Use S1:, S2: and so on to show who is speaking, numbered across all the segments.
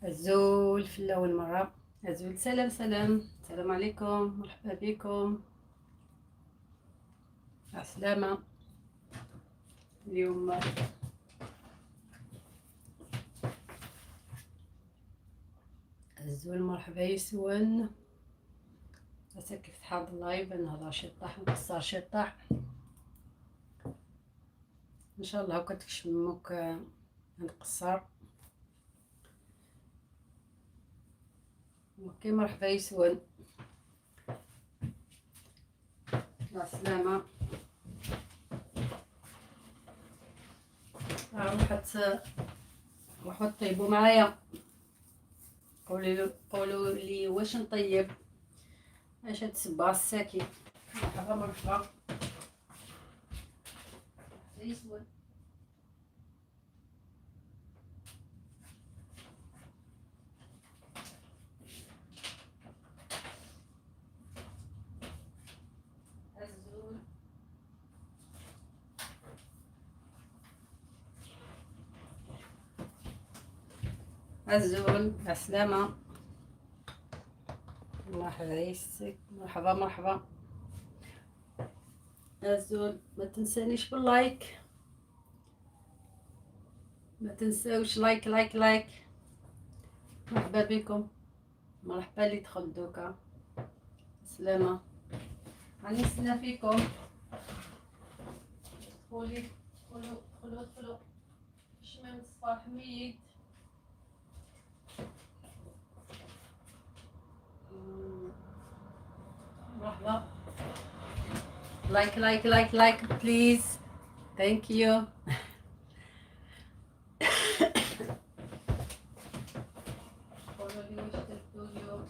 S1: الزول في الأول مرة. أزول، سلام سلام، السلام عليكم، مرحبا بكم، عسلامة. اليوم الزول، مرحبا يسون. هسه كيف تحاضر ال live، نهضر شي طاح، نقصر شي طاح ان شاء الله. هكا تكشموك نقصر. OK، مرحبا يسون، مع السلامة. روحوا طيبوا معايا، قولوا لي واش نطيب، اش تسبع الساكي. مرحبا مرحبا يسون. الزول، الزول، السلامة، مرحبا يسك، مرحبا مرحبا الزول. ما تنسانيش بال like، ما تنساوش like like like. مرحبا بكم، مرحبا اللي دخل دوكا. سلامة، راني نستنى فيكم. قولي دخلوا دخلوا دخلوا. شمام الصباح ميت. مرحبا، like like like like please، thank you. قولوا لي واش درتو اليوم.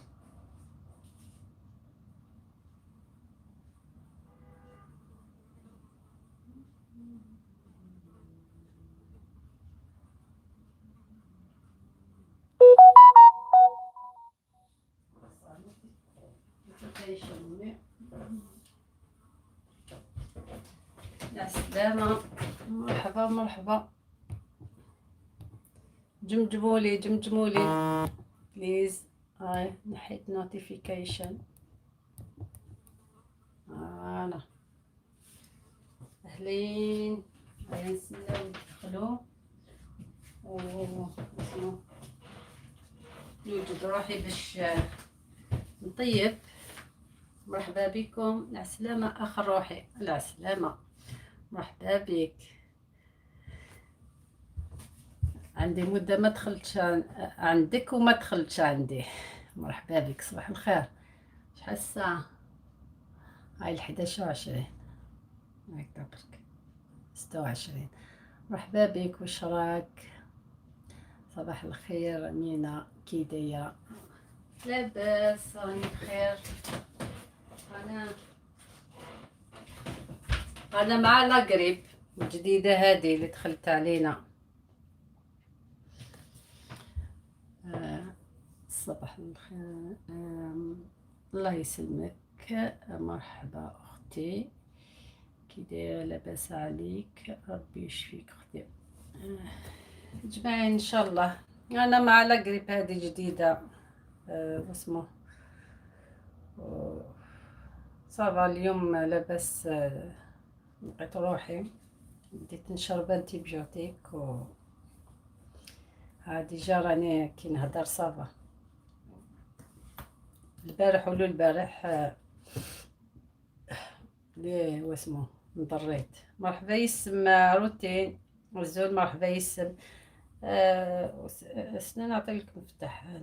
S1: يا سلامة، مرحبا مرحبا. جمجمولي جمجمولي please. هاي نحيت notification. voilà، اهلين. هيا نستناو ندخلو و اسمو نوجد روحي باش نطيب. مرحبا بكم، العسلامة اخ روحي، العسلامة، مرحبا بك. عندي مدة ما دخلتش عندك وما دخلتش عندي. مرحبا بك، صباح الخير. شحال الساعة؟ هاي 11:20، هكذا برك 26. مرحبا بك، وش راك؟ صباح الخير مينا، كي دايرة؟ لاباس؟ راني بخير. انا مع la grippe الجديدة هذه اللي دخلت علينا. صباح الخير. الله يسلمك، مرحبا اختي، كي دايرة؟ لاباس عليك؟ ربي يشفيك اختي. جماعة ان شاء الله. انا مع la grippe هذه جديدة. واسمو ça va اليوم لاباس. لقيت روحي بديت نشرب antibiotique و ها déjà راني كي نهدر ça va. البارح ولو البارح ليه واسمو نضريت. مرحبا يسم روتين الزول، مرحبا يسم. سنة نعطي لكم مفتاح.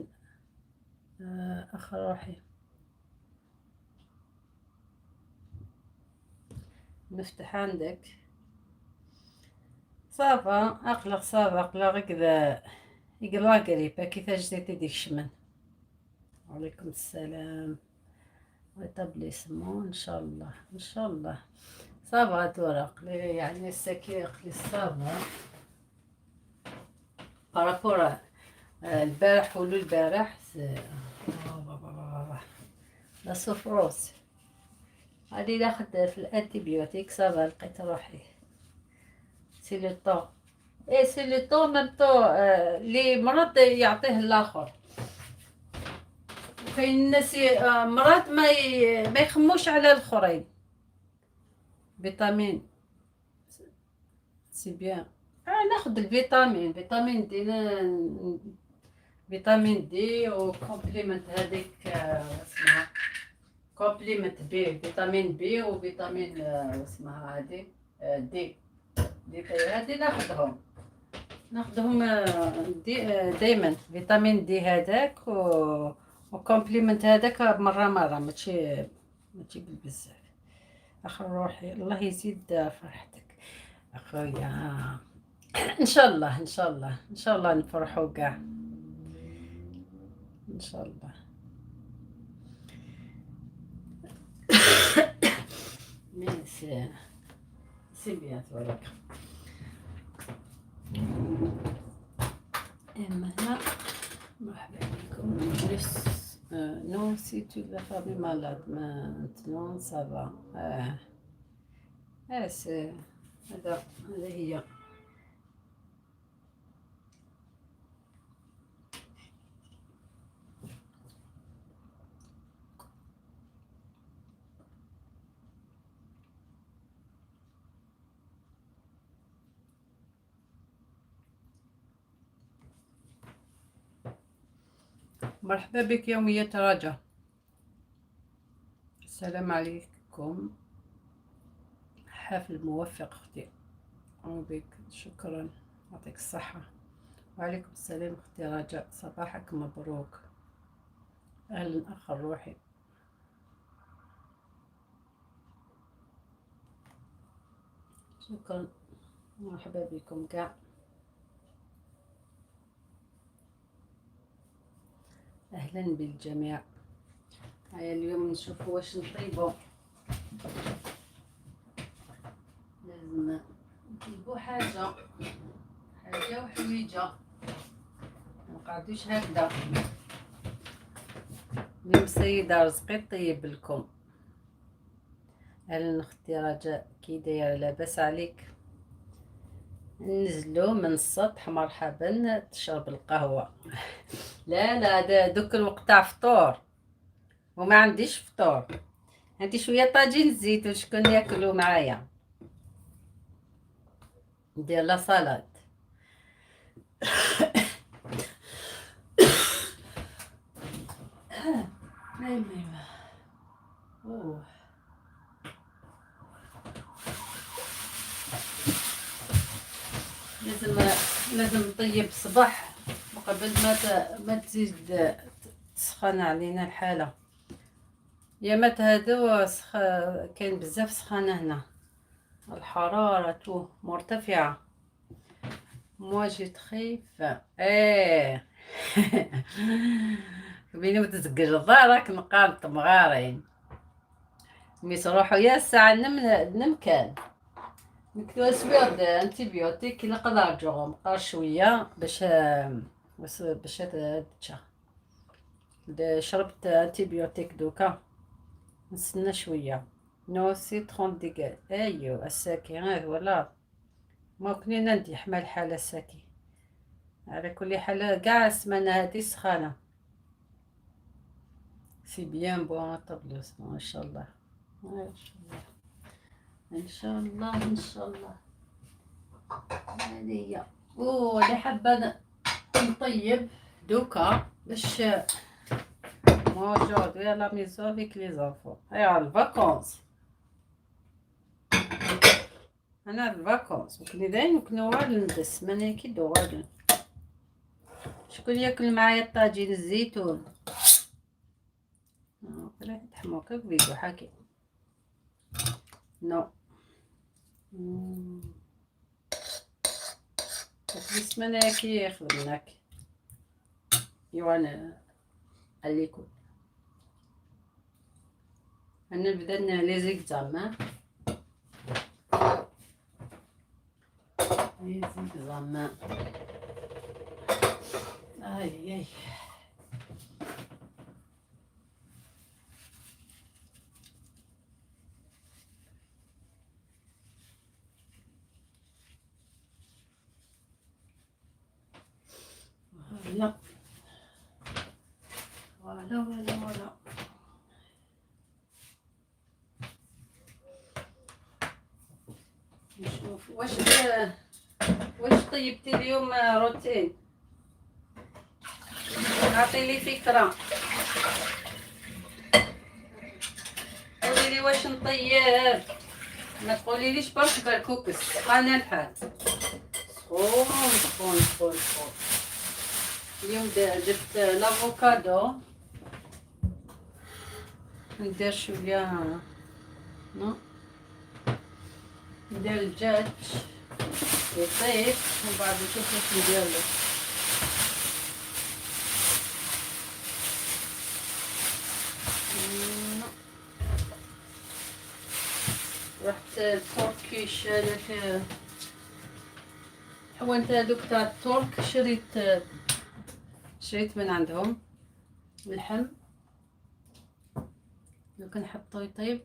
S1: اخ روحي، مفتاح عندك. ça va اقلق، ça va اقلق كذا يقلا قريبة كيفاش جيتي ديك الشمن. وعليكم السلام، rétablissement ان شاء الله، ان شاء الله. ça va تورق يعني السكي قلي ça va par rapport البارح ولو البارح la souffrance. هادي ناخد في ال antibiotique، ça va لقيت روحي، c'est le temps. et c'est le temps même temps اللي مرض يعطيه الاخر. كاين الناس مرض ما يخموش على الاخرين. vitamine c'est bien. ناخذ ال vitamine، vitamine D، vitamine D و complément هذيك، اسمها complément B، vitamine B و vitamine اسمها هذه D D هذه ناخذهم دائما vitamine D هذاك و complément هذاك مرة مرة، ماشي بالبزاف. اخر روحي الله يزيد فرحتك اخويا، ان شاء الله ان شاء الله ان شاء الله نفرحوا كاع ان شاء الله. mais c'est bien تبارك. اما هنا مرحبا بكم. nous c'est toute la famille malade maintenant ça va. اه c'est هذا هي. مرحبا بك يومية رجا. السلام عليكم، حفل موفق اختي. بك شكرا، يعطيك الصحة. وعليكم السلام اختي رجاء، صباحك مبروك. اهلا اخ روحي. شكرا، مرحبا بكم كاع. اهلا بالجميع. هيا اليوم نشوفوا واش نطيبوا. لازم نطيبوا حاجة حاجة وحويجه، ما نقعدوش هكذا. اليوم السيدة رزقي طيب لكم. اهلا اختي رجاء، كي دايرة؟ لاباس عليك؟ نزلوا من السطح، مرحبا، تشرب القهوة. لا لا، دوك الوقت تاع فطور وما عنديش فطور، عندي شوية طاجين الزيتون، شكون ياكلوا معايا؟ ندير la salade. ايوا اوه لازم نطيب الصباح قبل ما تزيد تسخن علينا الحالة. يامات هادو كاين بزاف سخانه هنا، الحرارة مرتفعة. moi j'ai très faim. ايه بيني وتزقل راك نقالط مغارين مي تروحو يا الساعة نمكان نكتو سويد antibiotique نقدر نرجعو مقار شوية باش تشا. شربت antibiotique دوكا نستنى شوية. nous c'est 30 degrés. ايو الساكي غير ولا ما كنا ندي حمل حالة الساكي. على كل حال كاع السمانة هادي سخانة. c'est bien bon tableau ان شاء الله ان شاء الله ان شاء الله ان شاء الله. هذه هي. او اللي حابة نطيب دوكا باش moi aujourd'hui à la maison avec les enfants et en vacances. انا ال vacances وكني داين وكني غادي ندس ماني كي دو غادي. شكون ياكل معايا الطاجين الزيتون؟ لا تحموك فيديو حكي non السمانة كي خدمناك يوانا عليكم. انا نبدا les examens، les examens. اي اي voilà voilà voilà voilà. نشوف واش طيبتي اليوم روتين، اعطي لي فكرة، قولي لي واش نطيب، ما تقولي ليش برك بركوكس. انا الحال سخون سخون سخون سخون. اليوم جبت l'avocado، ندير شوية non ندير الدجاج يطيب ومن بعد نشوف واش ندير له. رحت ال Turkish هذاك حوانت هذوك تاع الترك، شريت من عندهم اللحم، لو كنحطو يطيب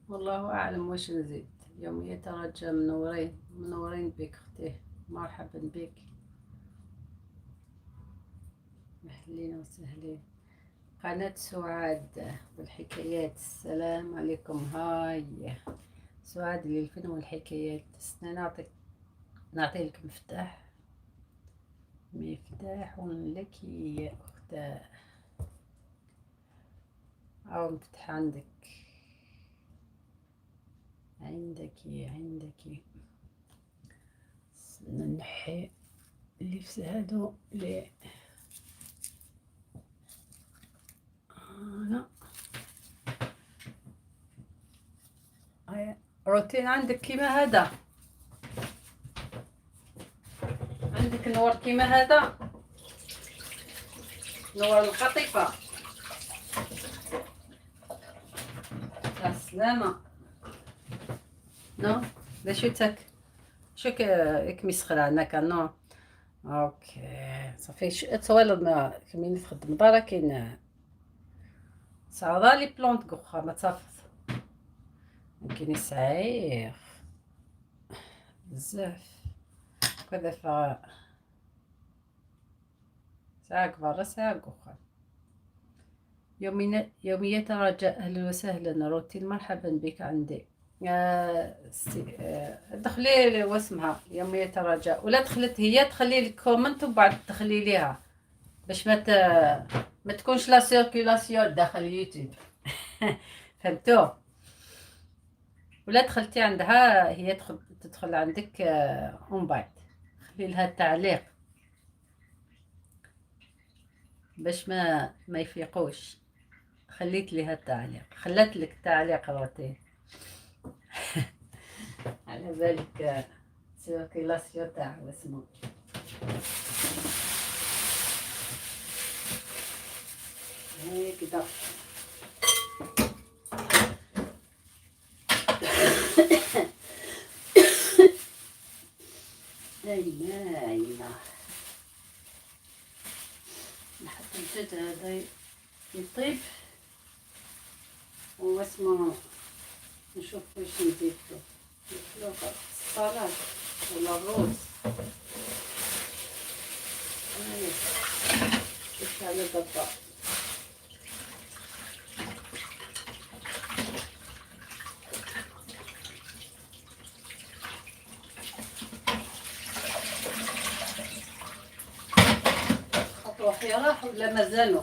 S1: والله اعلم واش نزيد. يومية رجاء منورين منورين بك اختي، مرحبا بك، اهلين وسهلين. قناة سعاد والحكايات، السلام عليكم. هاي سعاد للفن والحكايات. استنى نعطي لك مفتاح، مفتاح لك يا أختاه، أو مفتاح عندك عندك عندك. نحي اللي في هادو اللي انا روتين عندك كيما هذا، عندك نور كيما هذا، نور القطيفة. السلامة. non لا شو تاك شو كميس خلعنا non. OK صافي توالد ما كمين تخدم دارا كاين صعدا les plantes كوخا ما تافض ممكن يسعيخ بزاف كذا ف ساعة كبر ساعة كوخا. يوميات رجاء، أهلا وسهلا روتين، مرحبا بك عندي. دخلي واسمها يوميات رجاء، ولا دخلت هي تخلي ال comment وبعد تدخلي ليها باش ما تكونش la circulation داخل اليوتيوب. فهمتو؟ ولا دخلتي عندها هي تدخل عندك ومن بعد خلي لها التعليق باش ما يفيقوش. خليت لها التعليق، خلت لك التعليق روتين. على بالك circulation تاع واسمو. هكذا ايما نحط الدجاج هذا يطيب واسمو نشوف واش نزيد له السلطة ولا الروز. شوف على دابا روحي راح ولا مازالو؟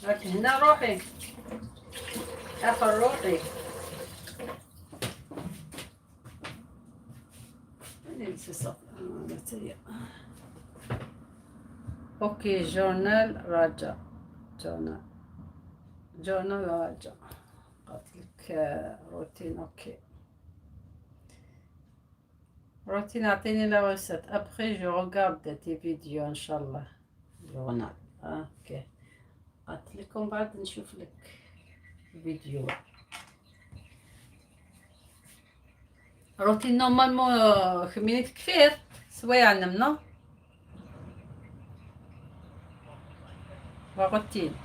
S1: راك هنا روحي اخر روحي. OK journal رجا، journal journal رجا، قالت لك روتين. OK روتين، اعطيني la recette après je regarde tes vidéos ان شاء الله. journal OK قالت لكم بعد نشوف لك فيديو. روتين normalement خمينيت كفير سوايع نمنا روتين.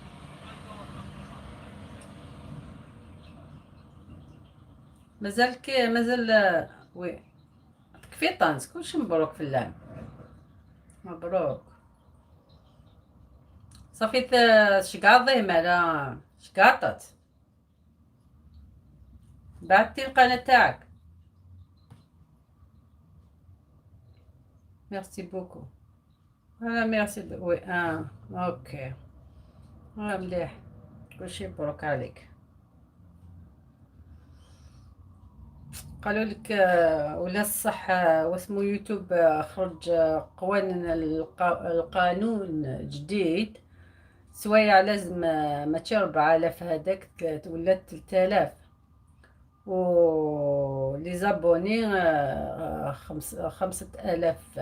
S1: مازال كي مازال oui كفي طانس كلشي مبروك في اللعب. مبروك. صافي شقاضي مالا شقاطت. بعثتي القناة تاعك. merci beaucoup. Merci oui OK. مليح كلشي مبروك عليك. قالوا لك ولا الصح واسمو يوتيوب خرج قوانين القانون جديد. سوايع لازم ماشي 4000 هذاك ولات 3000، و les abonnés 5000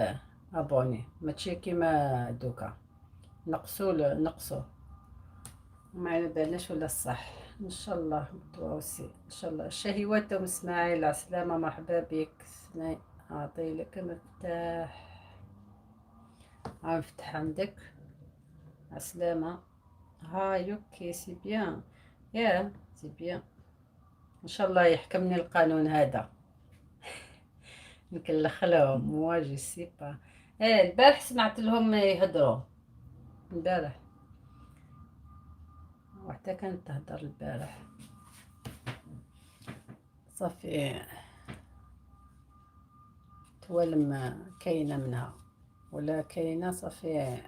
S1: abonnés، ماشي كيما دوكا نقصوا نقصوا. ما على بالناش ولا الصح. ان شاء الله toi aussi ان شاء الله. الشهيوات ام اسماعيل عسلامة، مرحبا بك. اعطي لك مفتاح، نفتح عندك. عسلامة. هاي OK c'est bien، يا c'est bien. ان شاء الله يحكمني القانون هذا. نكلخلهم moi je sais pas. ايه البارح سمعت لهم يهضروا البارح، وحتى كانت تهضر البارح. صافي توالم كاينه منها ولا كاينه. صافي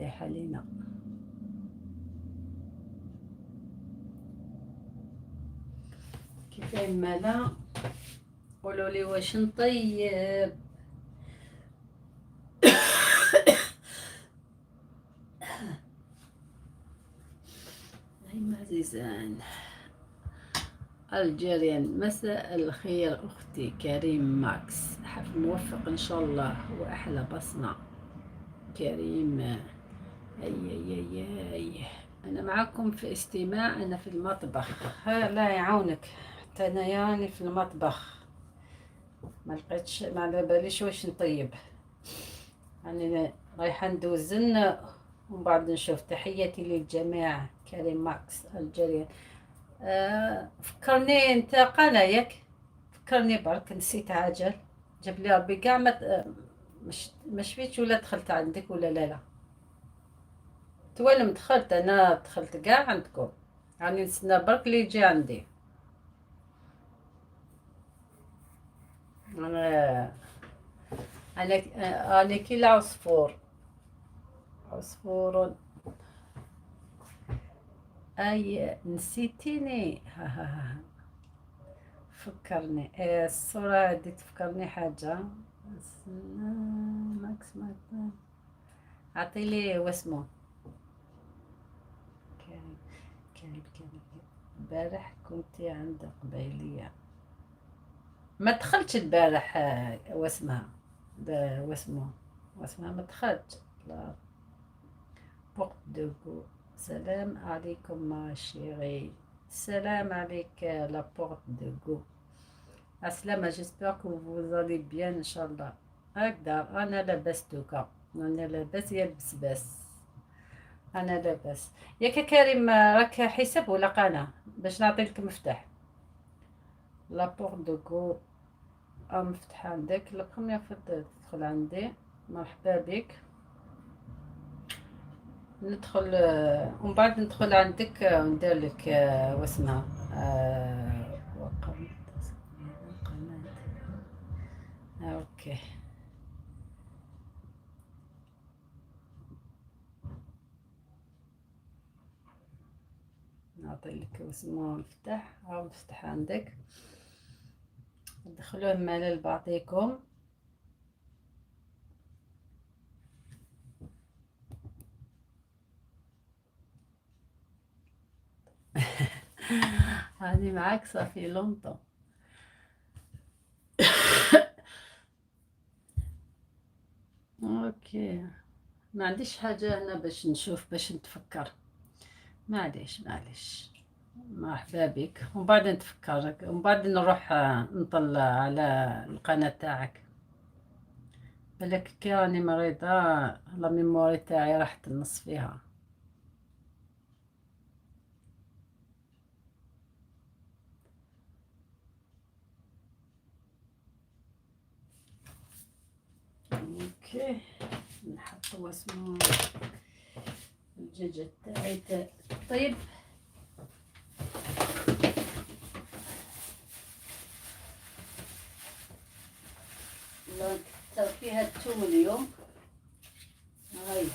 S1: يا حلينا. كيف مالا قولوا لي واش نطيب. هاي عزيزان الجيريان، مساء الخير اختي كريم ماكس، حفل موفق ان شاء الله واحلى بصمه كريم. اي اي اي اي انا معكم في استماع، انا في المطبخ. لا يعاونك، حتى انا يعني في المطبخ ما لقيتش، ما على باليش واش نطيب. يعني رايحه ندوزن ومن بعد نشوف. تحياتي للجميع. كريم ماكس الجريان. فكرني انت قناة ياك، فكرني برك نسيت عجل جاب لي ربي كاع ما ما شفيتش ولا دخلت عندك ولا لا. لا توالم دخلت، انا دخلت كاع عندكم، يعني نستنى برك اللي يجي عندي. انا انا كي العصفور، عصفور. اي نسيتيني. ها ها ها فكرني الصورة هادي تفكرني حاجة. ماكس ماكس عطيلي واسمو كريم كريم كريم. البارح كنت عند قبيلية، ما دخلتش البارح. واسمها واسمو واسمها ما دخلت. la porte de go. سلام عليكم ma chérie، سلام عليك la porte de go. عسلامة، j'espère que vous allez bien ان شاء الله. هكذا انا لاباس دوكا، انا لاباس يا البسباس، انا لاباس. ياك كريم راك حساب ولا قناة باش نعطيك مفتاح؟ la porte de go مفتاح عندك. la première fois تدخل عندي، مرحبا بك. ندخل ومن بعد ندخل عندك وندير لك واسمها قناة. OK نعطي لك واسمو مفتاح، ها مفتاح عندك، دخلوه مال لبعضيكم. هاني معاك ça fait longtemps. OK ما عنديش حاجة هنا باش نشوف باش نتفكر. معليش معليش، مرحبا بك. ومن بعد نتفكرك ومن بعد نروح نطلع على القناة تاعك. بالك كي راني مريضة la mémoire تاعي راحت النص فيها. OK، نحط واسمو الدجاجة تاعي. طيب، نكثر فيها الثوم اليوم. هاي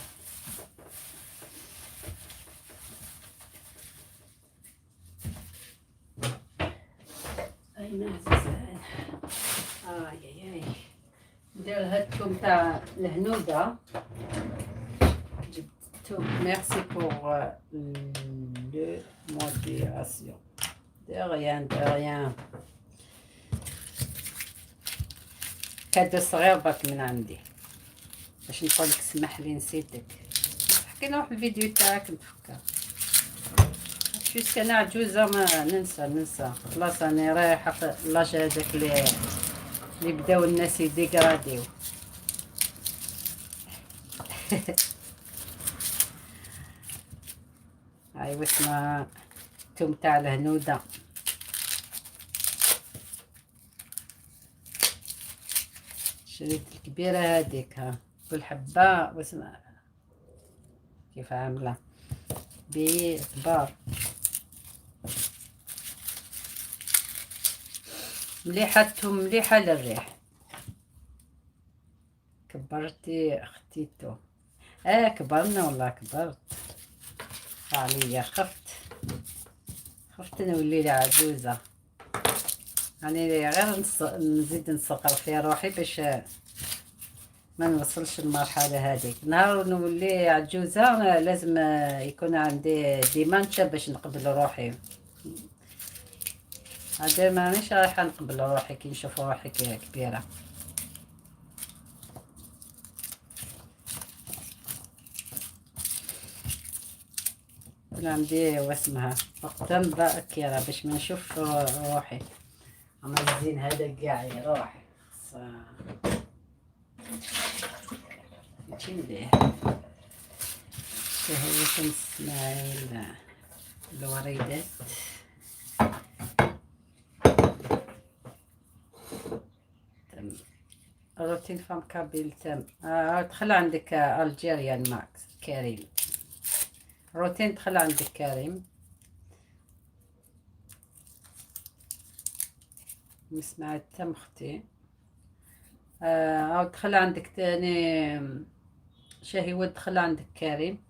S1: اين عزيزان؟ اي اي، ندير هاد الثوم تاع الهنوده. جبت الثوم. merci pour le modération، de rien، de rien. cadeau صغير برك من عندي باش نقولك سمح لي نسيتك. كي نروح الفيديو تاعك نتفكر، puisque انا عجوزه ما ننسى، ننسى خلاص. انا رايحة في l'âge هذاك اللي بداو الناس يديغراديو. هاي واسمها توم تاع الهنوده. شريت الكبيرة هذيك، ها كل حبة واسمها كيف عاملة بكبار. مليحة التوم، مليحة للريح. كبرتي اختيتو؟ اه كبرنا والله، كبرت عليا. خفت خفت نولي لي عجوزة، يعني غير نزيد نصغر في روحي باش ما نوصلش المرحلة هذيك. نهار نولي عجوزة لازم يكون عندي dementia باش نقبل روحي. هذا مانيش رايحة نقبل روحي كي نشوف روحي كبيرة. يكون عندي واسمها وقتا باكرة باش ما نشوف روحي. اما الزين هذا كاع يروح، ماشي مليح. هو كنسمع الوريدات. تم روتين femme kabyle تم. دخل عندك Algerian ماكس كريم روتين، دخل عندك كريم. نسمع تم اختي. دخل عندك تاني شهيوة، دخل عندك كريم.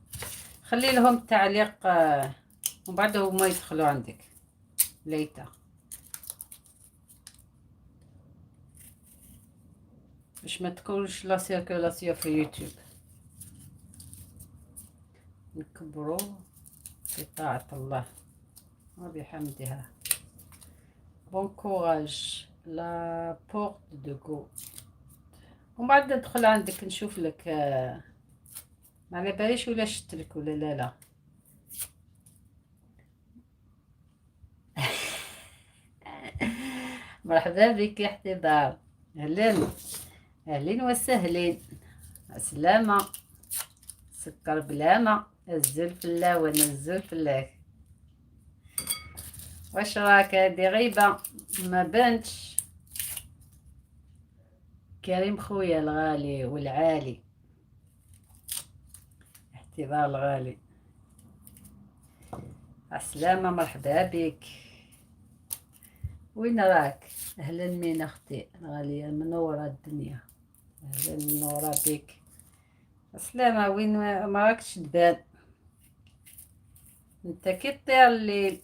S1: خلي لهم التعليق ومن بعد هما يدخلوا عندك ليتا باش ما تكونش la circulation في يوتيوب. نكبروا في طاعة الله وبحمدها. bon courage la porte de go. ومن بعد ندخل عندك نشوف لك. ما على باليش ولا شفت لك ولا لا. لا، مرحبا بك يا احتضار. اهلا اهلين وسهلين، السلامة. سكر بلامة الزلف اللاون الزلف اللاك. واش راك؟ هادي غيبة ما بانتش. كريم خويا الغالي والعالي، احتضار الغالي، السلامة، مرحبا بك. وين راك؟ اهلا مين اختي الغالية منورة الدنيا. اهلا، منورة بك. السلامة. وين ما راكش تبان انت؟ كي طير الليل.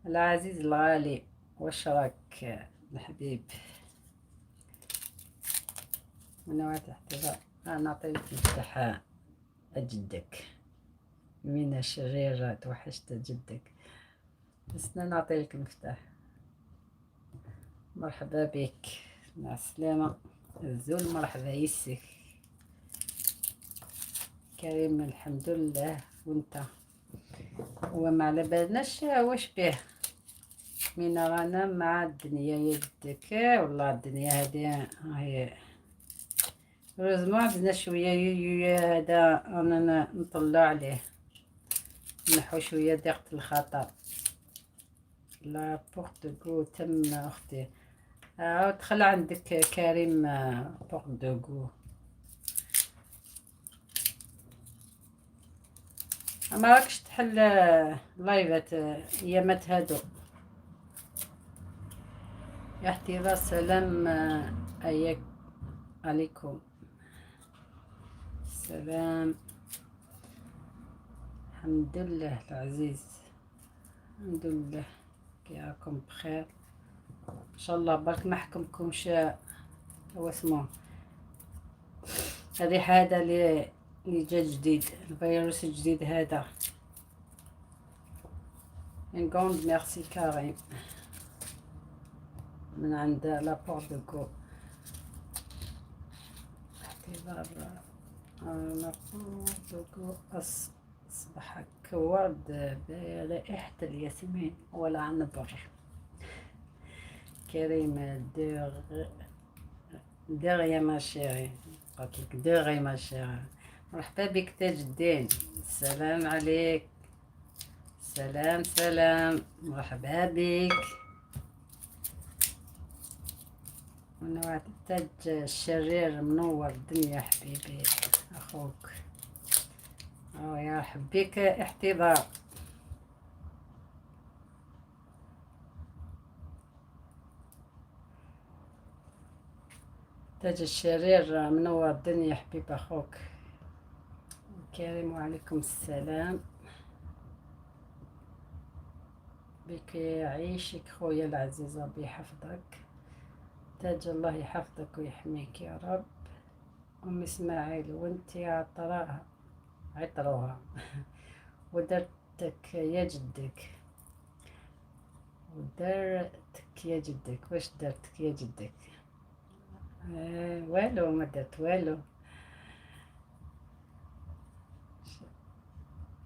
S1: العزيز الغالي، واش راك الحبيب؟ من احتضار. انا نعطيك مفتاح جدك من الشريرة. توحشت جدك، بس نعطي لك المفتاح. مرحبا بك، مع السلامة. الزول مرحبا يسك كريم. الحمد لله، وانت؟ هو ما على بالناش واش به من رانا مع الدنيا يدك. والله الدنيا هذه هي، heureusement عندنا شوية هذا انا نطلع عليه نحو شوية ضيقة الخطر. la porte go تم اختي. دخل عندك كريم Porte de Gau. ما راكش تحل لايفات ايامات هادو يا احتراز. سلام اياك عليكم سلام. الحمد لله العزيز، الحمد لله كي راكم بخير ان شاء الله. برك ما حكمكمش هو اسمه الريحة هذا اللي جا جديد، الفيروس الجديد هذا. un grand merci كريم من عند la Porte de Gau. اعتبار la Porte de Gau أصبحك ورد برائحة الياسمين والعنبر. كريم de rien ma chérie، قلت لك de rien ma chérie. مرحبا بك تاج الدين، السلام عليك. سلام سلام، مرحبا بك. ونوعد التاج الشرير منور الدنيا حبيبي اخوك. او يا بك احتضار. تاج الشرير منور الدنيا حبيب اخوك كريم. وعليكم السلام بك، يعيشك خويا العزيز، ربي يحفظك تاج، الله يحفظك ويحميك يا رب. ام اسماعيل وانت عطراها عطروها ودرتك يا جدك، ودرتك يا جدك. واش درتك يا جدك؟ والو ما درت والو.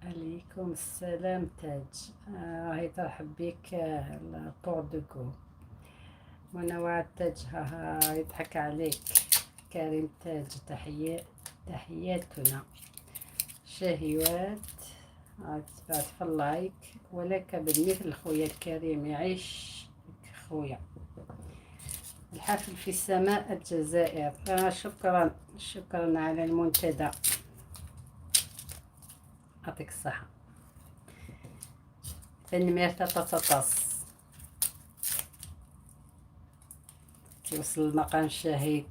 S1: عليكم السلام تاج، راهي ترحب بك la Porte de Gau. منوعة تاج، ها ها يضحك عليك كريم تاج. تحية تحياتنا شهيوات تبعت في ال like، ولك بالمثل خويا الكريم، يعيش خويا. الحفل في السماء الجزائر. شكرا شكرا على المنتدى، يعطيك الصحة. تنمير تطاس كيوصل المقام الشهيد.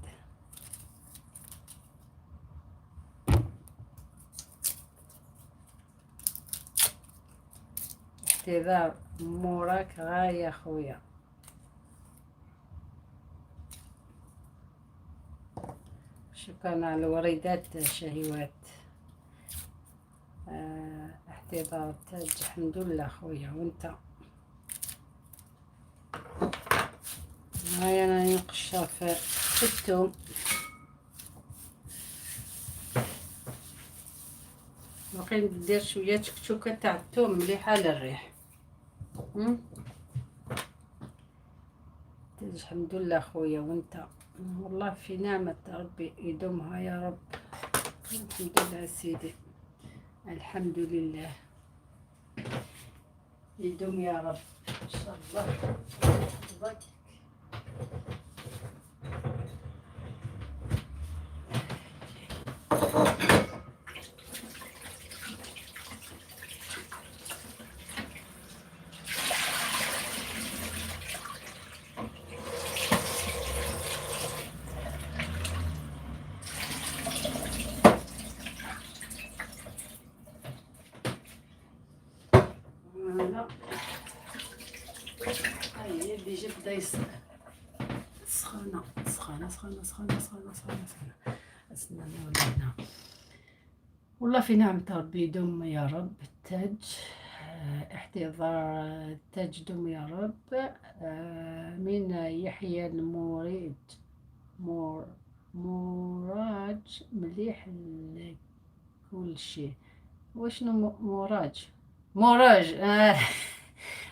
S1: احتضار موراك غاية خويا. شكرا على الوريدات شهيوات. احتضار تاج، الحمد لله خويا وانت. هاي انا نقشر في الثوم. باقي ندير شوية تشكشوكه تاع الثوم مليحة للريح. تاج الحمد لله خويا وانت، والله في نعمة ربي يدومها يا رب. الحمد لله سيدي، الحمد لله يدوم يا رب ان شاء الله. يحفظك. voilà هاي déjà بدا سخانة سخانة سخانة سخانة سخانة سخانة سخانة. استنى ولا هنا. والله في نعمة ربي يدوم يا رب. التاج احتضار التاج دوم يا رب. من يحيى الموريد موراج مليح كل شيء. وشنو موراج؟ موراج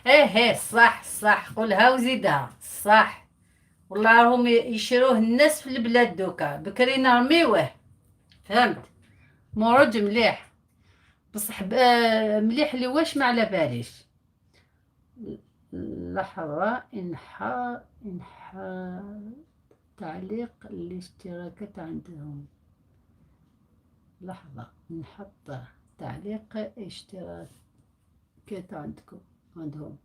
S1: ايه ايه صح صح، قولها وزيدها صح. والله راهم يشروه الناس في البلاد دوكا، بكري نرميوه، فهمت؟ موراج مليح بصح مليح اللي واش ما على باليش. لحظة إنحاء تعليق الاشتراكات عندهم. لحظة نحط تعليق اشتراكات عندكم عندهم.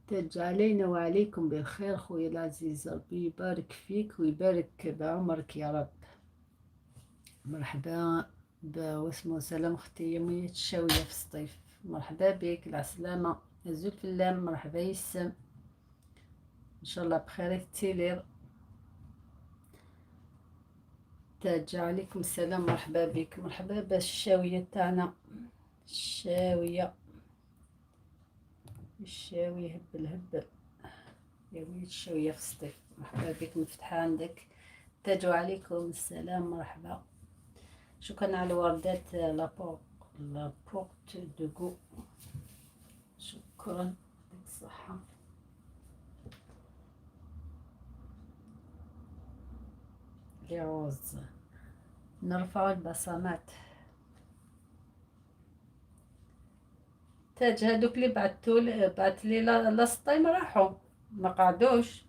S1: تاج علينا وعليكم بالخير خويا العزيز، ربي يبارك فيك ويبارك بعمرك يا رب. مرحبا بوسمو سلام اختي يمية الشاوية في الصيف، مرحبا بك العسلامة أزول فلام، مرحبا يسم ان شاء الله بخير تيلير. تاج عليكم السلام، مرحبا بك، مرحبا بالشاوية تاعنا، الشاوية الشاوية هبل هبل يا وليد الشاوية في الصيف، مرحبا بك مفتحة عندك. تاج عليكم السلام، مرحبا، شكرا على الوردات la porte de go، شكرا يعطيك الصحة. les roses نرفع البصمات. تاج هادوك اللي بعث لي لاصطيم راحوا ما قعدوش،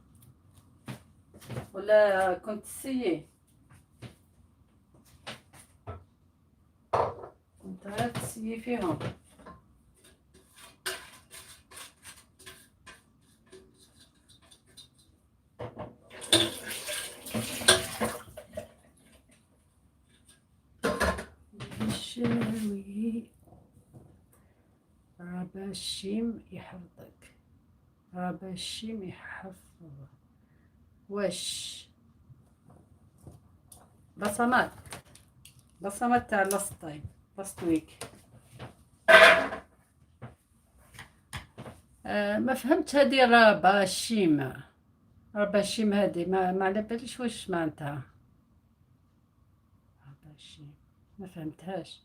S1: ولا كنت سيي كنت غير تسيي فيهم. الشاوي رباشيم يحفظك، رباشيم يحفظ. واش بصمات، بصمات تاع last time last week. ما فهمت هذه رباشيم، رباشيم هذه ما على باليش واش معناتها رباشيم، ما فهمتهاش.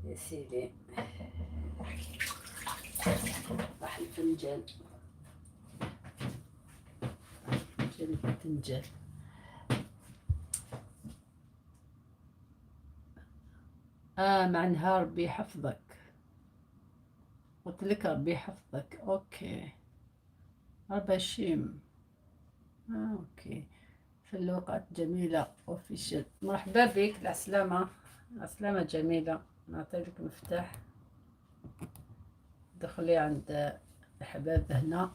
S1: يا سيدي راح الفنجان، فنجان الفنجان. معناها ربي يحفظك، قلت لك ربي يحفظك. OK رباشيم، OK في اللغات جميلة official. مرحبا بك، العسلامة العسلامة جميلة. نعطيك مفتاح، دخلي عند الحباب هنا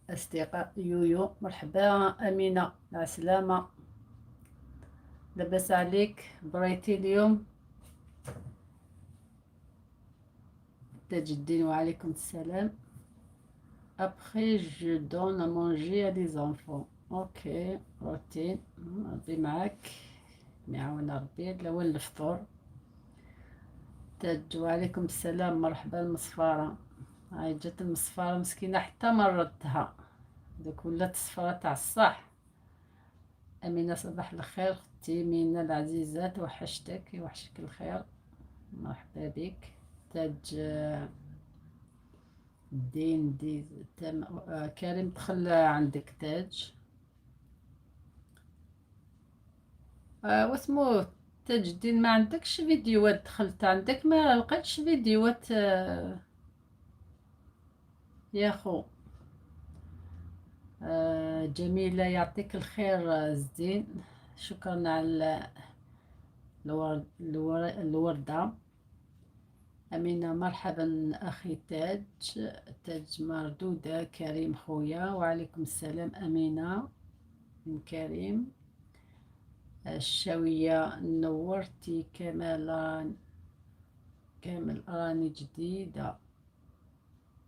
S1: أصدقاء يويو. مرحبا أمينة، العسلامة، لاباس عليك؟ بريتي اليوم؟ تاج الدين وعليكم السلام. Après je donne à manger à des enfants. OK روتين، ربي معاك، يعاون ربي. الاول الفطور. تاج وعليكم السلام، مرحبا المصفارة. هاي جات المصفارة مسكينة حتى مرضتها، دوك ولات الصفارة تاع الصح. أمينة صباح الخير اختي مينة العزيزة، توحشتك، يوحشك الخير، مرحبا بك. تاج الدين دي تم. كريم دخل عندك تاج. واسمو تاج الدين، ما عندكش فيديوهات؟ دخلت عندك ما لقيتش فيديوهات. يا خو. جميلة يعطيك الخير الزين، شكرا على الوردة. أمينة مرحبا أخي تاج، تاج مردودة كريم خويا. وعليكم السلام أمينة من كريم. الشاوية نورتي كمال، كامل راني جديدة.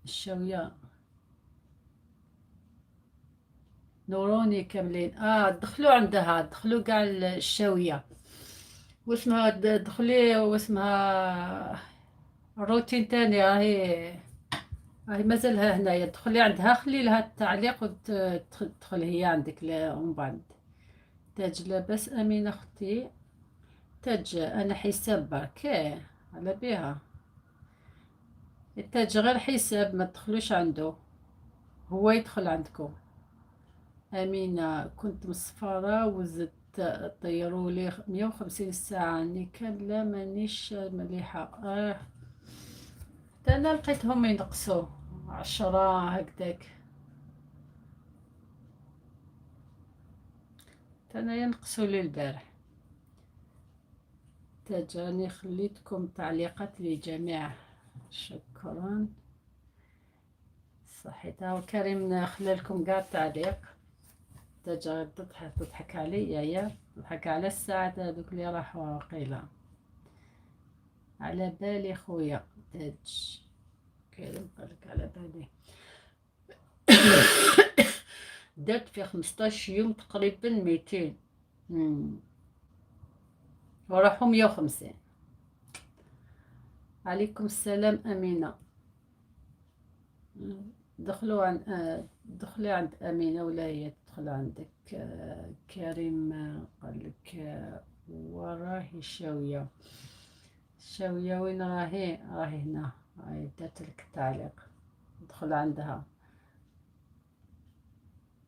S1: الشاوية نوروني كاملين. دخلوا عندها، دخلوا كاع الشاوية. واسمها دخلي واسمها روتين تاني، راهي مازالها هنايا. دخلي عندها، خلي لها التعليق وتدخل هي عندك ومن بعد. تاج لاباس امينه اختي؟ تاج انا حساب برك على بها. التاج غير حساب، ما تدخلوش عنده، هو يدخل عندكم. أمينة كنت مصفرة وزدت طيروا لي 150 ساعة، ني كان لا مانيش مليحة. حتى أنا لقيتهم ينقصوا 10 هكداك، حتى أنا ينقصوا لي البارح. تاج راني خليتكم تعليقات للجميع، شكرا. صحيت، هاو كريم خلالكم كاع التعليق. تاج تضحك عليا، يا تضحك على الساعات هذوك اللي راحوا قيلة. على بالي خويا تاج، كريم قالك على بالي. درت في 15 يوم تقريبا 200، وراحوا 150. عليكم السلام أمينة. دخلوا عن دخلي عند أمينة ولا هي تدخل عندك. كريم قال لك وراهي الشاوية. الشاوية وين راهي؟ راهي هنا، راهي دارت لك التعليق، دخل عندها.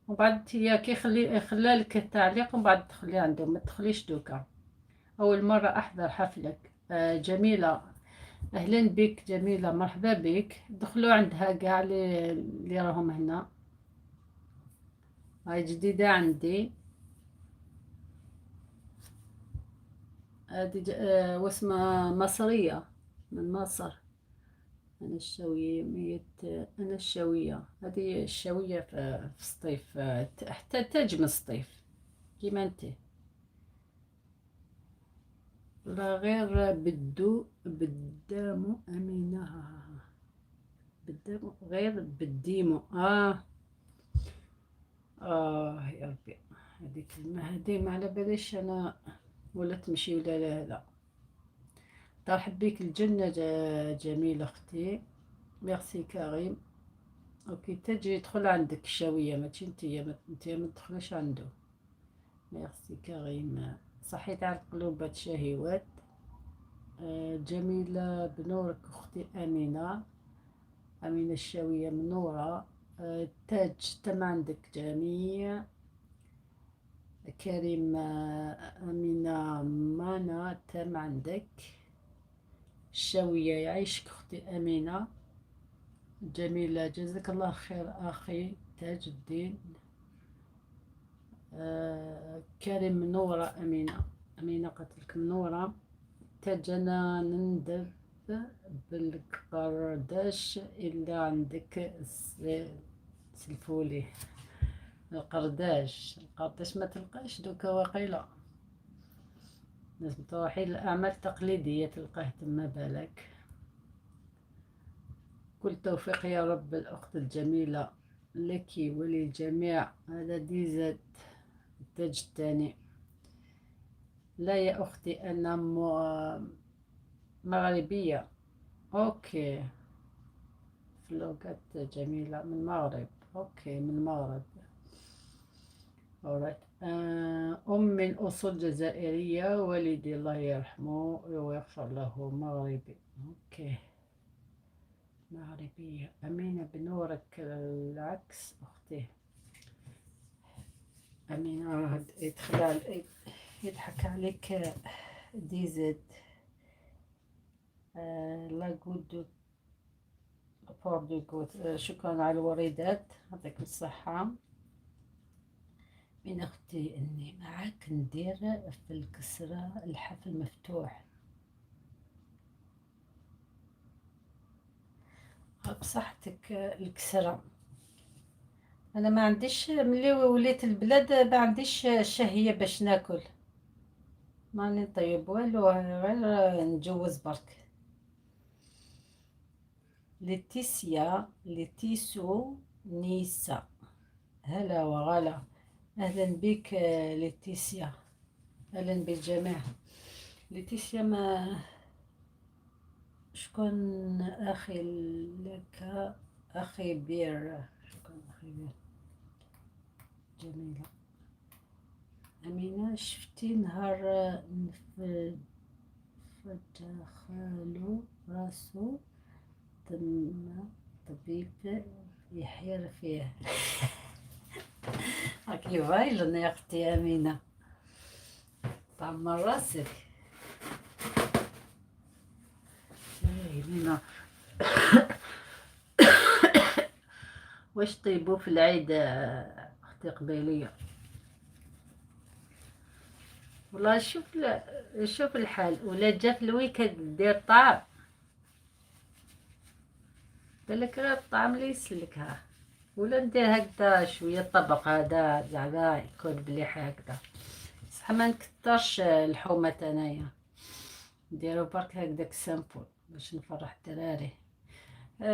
S1: ومن بعد هي كي خلالك التعليق ومن بعد تدخلي عنده، ما تدخليش دوكا. أول مرة أحضر حفلك. جميلة، أهلا بك جميلة، مرحبا بك. دخلوا عندها كاع اللي راهم هنا، هاي جديدة عندي. هادي واسمها مصرية من مصر. أنا الشاوية ميت، أنا الشاوية، هذه الشاوية في سطيف، حتى تاج من سطيف كيما انتي. لا غير بدو بدامو أمينة، بدامو غير بديمو. يا ربي، هذه كلمة هذه ما على باليش أنا ولا تمشي ولا لا. لا ترحب بك الجنة جميلة أختي، ميرسي كريم. OK تجي يدخل عندك الشاوية، ماشي انتيا، انتيا ما تدخليش عنده. ميرسي كريم، صحيت على القلوبات شهيوات. جميلة بنورك أختي أمينة، أمينة الشاوية منورة. تاج تم عندك جميع. كريم أمينة مانا تم عندك. الشاوية يعيشك أختي أمينة. جميلة جزاك الله خير أخي تاج الدين. كريم منورة أمينة، أمينة قتلك منورة. تاج أنا نندب بالقرداش إلا عندك سلفولي. القرداش، القرداش ما تلقاش دوكا واقيلا، لازم تروحي للأعمال التقليدية تلقاه تما بالك. كل توفيق يا رب الأخت الجميلة لك وللجميع. هذا ديزاد التاج الثاني. لا يا أختي أنا مغربية. OK فلوقات جميلة من المغرب. OK من المغرب. alright. أم من أصول جزائرية، والدي الله يرحمه ويغفر له مغربي. OK مغربية. أمينة بنورك العكس أختي أمينة. يدخل يضحك عليك ديزاد. لا good for the good. شكرا على الوريدات، يعطيكم الصحة. من أختي إني معاك ندير في الكسرة الحفل مفتوح. بصحتك الكسرة. أنا ما عنديش ملي وليت البلاد ما عنديش شهية باش ناكل، ماني نطيب والو، غير نجوز برك. ليتيسيا ليتيسو نيسا، هلا وغلا، اهلا بك ليتيسيا، اهلا بالجميع. ليتيسيا ما شكون اخي لك؟ اخي بير، شكرا اخي بير. جميلة أمينة، شفتي نهار فتخالو راسو تما طبيب يحير فيه. راكي فايلن يا اختي امينه، تعمر راسك. إيه مينا، واش طيبوا في العيد اختي قبيليه؟ والله شوف الحال، ولا جا في ال week-end دير طعام، بالك غير الطعام اللي يسلكها، ولا ندير هكذا شوية الطبق هذا زعما يكون مليح هكذا، بصح ما نكثرش الحومات انايا، نديرو برك هكذاك simple باش نفرح الدراري.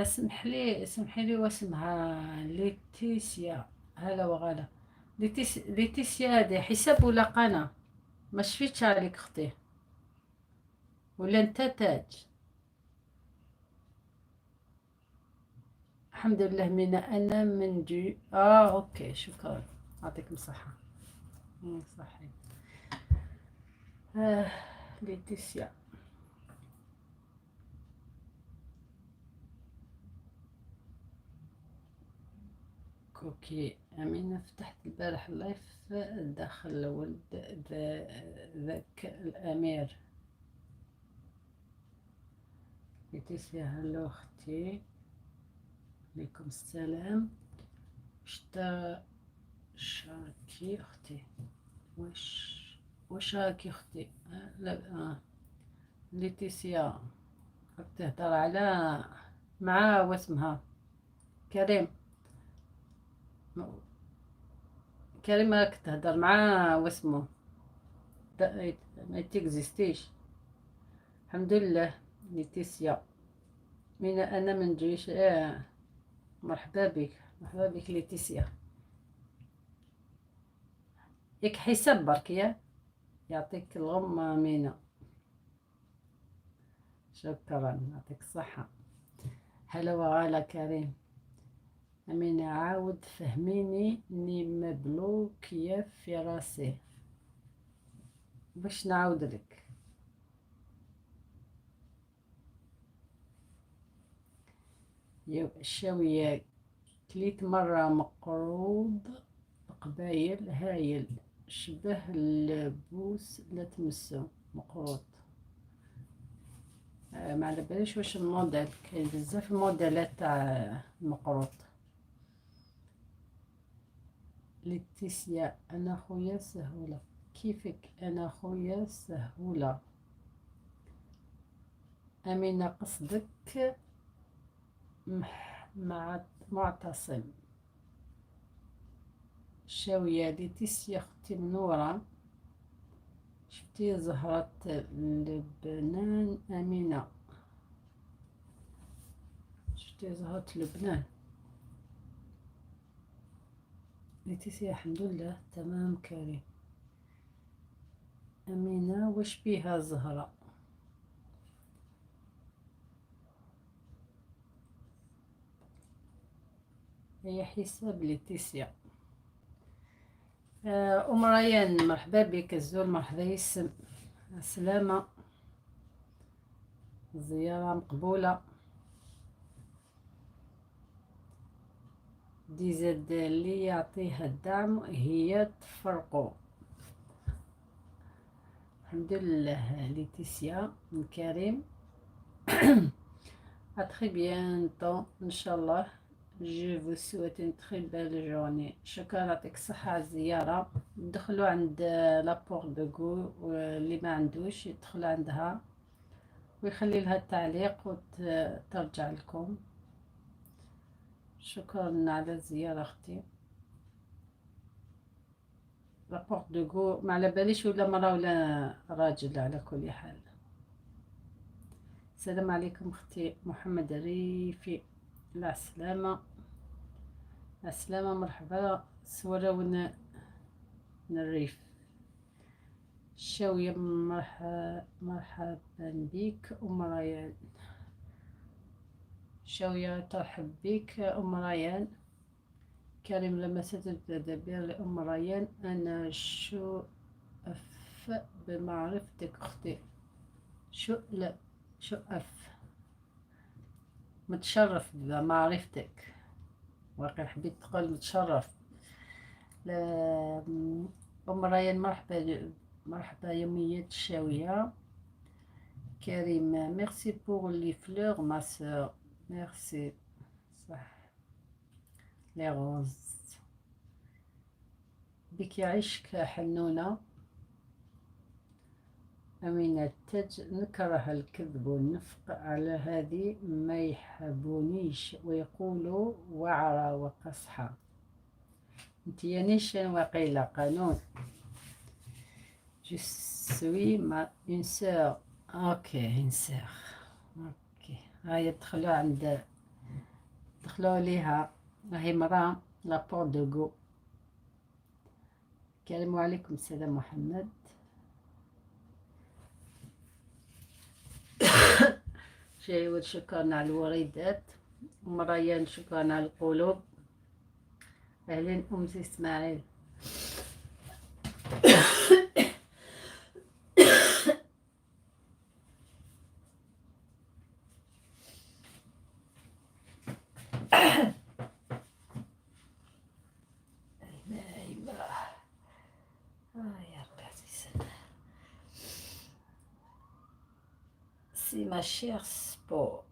S1: سمح لي، سمحي لي، واسمها ليتيسيا. هلا وغلا ليتيسيا، هذه حساب ولا قناة؟ ما شفيتش عليك اختي، ولا انت تاج؟ الحمد لله مينا، انا من جي. OK شكرا، يعطيكم الصحة. صحيح. ليتيسيا كوكي أمينة، فتحت البارح ال live، دخل ولد ذاك الأمير. ليتيسيا هلو أختي، عليكم السلام. شتا شاكي أختي؟ واش راكي أختي؟ لا، ليتيسيا راك تهدر على مع واسمها كريم. كريم راك تهدر مع واسمو ما تيكزيستيش. الحمد لله ليتيسيا من انا من جيش. مرحبا بك، مرحبا بك ليتيسيا. ياك حساب برك يا يعطيك الغمة مينا، شكرا يعطيك الصحة. هلا وغلا كريم. أمينة عاود فهميني اني مبلوكية في راسي باش نعاود لك. يا الشاوية كليت مرة مقروض قبايل هايل، شبه البوس لا تمسو مقروط. ما على باليش واش الموديل، كاين بزاف الموديلات تاع المقروط. ليتيسيا انا خويا سهولة، كيفك؟ انا خويا سهولة. امينة قصدك مع معتصم. شاوية ليتيسيا اختي منورة، شفتي زهرة لبنان أمينة؟ شفتي زهرة لبنان ليتيسيا؟ الحمد لله تمام كريم. أمينة واش بيها زهرة؟ هي حساب ليتيسيا. أم ريان مرحبا بك الزول، مرحبا يسم السلامة، الزيارة مقبولة. ديزاد اللي يعطيها الدعم هي تفرقو. الحمد لله ليتيسيا من كريم. À très bientôt إن شاء الله. Je vous souhaite une très belle journée. شكرا يعطيك الصحة على الزيارة. دخلوا عند la porte de Go، واللي ما عندوش يدخل عندها ويخلي لها التعليق وترجع لكم. شكرا على الزيارة اختي. la porte de Go ما على باليش ولا مرة ولا راجل. على كل حال السلام عليكم اختي محمد الريفي، لا سلامة، لا سلامة، مرحبا. صورة ون الريف الشاوية، مرحبا بك أم ريان. شاوية ترحب بك أم ريان. كريم لمسات التدابير لأم ريان. أنا شو أف بمعرفتك أختي، شو لا شو أف. متشرف بمعرفتك، واقع حبيت تقول متشرف. ام ريان مرحبا مرحبا. يوميات الشاوية. كريم merci pour les fleurs ma sœur، merci. صح les roses بك يعيشك حنونة. أمينة التاج نكره الكذب والنفق، على هذه ما يحبونيش ويقولوا وعرة وقصحة. انت يا نيشان وقيلة قانون. Je suis ma une sœur. Ok, une sœur. Ok. هيا دخلوا عند، دخلوا ليها، راهي مرا la porte de go. كريم وعليكم السلام محمد. شايود شكرا على الوريدات. ام ريان شكرا على القلوب. اهلين ام اسماعيل. يا ربي عزيز. C'est ma chère sport.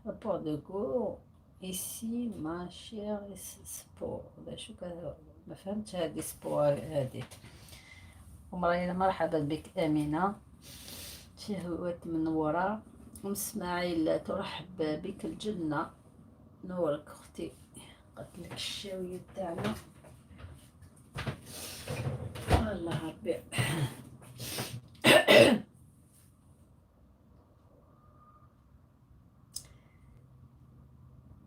S1: Rapport de go. Ici ma chère sport. شو ما فهمتش هذه sport هذه. ام ريان مرحبا بك. امينه شهوات منوره. ام اسماعيل ترحب بك الجنه، نورك اختي. قتلك الشاويه تاعنا الله ربي.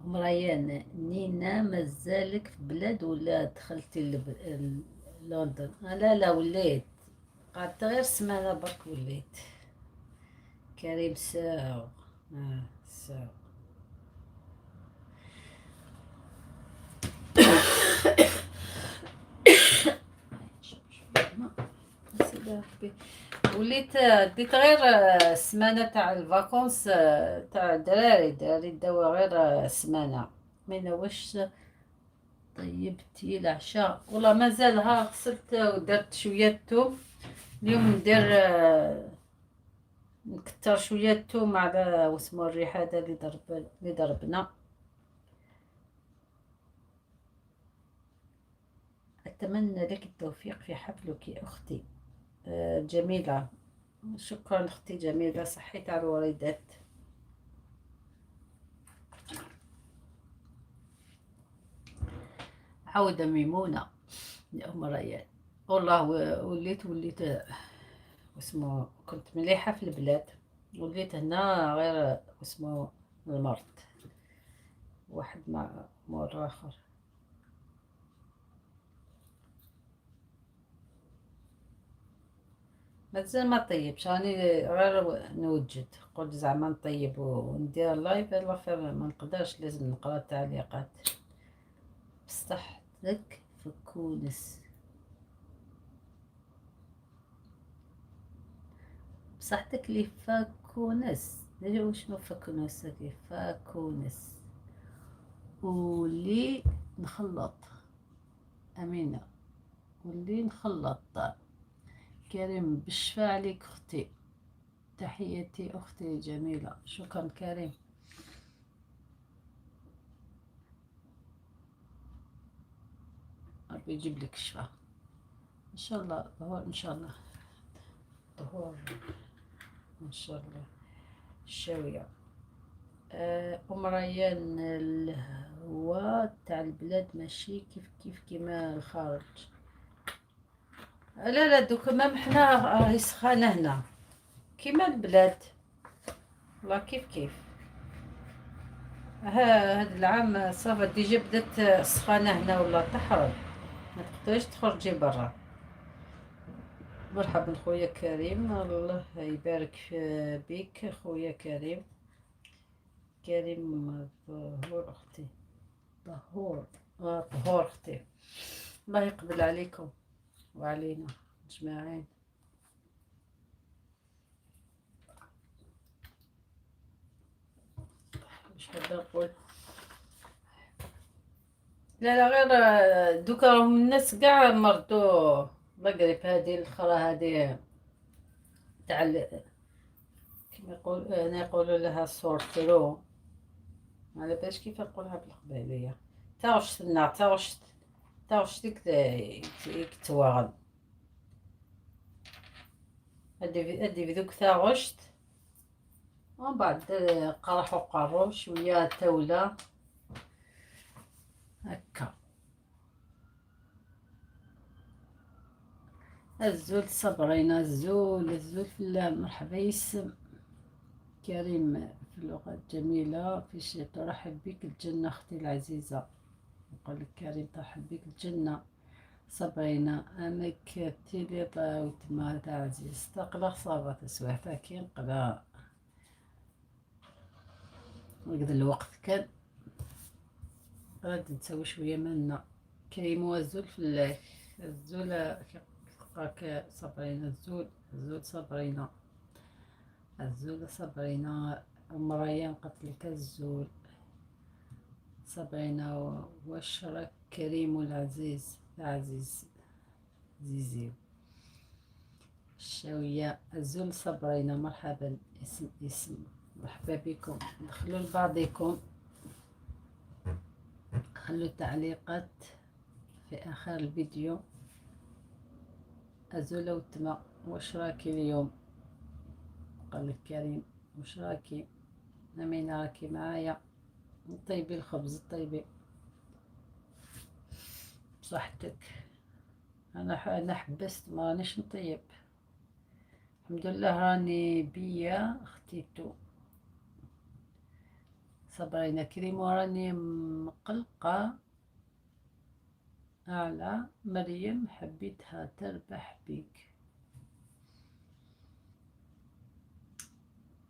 S1: ام ريان نينا مازالك في بلاد ولا دخلتي لندن؟ لا لا وليت، قعدت غير سمانة برك وليت. كريم sœur sœur. وليت ديت غير السمانة تاع ال vacances تاع الدراري، الدراري داو غير سمانة. من واش طيبتي العشاء؟ والله مازالها، غسلت ودرت شوية توم. اليوم ندير نكثر شوية توم على واسمو الريح هذا اللي ضربنا. أتمنى لك التوفيق في حفلك أختي جميلة. شكرا أختي جميلة، صحيت على الوريدات. عودة ميمونة لأم ريان. والله وليت واسمو كنت مليحة في البلاد، وليت هنا غير واسمو المرض واحد مع مور آخر. مازال ما طيبش، راني غير نوجد، قلت زعما نطيب وندير live، l'affaire ما نقدرش، لازم نقرا التعليقات. بصحتك فكونس، بصحتك لي فاكونس. وشنو فاكونس؟ لي فاكونس ولي نخلط أمينة، ولي نخلط. كريم بالشفاء عليك أختي، تحياتي أختي جميلة. شكرا كريم. ربي يجيب لك الشفاء إن شاء الله. طهور إن شاء الله، طهور إن شاء الله. الشاوية أم ريان الهوا تاع البلاد ماشي كيف كيف كيما الخارج. لا لا دوك même حنا راهي سخانة هنا كيما البلاد، والله كيف كيف. هاد العام ça va déjà بدات السخانة هنا والله تحرق، ما تقدريش تخرجي برا. مرحبا خويا كريم، الله يبارك بك خويا كريم. كريم طهور اختي، طهور طهور اختي، الله يقبل عليكم وعلينا اجمعين. واش حابة نقول؟ لا لا، غير دوكا راهم الناس كاع مرضو la grippe هادي الاخرى، هادي تاع كيما يقول انا يقولوا لها sore throat، ما على بالش كيف نقولها بالقبايليه. تاغشت النار، تاغشت تاغشت ديك يكتواغد هادي بدوك تاغشت، ومن بعد قرحو قرو شوية تولى هكا. الزول صبرينا، الزول الزول في الله، مرحبا يسم كريم في اللغة الجميلة في ترحب بك الجنة أختي العزيزة. نقول لك كريم ترحب بك الجنة. صبرينا أمك تيلي وتما عزيز تقلق صابة تسويحتا كي نقلا وقد الوقت كان غادي نسوي شوية منا. كريم والزول في الله، الزول تلقاك صبرينا، الزول الزول صبرينا، الزول صبرينا. أم ريان قتلك الزول صبرينا. واش راك كريم العزيز العزيز زيزيو الشاوية الزول صبرينا، مرحبا. اسم اسم، مرحبا بكم. دخلوا لبعضكم، خلوا تعليقات في آخر الفيديو. أزول وتما واش راكي اليوم؟ قال لك كريم واش راكي؟ أمينة راكي معايا؟ طيبي الخبز طيبي بصحتك. انا حبست ما رانيش نطيب الحمد لله، راني بيا اختيتو صبرينا كريم، وراني مقلقة على مريم، حبيتها تربح بيك.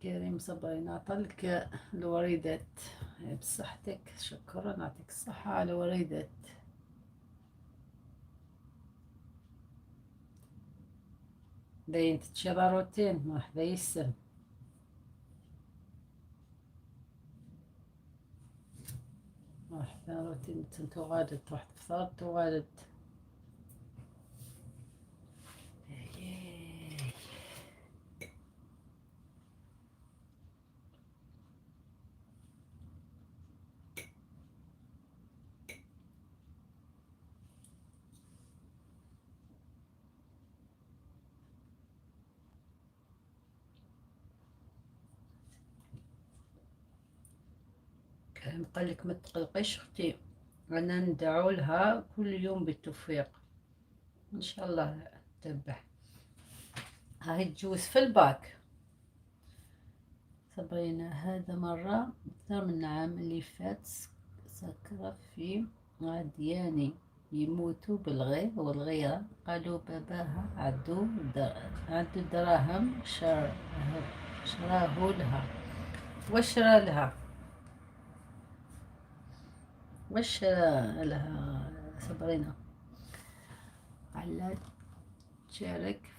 S1: كريم صبرينا عطلك الوريدات بصحتك، شكرا نعطيك الصحة على الوريدات. باين تتشرى روتين، مرحبا يسر. مرحبا روتين، تغادت تروح تفطر تغادت. كريم قال لك ما تقلقيش اختي، انا ندعو لها كل يوم بالتوفيق ان شاء الله تربح. هاي تجوز في الباك صبرينا. هذا مرة أكثر من العام اللي فات سكرة في غادياني يموتوا بالغير والغيرة، قالوا باباها عدو دراهم شراه لها. واش شرا لها؟ واش لها صبرينا؟ على تشارك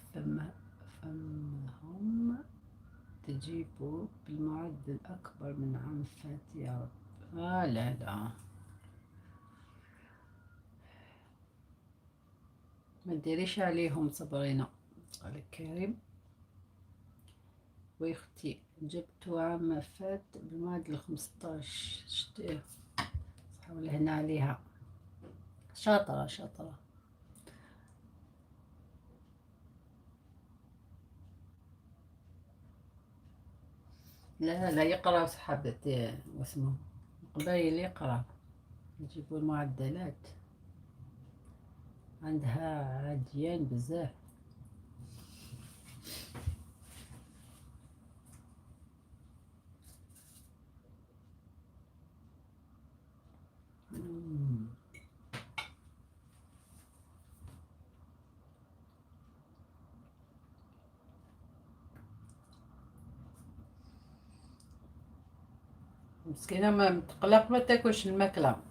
S1: فمهم تجيبوا بالمعدل أكبر من عام فات يا رب. لا لا ما ديريش عليهم صبرينا. قال كريم ويختي جبتو عام فات بالمعدل 15، شتيه حاول هنا عليها. شاطرة شاطرة. لا لا يقرأ صحابتي واسمه قبايل يقرأ، يجيبوا المعدلات عندها عاديان بزاف. مسكينة ما متقلق ما تاكلش الماكلة.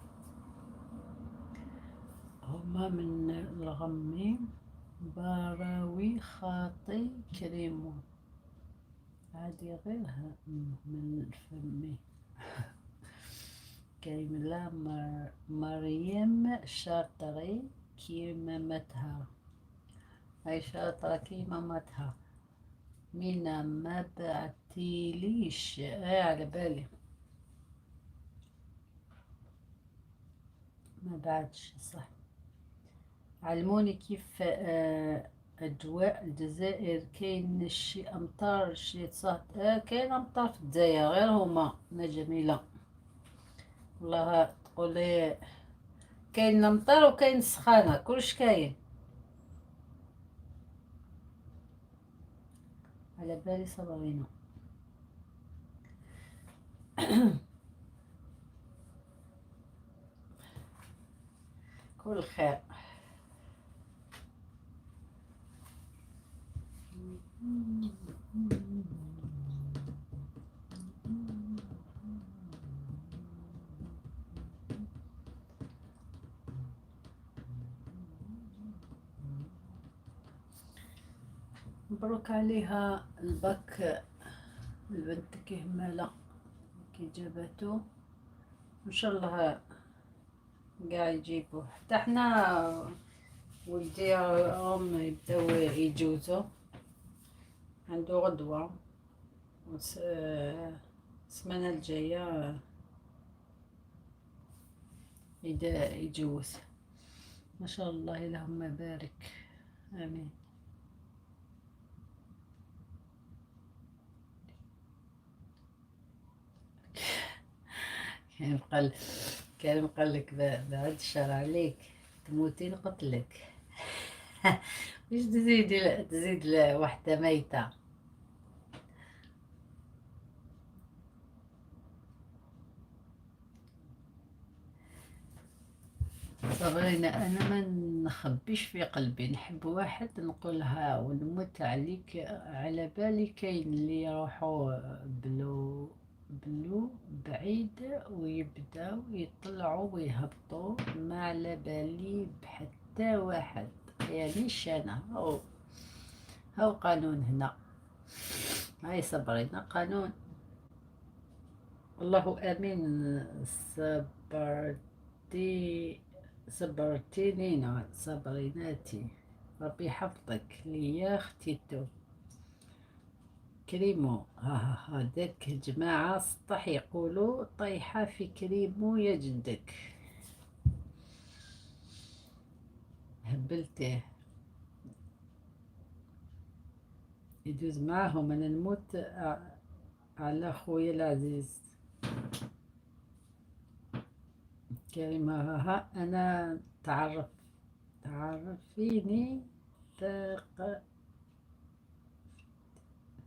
S1: هما من الغمي براوي خاطي كريمو عادي غير من فمي. كريم لا مريم شاطري كي مامتها، هاي شاطرة كي مامتها. مينا ما بعتيليش، ايه على بالي ما بعدش صح. علموني كيف اجواء الجزائر، كاين شي امطار شي صهد؟ كاين امطار في الجزائر غير هما ما جميله والله، تقولي كاين الامطار وكاين السخانه، كلش كاين. على بالي صبرينا. كل خير. مبروك عليها الباك البنت كهمالة كي جابتو، ان شاء الله قاع يجيبوه. حتى حنا ولدي هم يبداو يجوزو، عنده غدوة السمانة الجاية يجوز ما شاء الله. اللهم بارك، امين. كان قال كان قال لك بعد الشر عليك تموتي نقتلك. مش تزيد وحدة ميتة. صبرينا انا ما نخبيش في قلبي، نحب واحد نقولها ونموت عليك. على بالي كاين اللي يروحوا بلو بعيد ويبداو يطلعوا ويهبطوا، ما على بالي بحتى واحد، يعني انا هو قانون هنا. هاي صبرينا قانون. الله امين. صبرتينينا صبريناتي، ربي يحفظك ليا اختيتو كريمو. ها ها ها داك جماعة سطح يقولوا طيحة في كريمو يا جدك، هبلته يدوز معاهم. انا نموت على خويا العزيز كريم. ها ها انا تعرفيني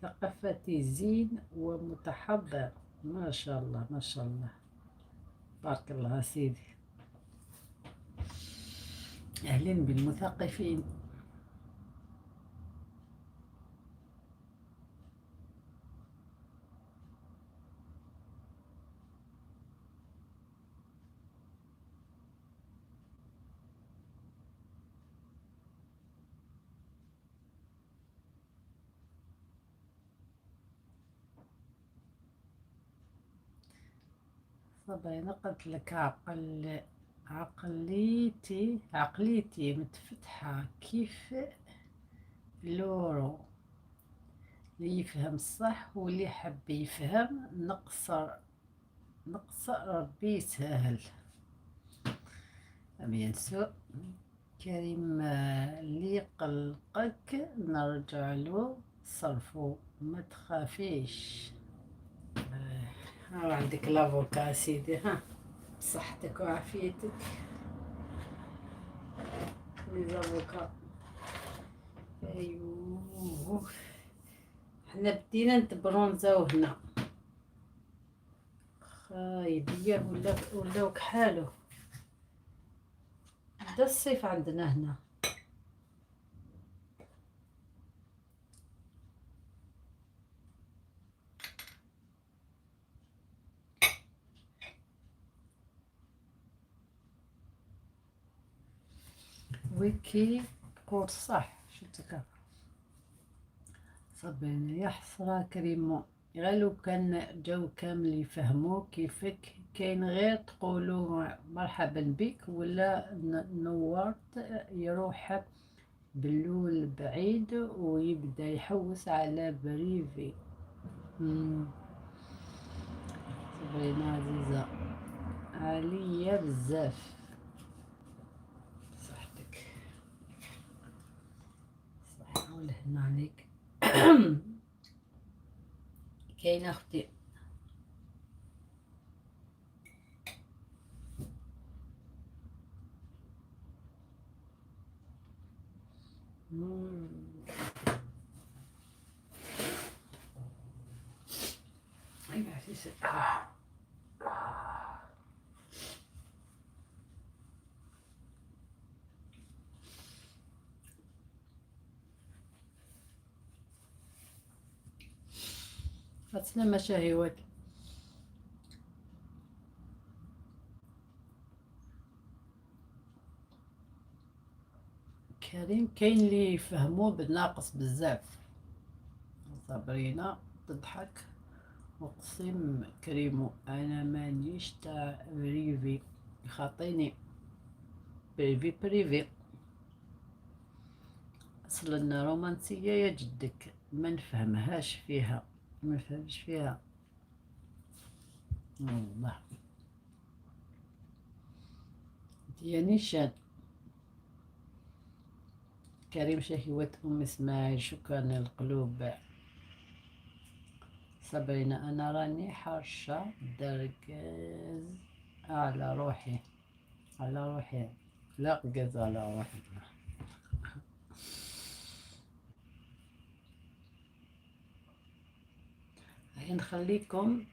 S1: ثقافتي زين ومتحضر، ما شاء الله ما شاء الله، بارك الله سيدي. أهلين بالمثقفين. صبرينا قلت لك عقليتي متفتحة كيف لورو، اللي يفهم الصح واللي حب يفهم نقصر ربي يسهل. bien sûr كريم اللي قلقك نرجع له صرفو ما تخافيش. ها عندك l'avocat سيدي، ها بصحتك وعافيتك les avocats. ايوه حنا بدينا نتبرونزاو هنا، خايبيه ولاو كحالو. بدا الصيف عندنا هنا. ويكي قول صح شفتك صبينا يا حسرة كريمو، غير لو كان جو كامل يفهمو كيفك كاين غير تقولوا مرحبا بك ولا نورت، يروح بلول بعيد ويبدا يحوس على privé. صبرينا عزيزة عليا بزاف، صحتك صحة والهنا عليك. كاينة اختي. ايوا عزيزة. تسلم شهوات. كريم كاين اللي يفهموه بالناقص بزاف. صابرينا تضحك اقسم كريمو انا مانيش تاع privé، خاطيني privé privé. اصلا رومانسية يا جدك ما نفهمهاش فيها، ما نفهمش فيها والله. يا نيشان كريم شهوة أم إسماعيل، شكرا القلوب. صبرينا أنا راني حرشة درقز على روحي، على روحي، لا قز على روحي. هيا نخليكم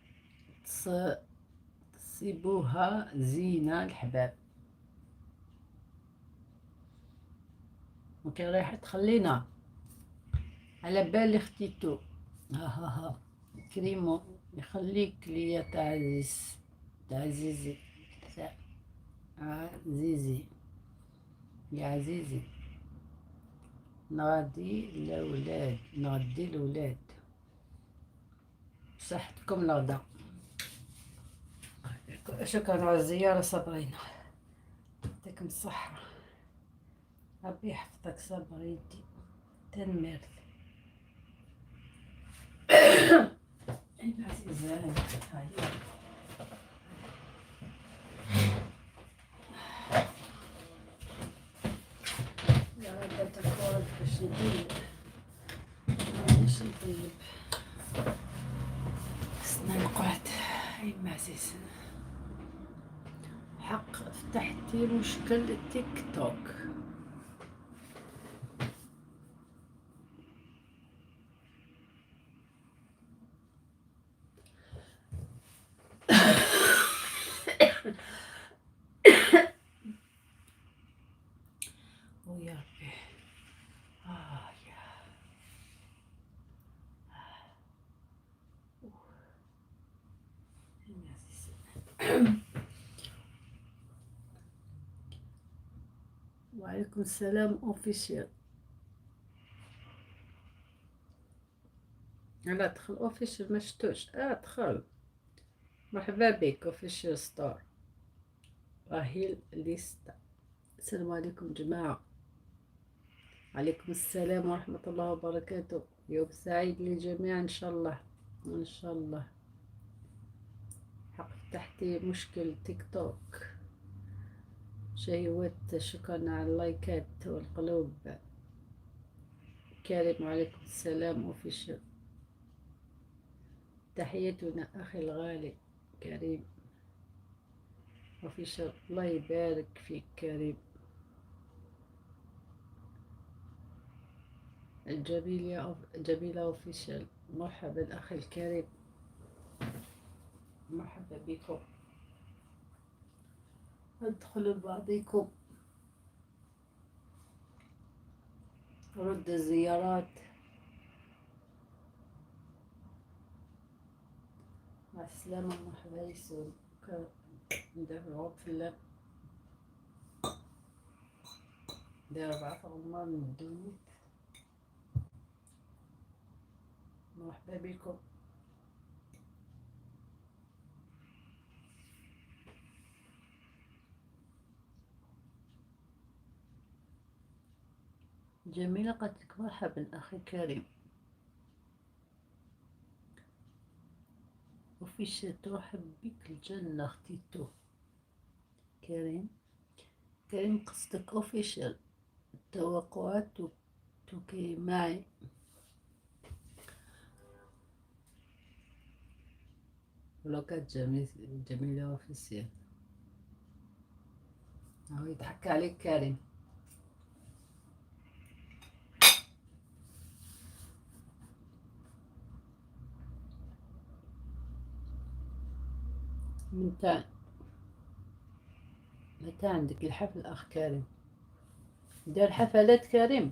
S1: تصيبوها زينة الحباب. ممكن رايحة تخلينا على بالي اختيتو. ها ها ها كريمو يخليك ليا تعزيز، تعزيزي، عزيزي يا عزيزي. نغدي الأولاد، نغدي الأولاد. صحتكم الغدا. شكرا على الزيارة صبرينا، يعطيكم الصحة، ربي يحفظك صبريتي. تنمرت عزيزة. يا رب تكون باش نطيب، باش نطيب. خصنا نقعد. اي عزيز حق فتحتي مشكل التيك توك. ويا ربي يا وعليكم السلام officiel. لا دخل officiel ما شفتوش. دخل، مرحبا بك officiel ستار. راهي ليستا. السلام عليكم جماعة. عليكم السلام ورحمة الله وبركاته. يوم سعيد للجميع إن شاء الله، إن شاء الله. حق فتحتي مشكل تيك توك. شهوات شكرا على اللايكات والقلوب. كريم وعليكم السلام officiel. تحياتنا أخي الغالي كريم officiel. الله يبارك فيك كريم. الجميلة جميلة officiel، مرحبا أخي الكريم، مرحبا بكم. ادخلوا لبعضكم، رد الزيارات. مع السلامة، مرحبا يسون. ندافعو في اللاب داير 4 في غمار من الدونيت. مرحبا بكم. جميلة قالت لك مرحبا أخي كريم. وفيش ترحب بك الجنة اختيتو. كريم، كريم قصدك official. التوقعات تكي معي. فلوقات جميلة official. هو يضحك عليك كريم. متى متى عندك الحفل أخ كريم؟ دار حفلات كريم؟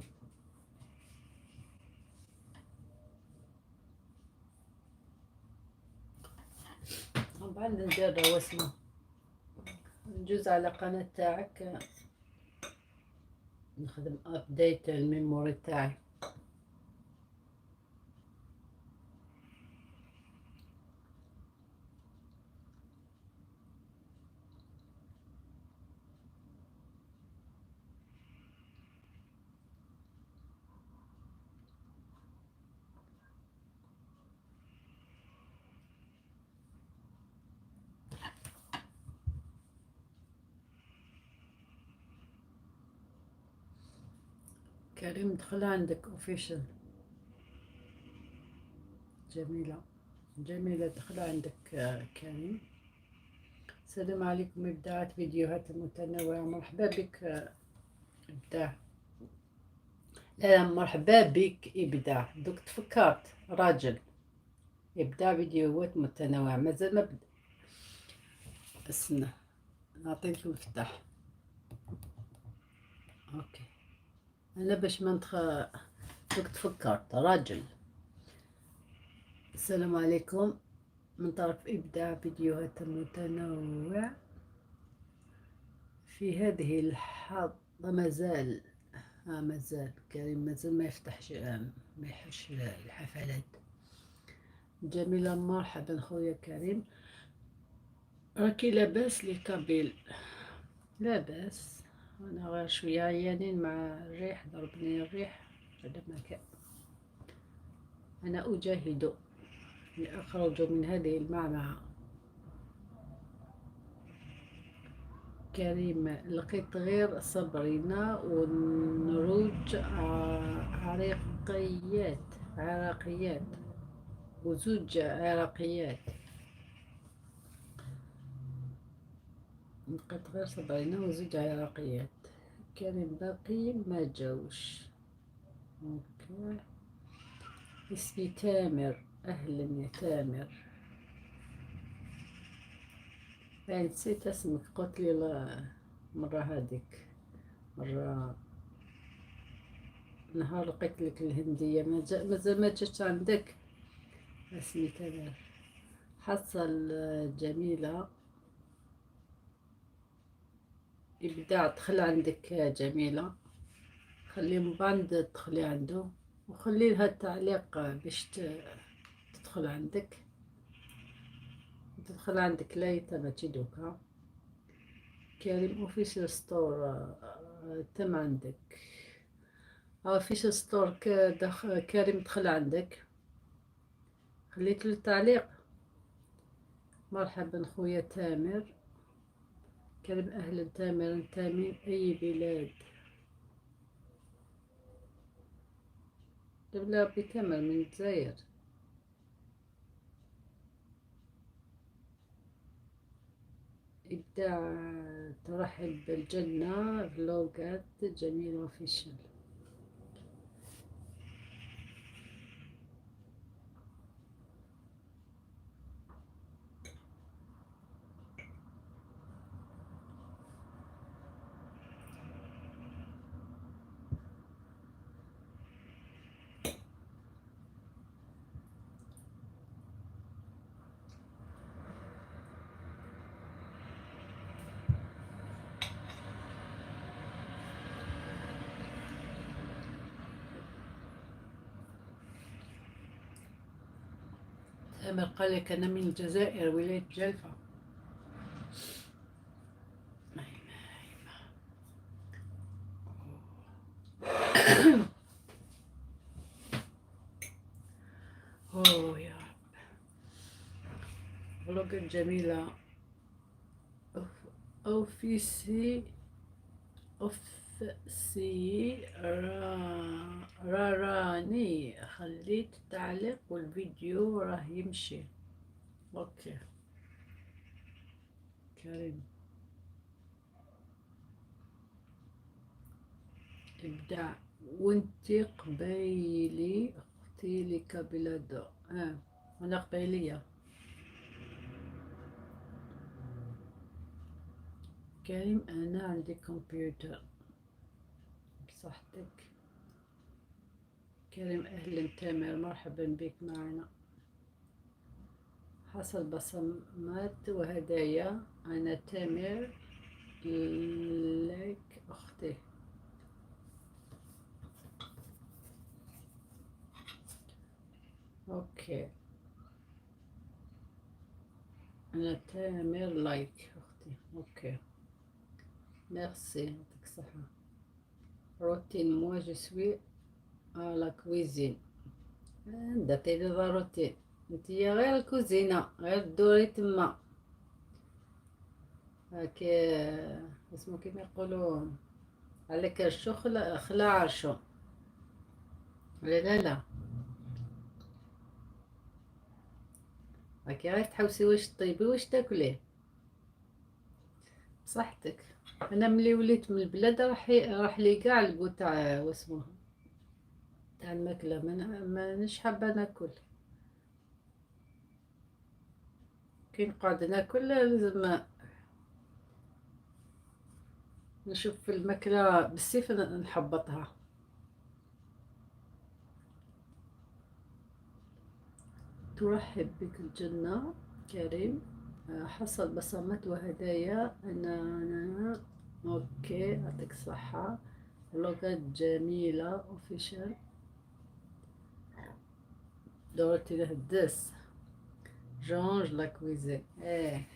S1: طبعا ندير واسمه، نجوز على قناة تاعك نخدم update ال memory تاعي. كريم دخل عندك official. جميلة، جميلة دخل عندك كريم. السلام عليكم إبداعات فيديوهات متنوعة، مرحبا بك إبداع. لا مرحبا بك إبداع. دوك تفكرت راجل إبداع فيديوهات متنوعة، مازال ما بدا. استنى نعطيك المفتاح. okay انا باش ما دوك تفكرت راجل. السلام عليكم من طرف إبداع فيديوهات متنوع. في هذه اللحظة مازال مازال كريم مازال ما يفتحش، ما يحش الحفلات. جميلة مرحبا خويا كريم، راكي لاباس؟ les Kabyles لاباس، انا غير شوية عيانين مع الريح، ضربني الريح هذا ما كان. انا اجاهد لأخرج من هذه المعمعة. كريم لقيت غير صبرنا ونروج عراقيات، عراقيات وزوج عراقيات. لقيت غير صبرنا وزوج عراقيات. كريم باقي ما جاوش. okay اسمي تامر، اهلا يا تامر. نسيت اسمك، قلت لي مرة هذيك مرة نهار لقيت لك الهندية مازال ما جاتش عندك. اسمي تامر. حصل جميلة إبداع دخل عندك جميلة، خلي من بعد تدخلي عنده وخلي لها التعليق باش تدخل عندك. تدخل عندك لا ماشي دوكا. كريم official store تم عندك. official store كريم دخل عندك، خليت له التعليق. مرحبا خويا تامر. كريم اهلا تامر، انت من اي بلاد؟ لا بتامر من الجزائر. إبداع ترحب بالجنة فلوقات جميل official. تامر قال لك أنا من الجزائر ولاية جلفة. فلوقات جميلة. أوفيسي أوفسي راني خليت التعليق والفيديو راه يمشي. OK كريم ابداع. وانتي قبايلي اختي لكابيلادو؟ انا قبايلية. كريم انا عندي كمبيوتر. بصحتك كريم. اهلا تامر، مرحبا بك معنا. حصل بصمات وهدايا. انا تامر لك اختي. OK انا تامر like اختي. OK merci، يعطيك الصحة. روتين، moi je suis à la cuisine. درتي لي روتين انتيا، غير الكوزينة غير دوري تما هاكي اسمو كيما يقولوا على كرشو خلا عرشو. لا لا لا، راكي غير تحوسي واش طيبي واش تاكلي. بصحتك. انا ملي وليت من البلاد راح لي كاع ال goût تاع واسمو تاع الماكله، مانيش حابه ناكل. كي نقعد ناكل لازم نشوف الماكله بالسيف نحبطها. ترحب بك الجنة كريم. حصل بصمات وهدايا. أنا OK يعطيك الصحة. فلوقات جميلة official. دورتي له الدس je range la cuisine. ايه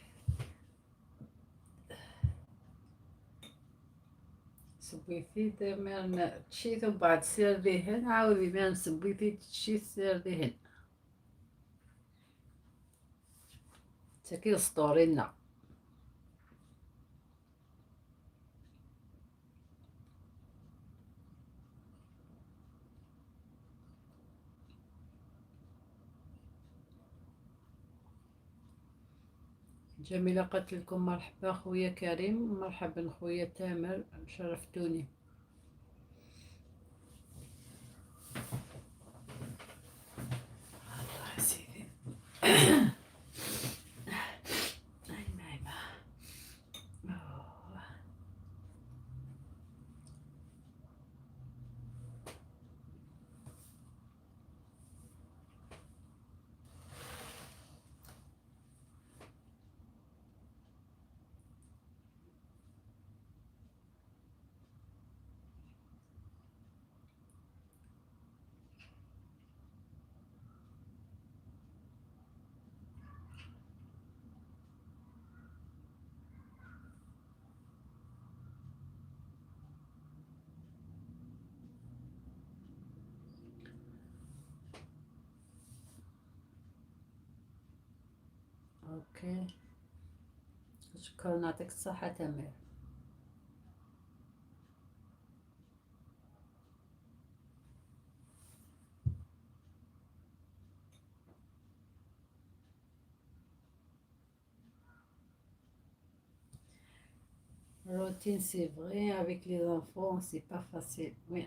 S1: سبيتي تمام تشيت وبعد سير ذهن عاودي مان سبيتي تشيت سير ذهن تاكي سطورينا. جميلة قالت لكم مرحبا خويا كريم، مرحبا خويا تامر، شرفتوني. الله سيدي. أيما أيما. أوه. OK شكرا، يعطيك الصحة تامر. Routine, c'est vrai, avec les enfants, c'est pas facile. Oui.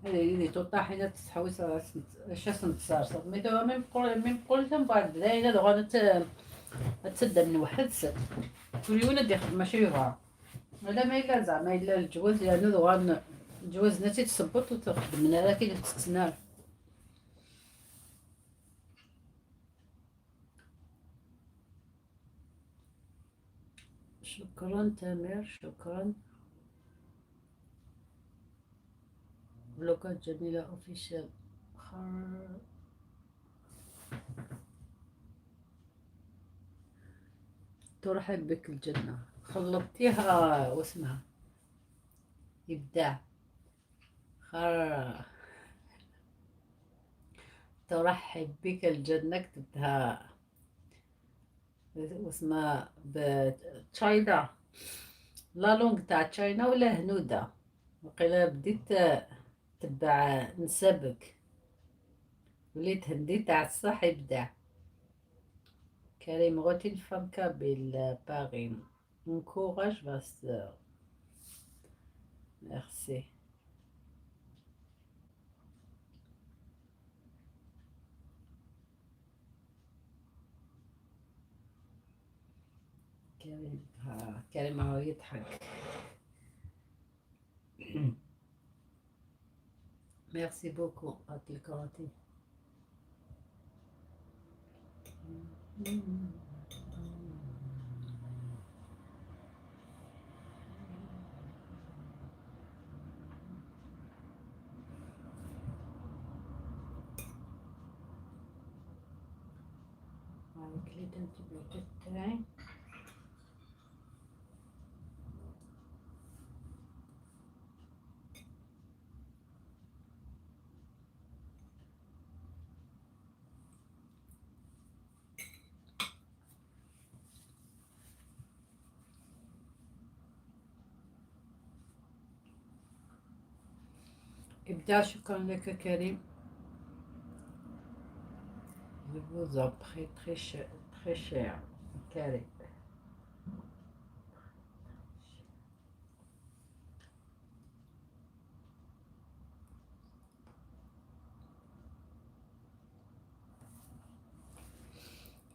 S1: هذه طاحنة تحوس اش نتصارص mais دابا même قول من بعد بداينا دغا تسد من واحد كل يوم ندي خدمة ماشي يبغى ولا ما الا زعما الا الجواز، لانه دغا الجواز نتي تصبط وتخدم لنا كي تستنى. شكرا تامر، شكرا. فلوقات جميلة official. خر ترحب بك الجنة. خلطتيها واسمها إبداع. خر ترحب بك الجنة، كتبتها واسمها China، la langue تاع China ولا هنودة، وقيلا بديت تبع نسبك، وليت هندي تاع الصح. ابداع كريم routine femme kabyle Paris encourage ma sœur merci. كريم كريم هو يضحك. merci beaucoup قالت روتين. هاي كليت antibiotique تاعي. إبداع شكرا لك كريم. Je vous en prie très cher, très cher كريم.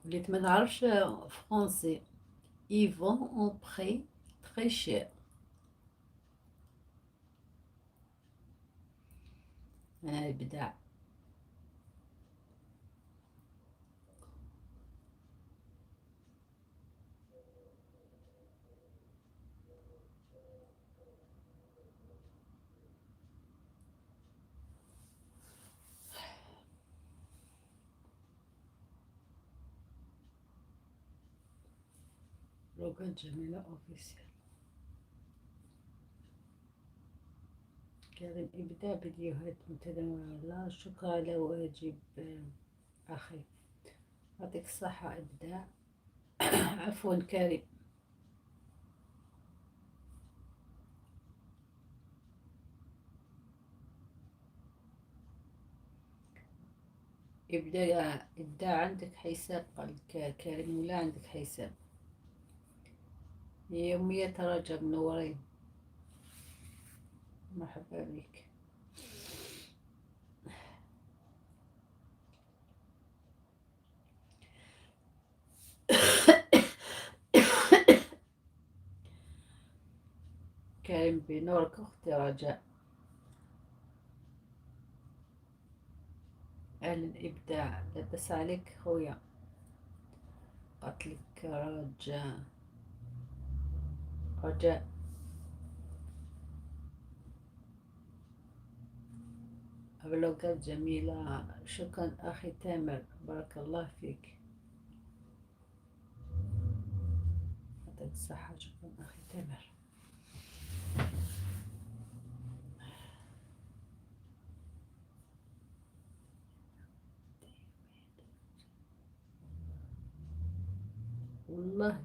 S1: وليت ما نعرفش français. Ils vont en prix très cher. أنا إبداع. روكات جميلة officiel. كريم إبداع فيديوهات متنوعة. لا شكرا على واجب أخي، يعطيك الصحة إبداع. عفوا كريم. إبداع إبداع عندك حساب؟ قال كريم ولا عندك حساب؟ يومية رجب منورين، مرحبا بك. كريم بنورك أختي رجاء. أهلا إبداع، لاباس عليك خويا؟ قتلك رجاء رجاء. فلوقات جميلة، شكرا أخي تامر، بارك الله فيك، يعطيك الصحة. شكرا أخي تامر. والله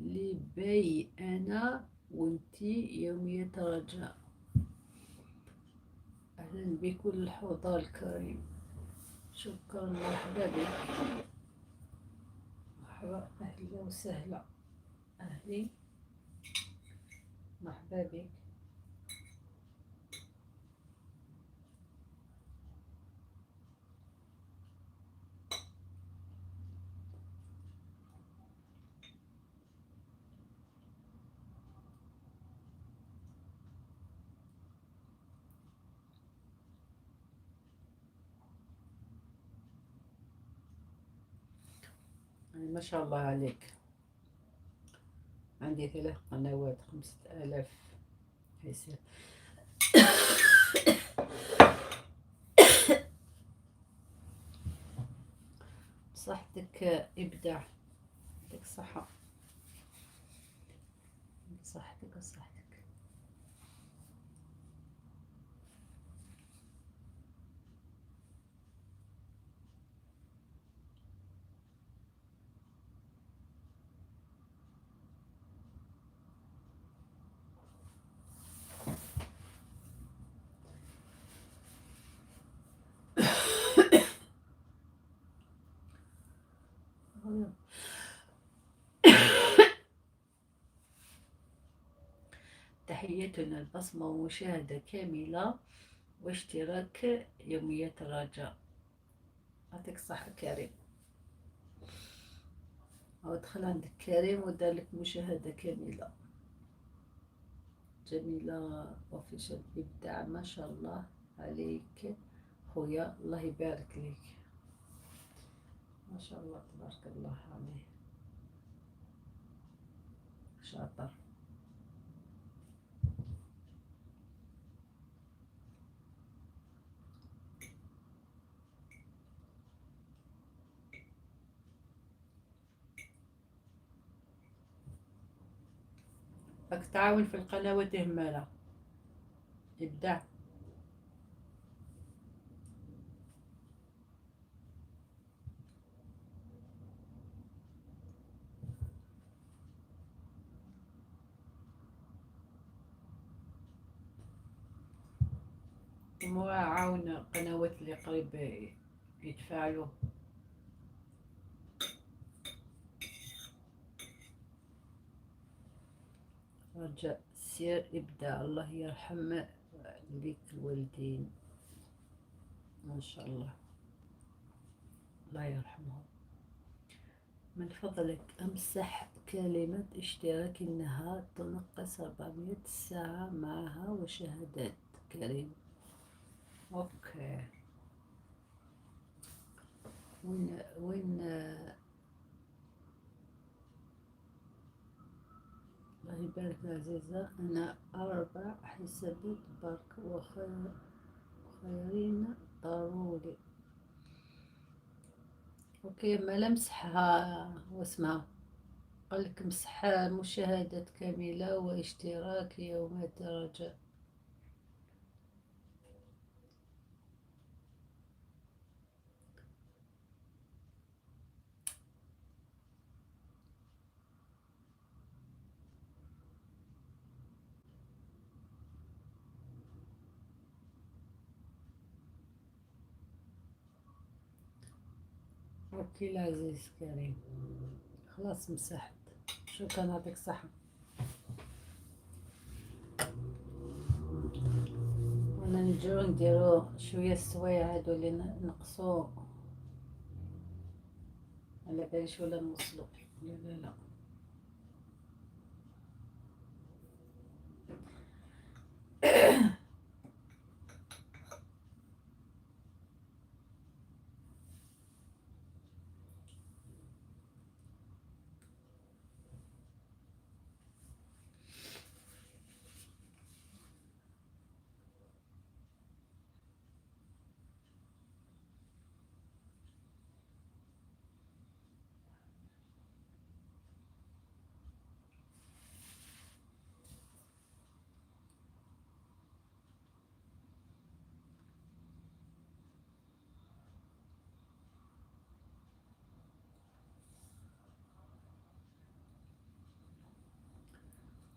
S1: لي باي أنا وانتي يومية رجاء. أهلا بكل الحضور الكريم، شكرا، مرحبا بك، مرحبا، أهلا وسهلا، أهلي، مرحبا بك. ما شاء الله عليك، عندي 3 قنوات، 5000 حساب. بصحتك إبداع، يعطيك الصحة، بصحتك وصحتك. تحياتنا، البصمة ومشاهدة كاملة واشتراك يوميات الرجاء. يعطيك الصحة كريم. أو دخل عندك كريم ودار لك مشاهدة كاملة. جميلة Official، إبداع ما شاء الله عليك خويا، الله يبارك لك. ما شاء الله تبارك الله عليه، شاطر.
S2: راك تعاون في القنوات همالة إبداع. عاون قنوات اللي قريب يتفاعلوا.
S1: رجاء سير إبداع، الله يرحم لك الوالدين إن شاء الله، الله يرحمهم. من فضلك أمسح كلمة اشتراك، إنها تنقص 400 ساعة معها وشهادات كريم. OK، وين وين؟ الله يبارك عزيزة. أنا 4 حسابات برك وخيرين ضروري. OK، ما لمسحها واسمها قالك مسح مشاهدات كاملة واشتراك يومات رجاء. OK العزيز كريم، خلاص مسحت. شكرا، يعطيك الصحة. وانا نجيو نديرو شوية السوايع هادو اللي نقصو، على باليش ولا نوصلو. لا لا لا.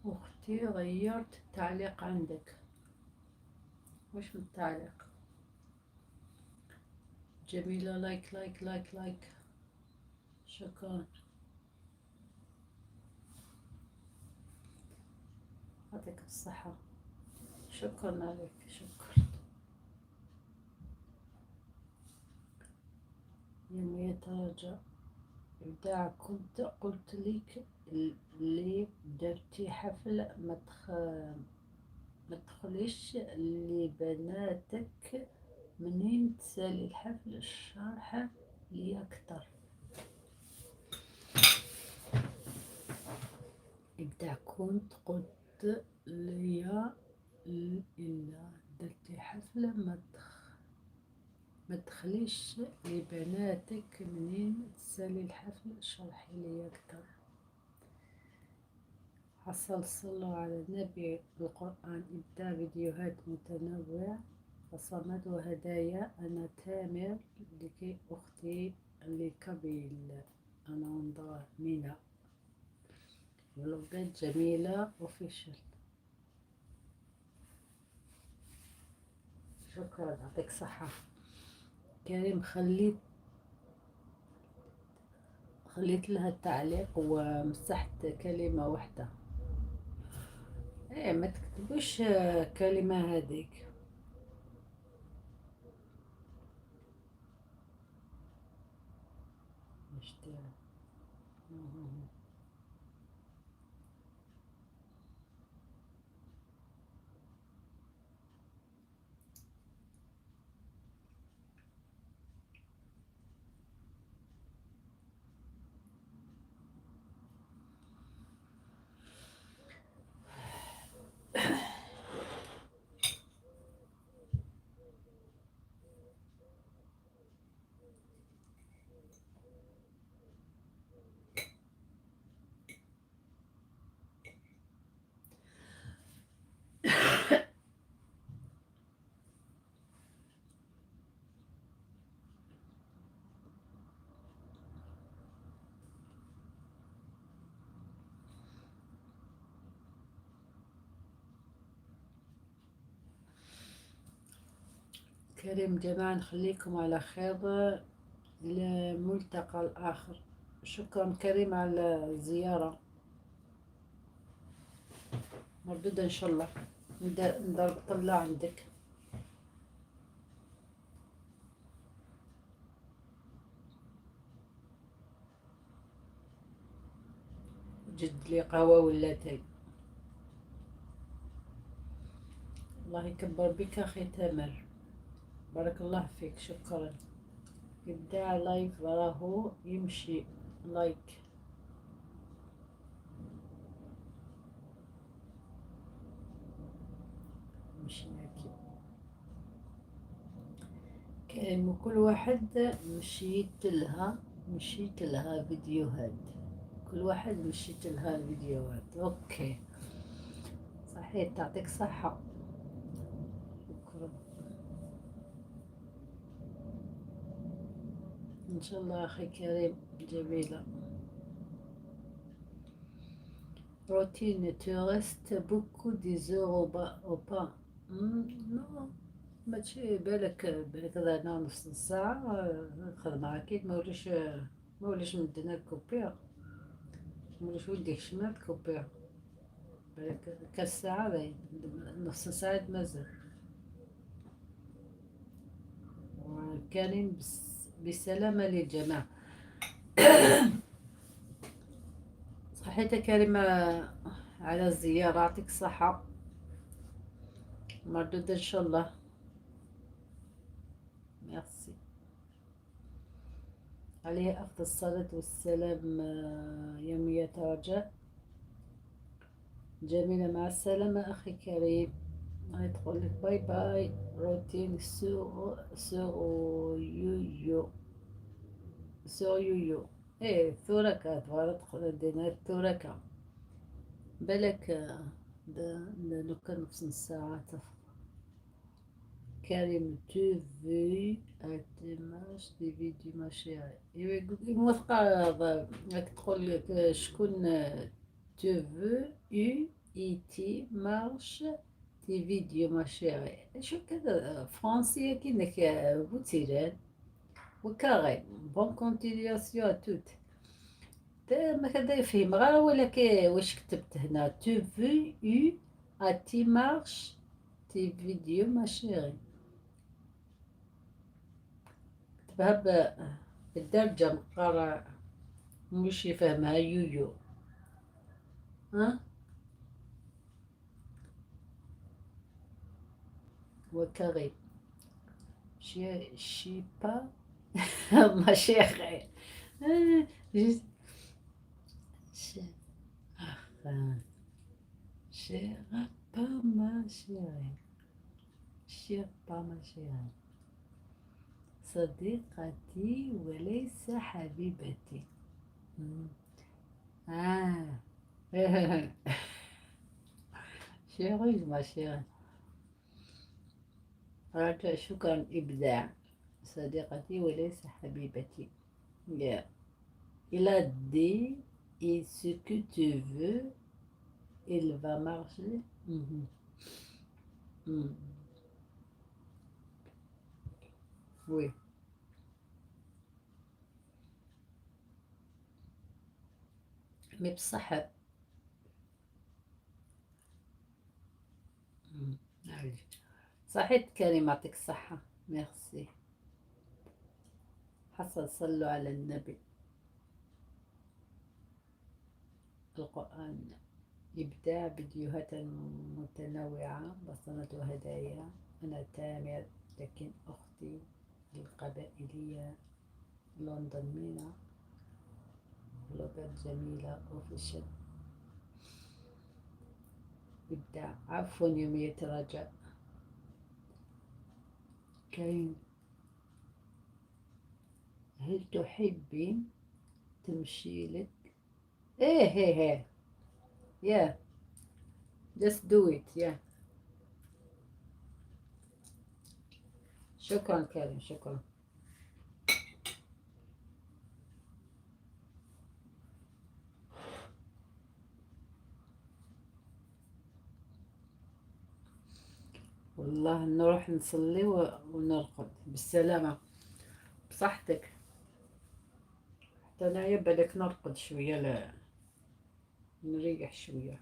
S1: أختي غيرت التعليق عندك، واش من التعليق؟ جميلة like like like like، شكرا، يعطيك الصحة، شكرا عليك، شكرا. يوميات رجاء إبداع. كنت قلت لك اللي درتي حفل ما تدخليش لبناتك منين تسالي الحفل، الشرح لي أكثر. إبداع. كنت قلت لي إلا درتي حفلة ما تدخليش لبناتك منين تسالي الحفل، شرحي لي أكثر. حصل صلوا على النبي القرآن. إبداع فيديوهات متنوعة وصمد وهدايا. أنا تامر لكي أختي لكبيل. أنا انضر مينا فلوجات جميلة Official. شكرا، يعطيك صحة كريم. خليت لها التعليق ومسحت كلمة واحدة.
S2: ايه ما تكتبوش كلمة هذيك. كريم جماعة، نخليكم على خير للملتقى الآخر. شكرا كريم على الزيارة، مردودة إن شاء الله. نضرب طلة عندك. جد لي قهوة ولا تاي. الله يكبر بك أخي تامر، بارك الله فيك، شكرا. إبداع live راهو يمشي like. مشي هاكي كاين كل واحد مشيت لها فيديوهات، كل واحد مشيت لها الفيديوهات. OK صحيح، تعطيك صحة، شكرا. إن شاء الله أخي كريم. جميلة روتين. Tu restes beaucoup des heures au pas؟ non ماشي بالك هذا نص ساعة خدمة أكيد. ما وليش مدينا ال coupure، ما وليش ولدي شمال coupure. بالك كاس ساعة باين نص ساعة مازال. كريم بسلامة للجماعة. صحيت كريمة على الزيارة، يعطيك الصحة، مردود إن شاء الله. ميرسي. عليه أفضل الصلاة والسلام. يومية رجاء جميلة. مع السلامة أخي كريم. هاي تقول لك bye bye. روتين sur يو sur يو. ايه ثوركا تبغى دينا الثوركا بالك لو كان نص ساعة. كريم tu veux marche des vidéos ma chérie؟ موافقة. راك تقول لك شكون tu veux où et tu marches tes vidéos ma chérie؟ شو كذا فرنسية كينك بوتيران وكاري. bonne continuation à toutes. ما كذا يفهم غير ولكن واش كتبت هنا tu veux où et tu marches tes vidéos ma chérie؟ كتبها بالدارجة مقرا مش يفهمها يويو. ها وكاري شي با ma chérie. Chère pas ma chérie, chère pas ma chérie، صديقتي وليس حبيبتي. آه chérie ma chérie. رجاء شكرا. إبداع صديقتي وليس حبيبتي. Yeah. Il a dit et ce que tu veux il va marcher. Oui. mais بصح صحيت كريم، يعطيك الصحة، ميرسي. حصل صلوا على النبي. القرآن إبداع، فيديوهات متنوعة، بصمة وهدايا. أنا تامر، لكن أختي القبائلية لندن مينا، فلوقات جميلة official إبداع. عفوا يومية رجاء. كريم، هل تحبي تمشي لك؟ ايه ايه ايه، yeah, just do it, yeah. شكرا كريم، شكرا. والله نروح نصلي ونرقد. بالسلامة، بصحتك. حتى انايا بالك نرقد شوية، لا نريح شوية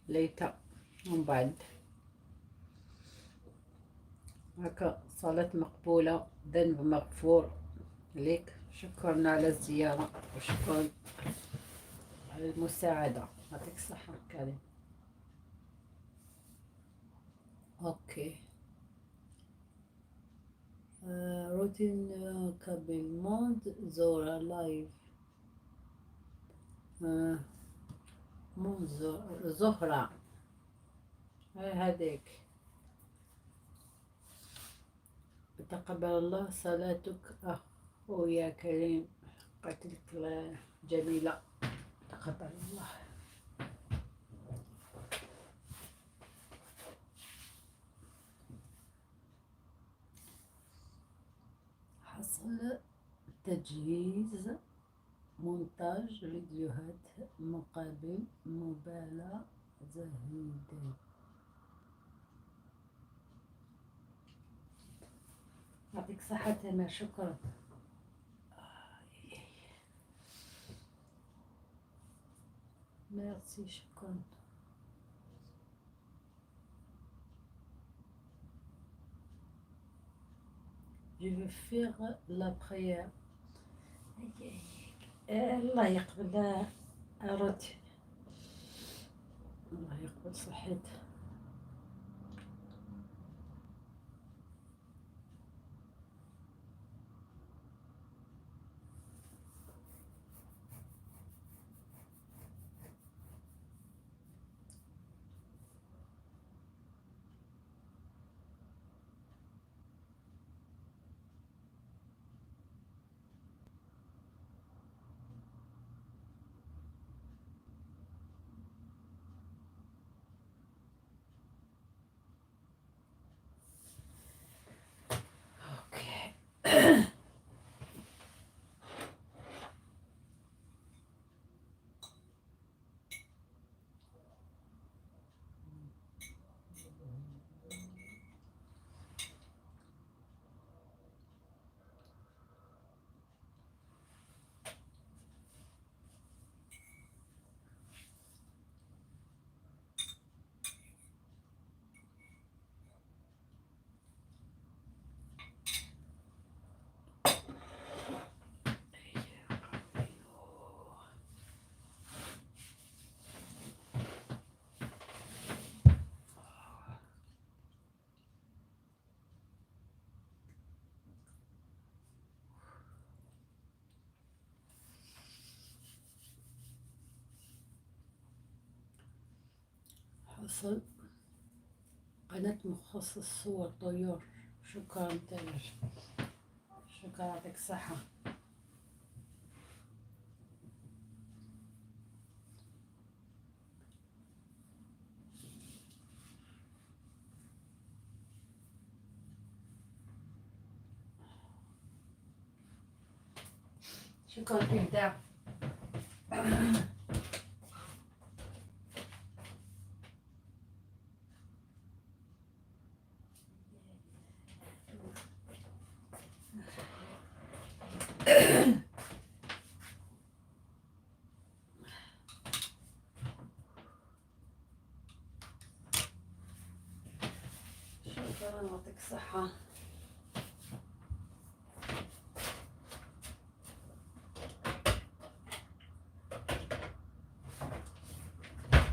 S2: ليتا ومن بعد هكا. صلاة مقبولة، ذنب مغفور لك. شكرا على الزيارة وشكرا على المساعدة، يعطيك الصحة كريم. OK، روتين kabyle monde زورا live، monde زهرة هذيك. تقبل الله صلاتك أخويا كريم، قتلك جميلة، تقبل الله. حصل تجهيز مونتاج فيديوهات مقابل مبالغ زهيدة. يعطيك الصحة تمام، شكرا. ميرسي، شكرا. Je vais faire la prière. الله يقبل روتي، الله يقبل. صحيت. OK. حصل قناة مخصص صور طيور. شكرا تامر، شكرا، يعطيك الصحة. شكرا إبداع.
S1: يعطيك الصحة.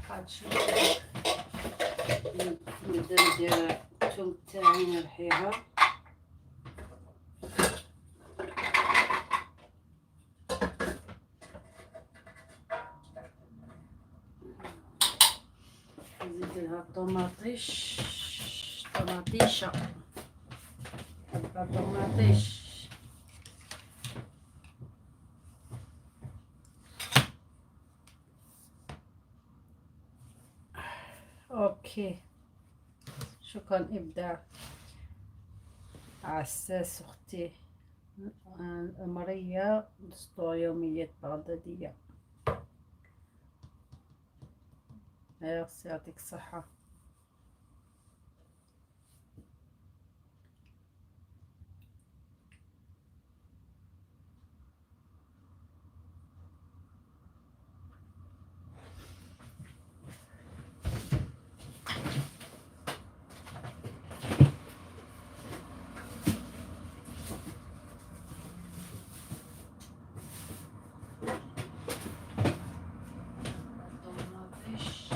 S1: بعد شوية نبدا ندير الثوم تاعي نرحيها. نزيد لها الطوماطيش، طوماطيشة، حبة طوماطيش. OK، شكرا ابداع عساس اختي مريا دستور يوميات بغدادية. ميرسي، يعطيك الصحة. طوماطيش.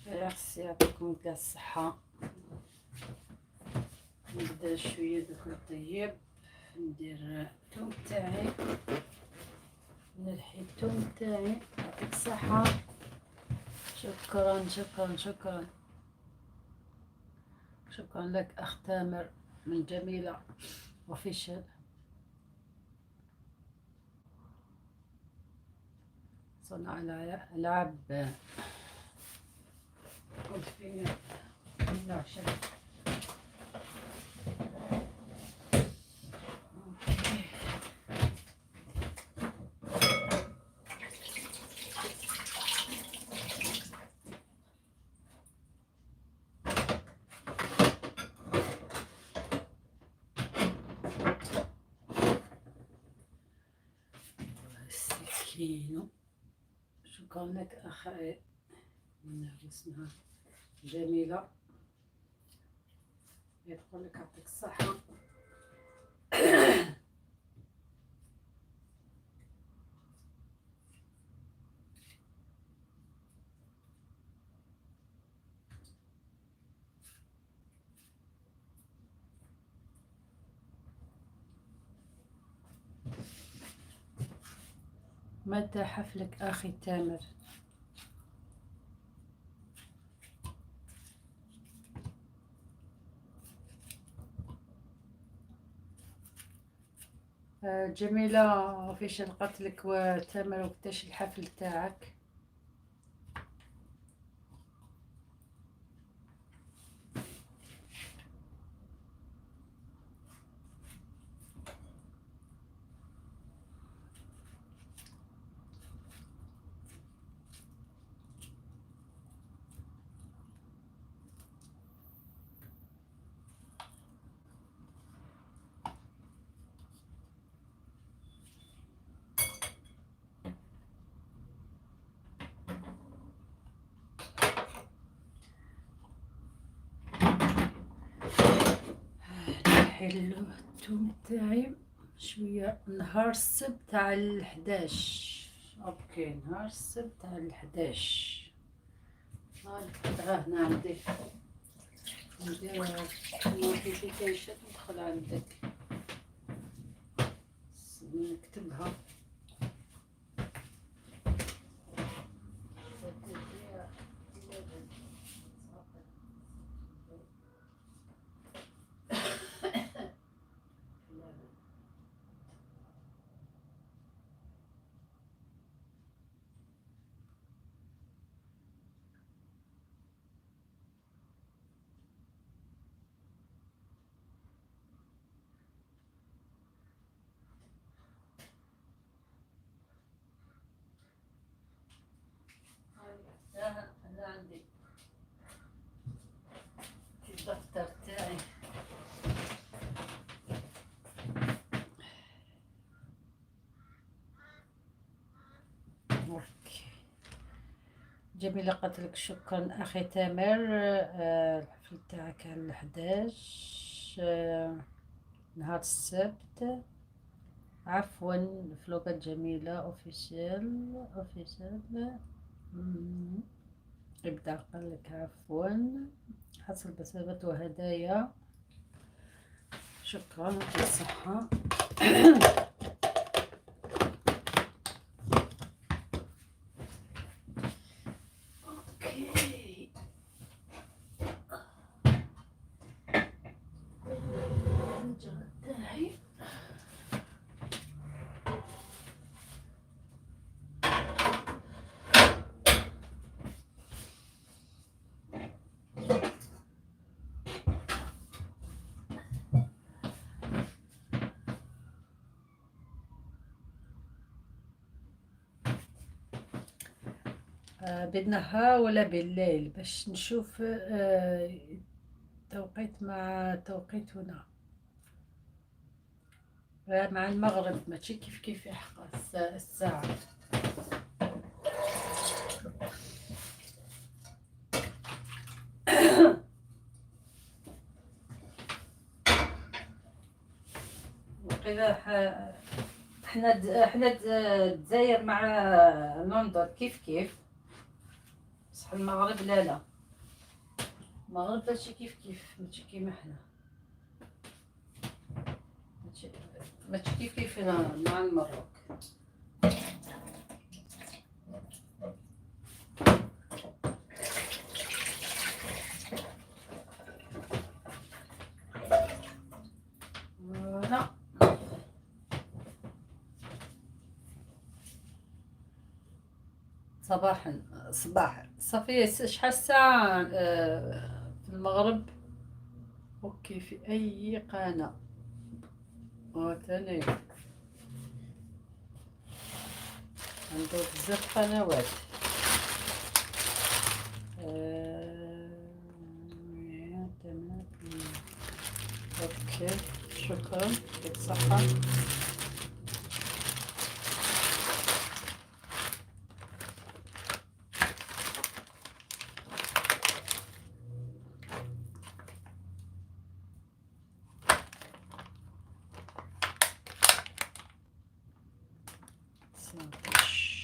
S1: ميرسي، يعطيكم كاع الصحة. نبدا شوية دوك نطيب، ندير الثوم تاعي، نرحي الثوم تاعي. يعطيك الصحة، شكرا شكرا شكرا شكرا لك أخ تامر من جميلة Official. صنع الألعاب 2022. OK. السكين. شكرا لك أخ من اسمها جميلة، يدخل لك، يعطيك الصحة. متى حفلك أخي تامر؟ جميلة فيش قتلك وتامر وقتاش الحفل تاعك؟ حلو الثوم تاعي شوية. نهار السبت على 11. OK، نهار السبت على 11. ها هنا عندي ندير notification، ندخل عندك نكتبها. عندي في الدفتر تاعي. OK، جميلة قالت لك شكرا أخي تامر. الحفل تاعك على 11 نهار السبت. عفوا، فلوقات جميلة officiel officiel. ابدأ، قال لك عفوا، حصل بسبت وهدايا. شكرا، يعطيك الصحة. OK، الطنجرة تاعي. بالنهار ولا بالليل باش نشوف توقيت مع توقيت هنا مع المغرب ماشي كيف كيف يحق الساعة. وقيلا حنا الجزائر مع لندن كيف كيف، بصح المغرب لا لا، المغرب ماشي كيف كيف، ماشي كيما حنا، ماشي كيف كيف هنا مع المغرب. voilà. صباحا صباح صافي. شحال الساعة في المغرب؟ OK، في أي قناة؟ ثاني عنده بزاف قنوات. تمام، OK، شكرا، يعطيك الصحة. 19.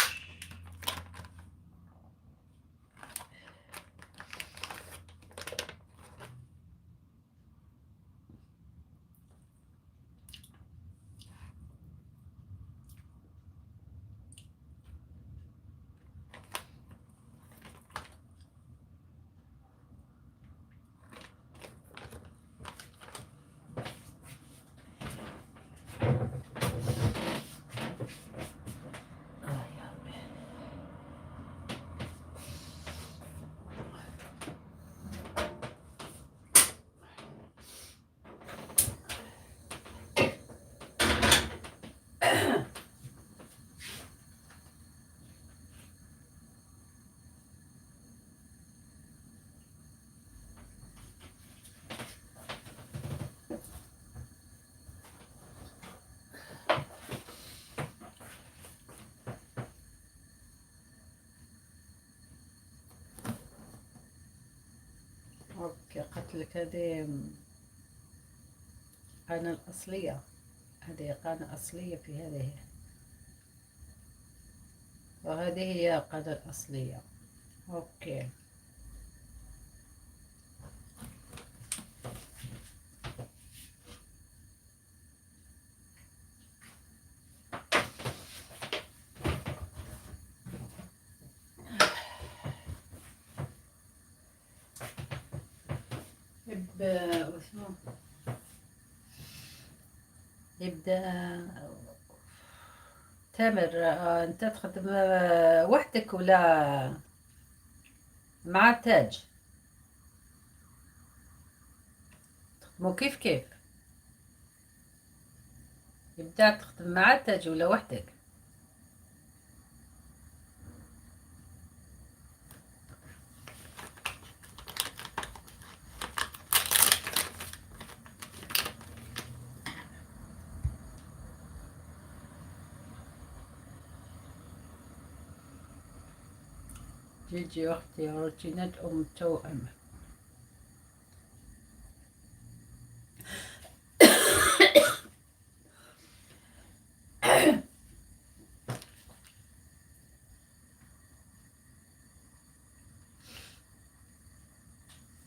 S1: يا ربي. OK، قلت لك هذه قناة الأصلية، هذه قناة أصلية في هذه، وهذه هي القناة الأصلية. OK، واسمه يبدأ تامر. انت تخدم وحدك ولا مع تاج؟ تخدموا كيف كيف؟ يبدأ تخدم مع تاج ولا وحدك؟ جيجي أختي، روتينات أم توأم.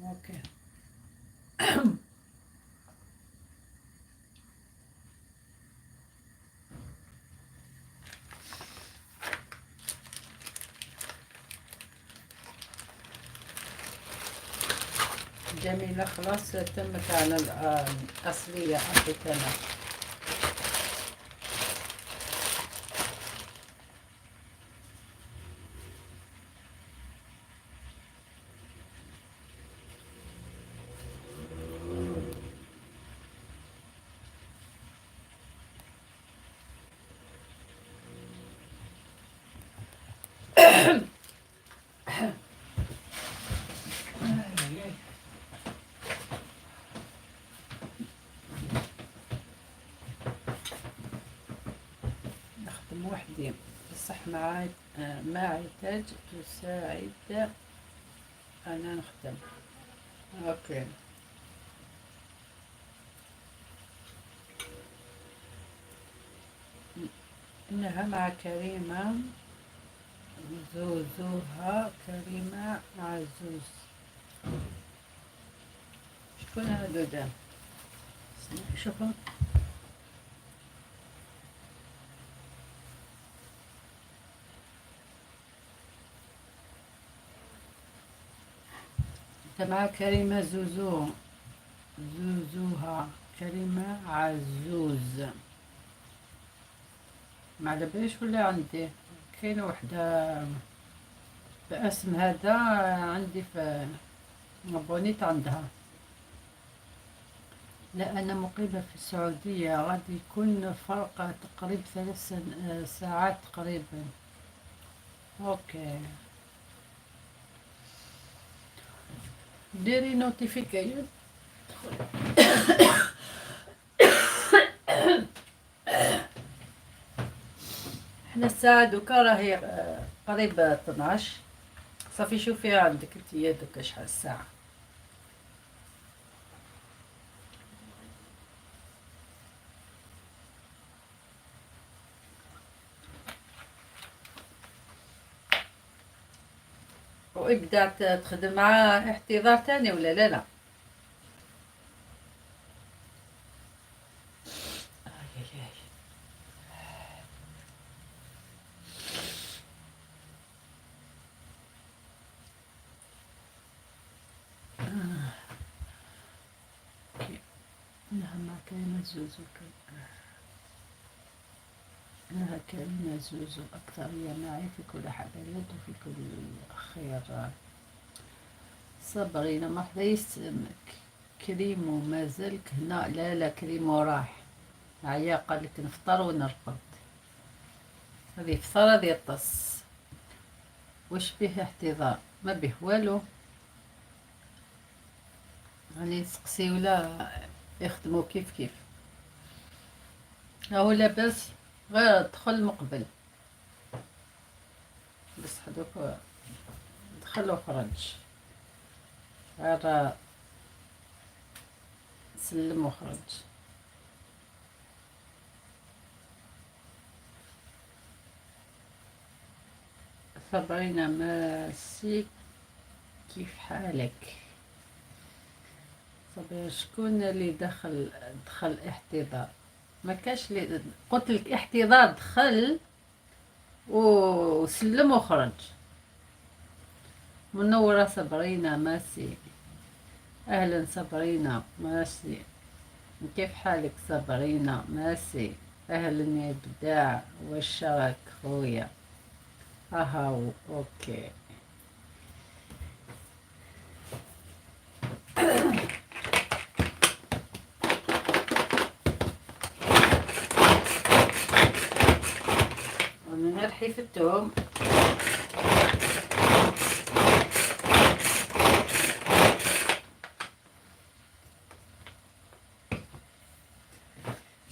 S1: OK. جميلة، خلاص تمت على الأصلية أعطيتنا. نخدم وحدي بصح مع تاج تساعد أنا نخدم. OK، إنها مع كريمة زوزوها، كريمة عزوز. شكون هادو؟ دا شوفوا. انت مع كريمة زوزو، زوزوها، كريمة عزوز. ما على باليش ولا عندي كاينة وحدة باسم هذا عندي في abonnée عندها. لا، أنا مقيمة في السعودية، غادي يكون فرق تقريب 3 ساعات تقريبا. OK، ديري notification. حنا الساعة دوكا راهي قريب 12. صافي، شوفي عندك انتيا دوكا شحال الساعة. وابدأ تخدم مع احتضار تاني ولا لا؟ لا. آي آي آي. OK. نعم، كلمة زوزو، إنها كلمة زوزو أكثرية معي في كل حفلات وفي كل خير. صبرينا، مرحبا. يسلمك كريمو، مازالك هنا؟ لا لا، كريمو راح عيا، قال لك نفطر ونرقد. هذه فطر، هذه طس. واش به احتضار؟ ما به والو. راني نسقسي ولا يخدموا كيف كيف. هو لاباس، غير دخل مقبل بس دوك دخل وخرج، غير سلم وخرج. صبرينا ماسي، كيف حالك صبرينا؟ شكون اللي دخل؟ دخل احتضار؟ ما كاش اللي قلت لك احتضار، دخل وسلم وخرج. منورة صبرينا ماسي، أهلا صبرينا ماسي، كيف حالك صبرينا ماسي؟ أهلا يا إبداع، واش راك خويا؟ أها OK. نرحي في الثوم.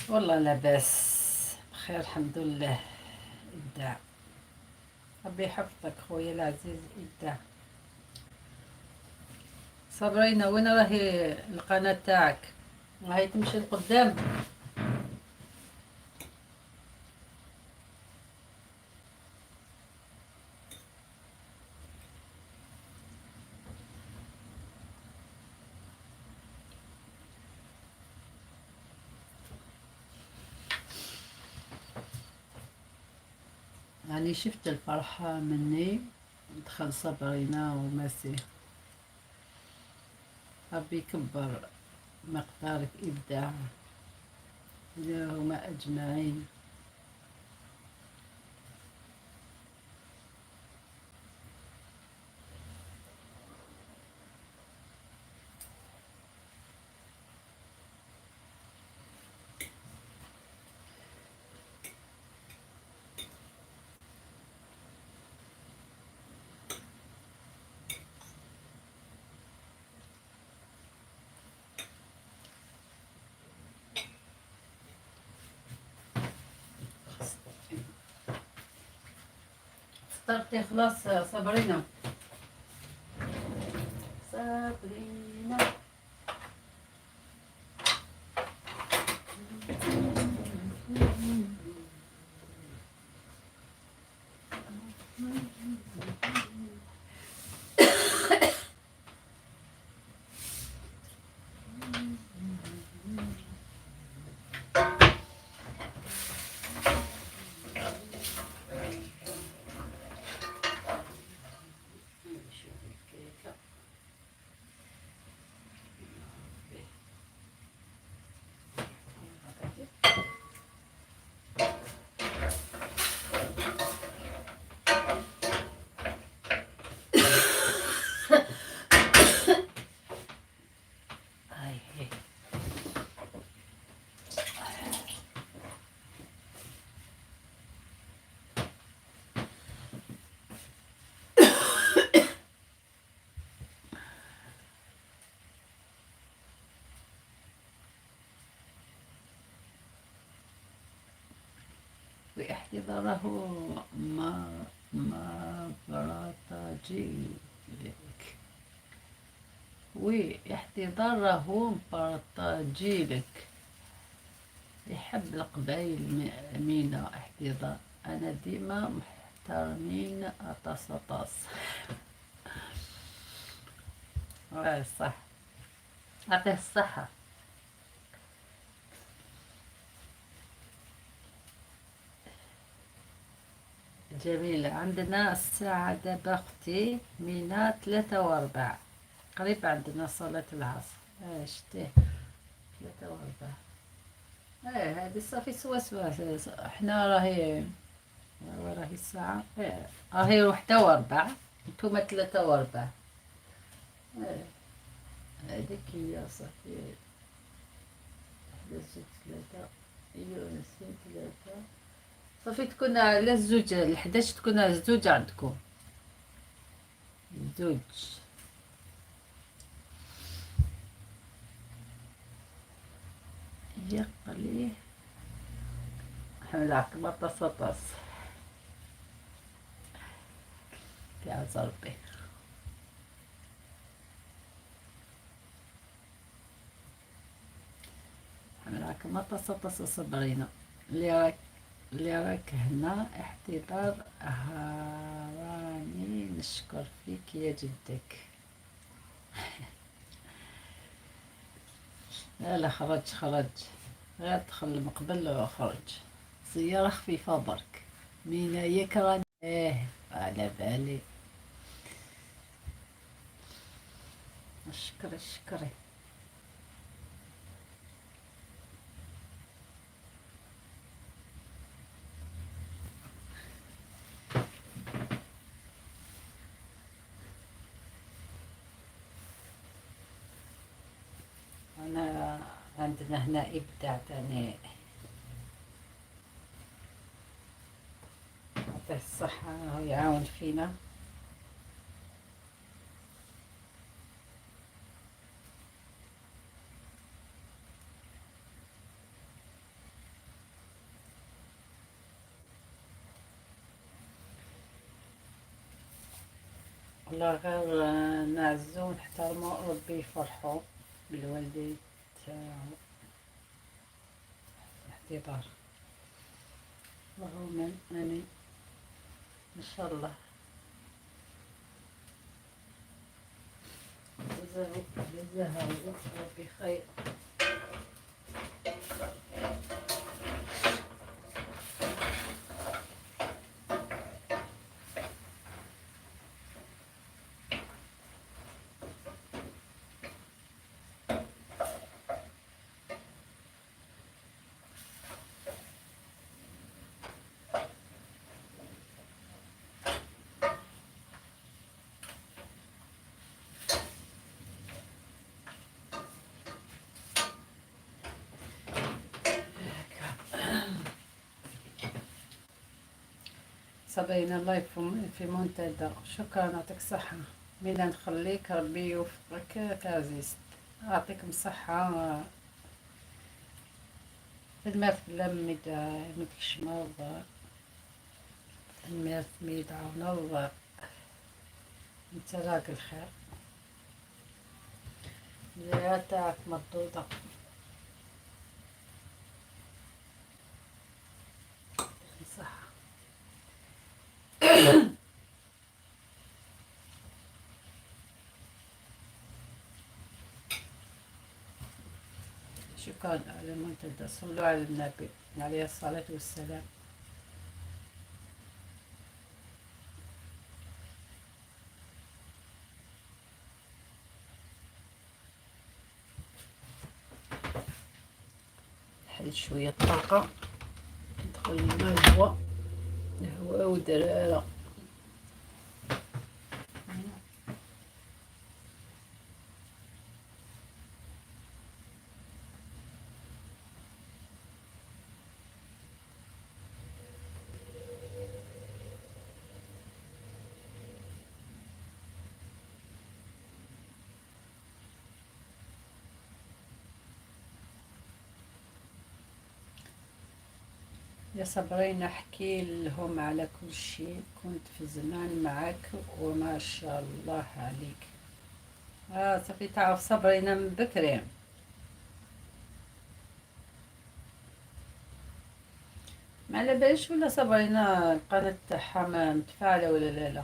S1: والله لاباس، بخير الحمد لله. ابداع، ربي يحفظك خويا العزيز إبداع. صبرينا وين راهي القناة تاعك؟ راهي تمشي لقدام؟ يعني شفت الفرحة مني دخل صبرينا وماسي. ربي يكبر مقدارك إبداع، اللهم أجمعين. فطرتي خلاص صبرينا؟ صبرينا نشوف الكيكة. هاي هي. واحتضاره ما براتاجيلك، oui احتضاره برطاجيلك. يحب القبايل مينا احتضار. أنا ديما محترمين أطاس أطاس. صح، أعطيه الصحة. جميلة. عندنا الساعة دابا أختي مينا 3:15 قريب، عندنا صلاة العصر. شتيه 3:15. هذه صافي سوا سوا. حنا راهي الساعة راهي 1:15، نتوما 3:15. هذيك هي صافي. 1 2 3 ايوا 2 3 صافي تكون على الزوج 11، تكون على الزوج عندكم زوج. يقلي حنا طاس طاس يا ربي. حنا طاس طاس صبرينا اللي راك هنا احتضار هراني نشكر فيك يا جدك. لا لا خرج خرج، غير دخل من قبل وخرج. زيارة خفيفة برك مينا ياك راني على بالي. شكري شكري. أنا عندنا هنا إبداع تاني، يعطيه الصحة هو يعاون فينا. والله غير نعزو ونحترمو، ربي يفرحو بالوالدين تاعو احتضار. اللهم امين ان شاء الله. جزاها ربي خير. صبينا live في منتدى. شكرا، يعطيك الصحة ميلا، نخليك، ربي يوفقك عزيز، يعطيكم الصحة. المرت لم متكشمر المرت ميد عاونا انت راك الخير. لا تاعك مردودة. صح. شكرا على المنتدى. صلوا على النبي عليه الصلاة والسلام. نحل شوية الطاقة، ندخل الماء، الهواء الهواء ودرارة. يا صبرين احكي لهم على كل شيء، كنت في زمان معك وما شاء الله عليك. صافي، تعرف صبرينا من بكري. ما على باليش ولا صبرينا القناة تاعها ما متفاعلة ولا لا. لا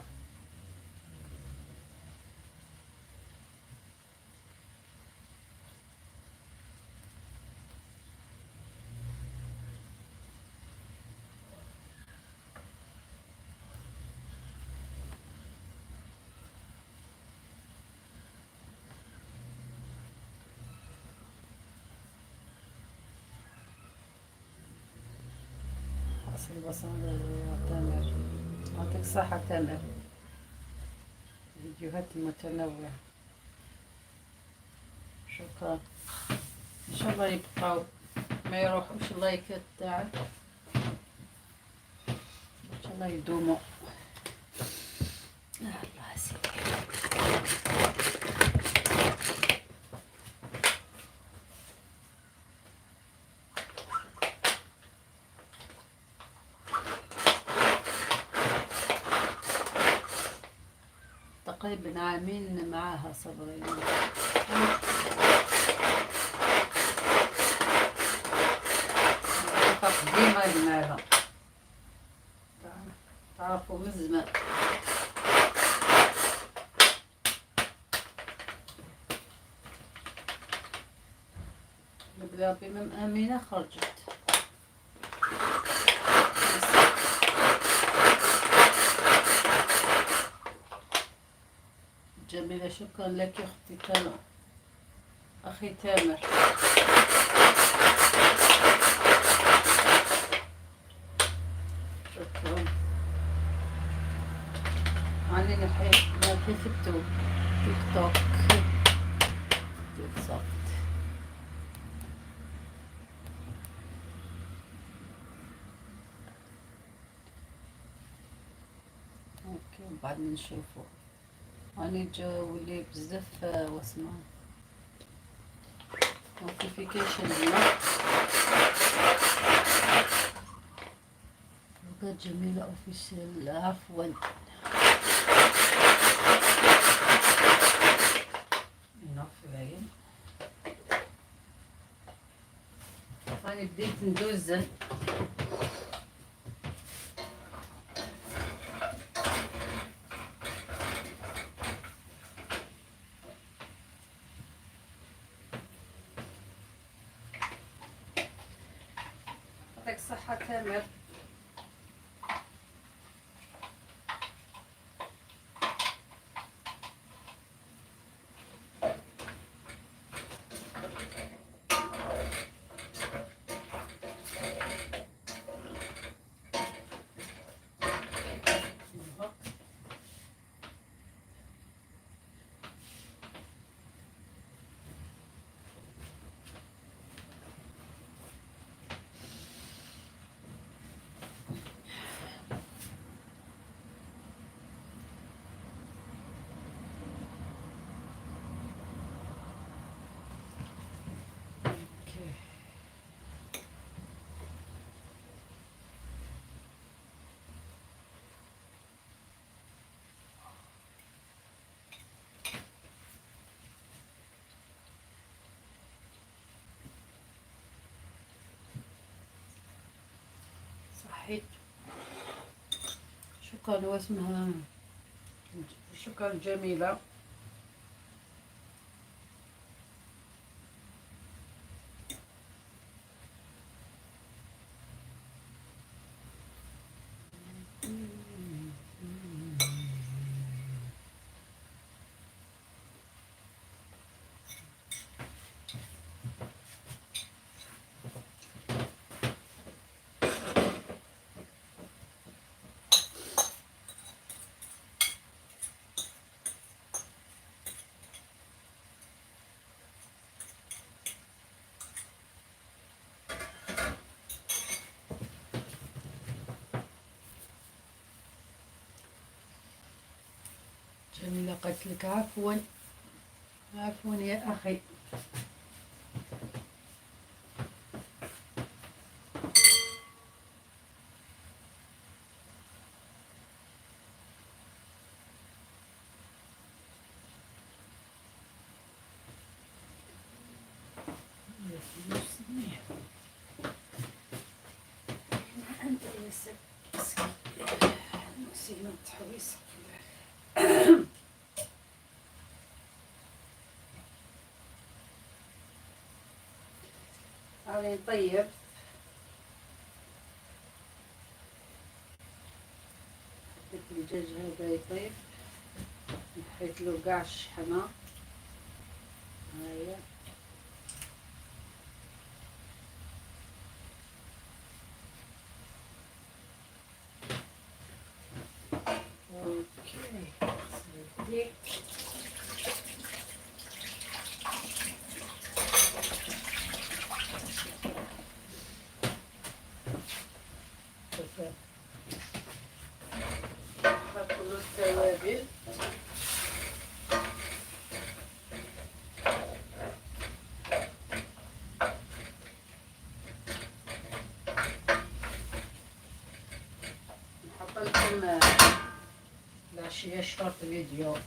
S1: اصل البصل. تامر، يعطيك الصحة تامر، فيديوهات المتنوعة، شكرا. ان شاء الله يبقاو ما يروحوش اللايكات تاعك، ان شاء الله يدوموا. الله سيدي. تقريبا عامين معاها صبرين. قديمة معاها، تعرفوا من زمان. بلا بمام أمينة خرجت. جميلة، شكرا لك أختي تامر، أخي تامر. شكرا. راني نحي في تيك توك بالضبط. OK، بعد نشوفو. راني جاولي بزاف واسمع notification. لغات جميلة officiel، عفوا. راني بديت ندوزن. يعطيك الصحة تامر. OK. صحيت. شكرا واسمها، شكرا جميلة. جميلة قالت لك عفوا عفوا يا أخي. نسينا التحويس. راني نطيب. حطيت الدجاج هذا يطيب، نحيت له كاع الشحمة هاهي. OK سيدي. نحط له التوابل. نحط لكم العشية short vidéo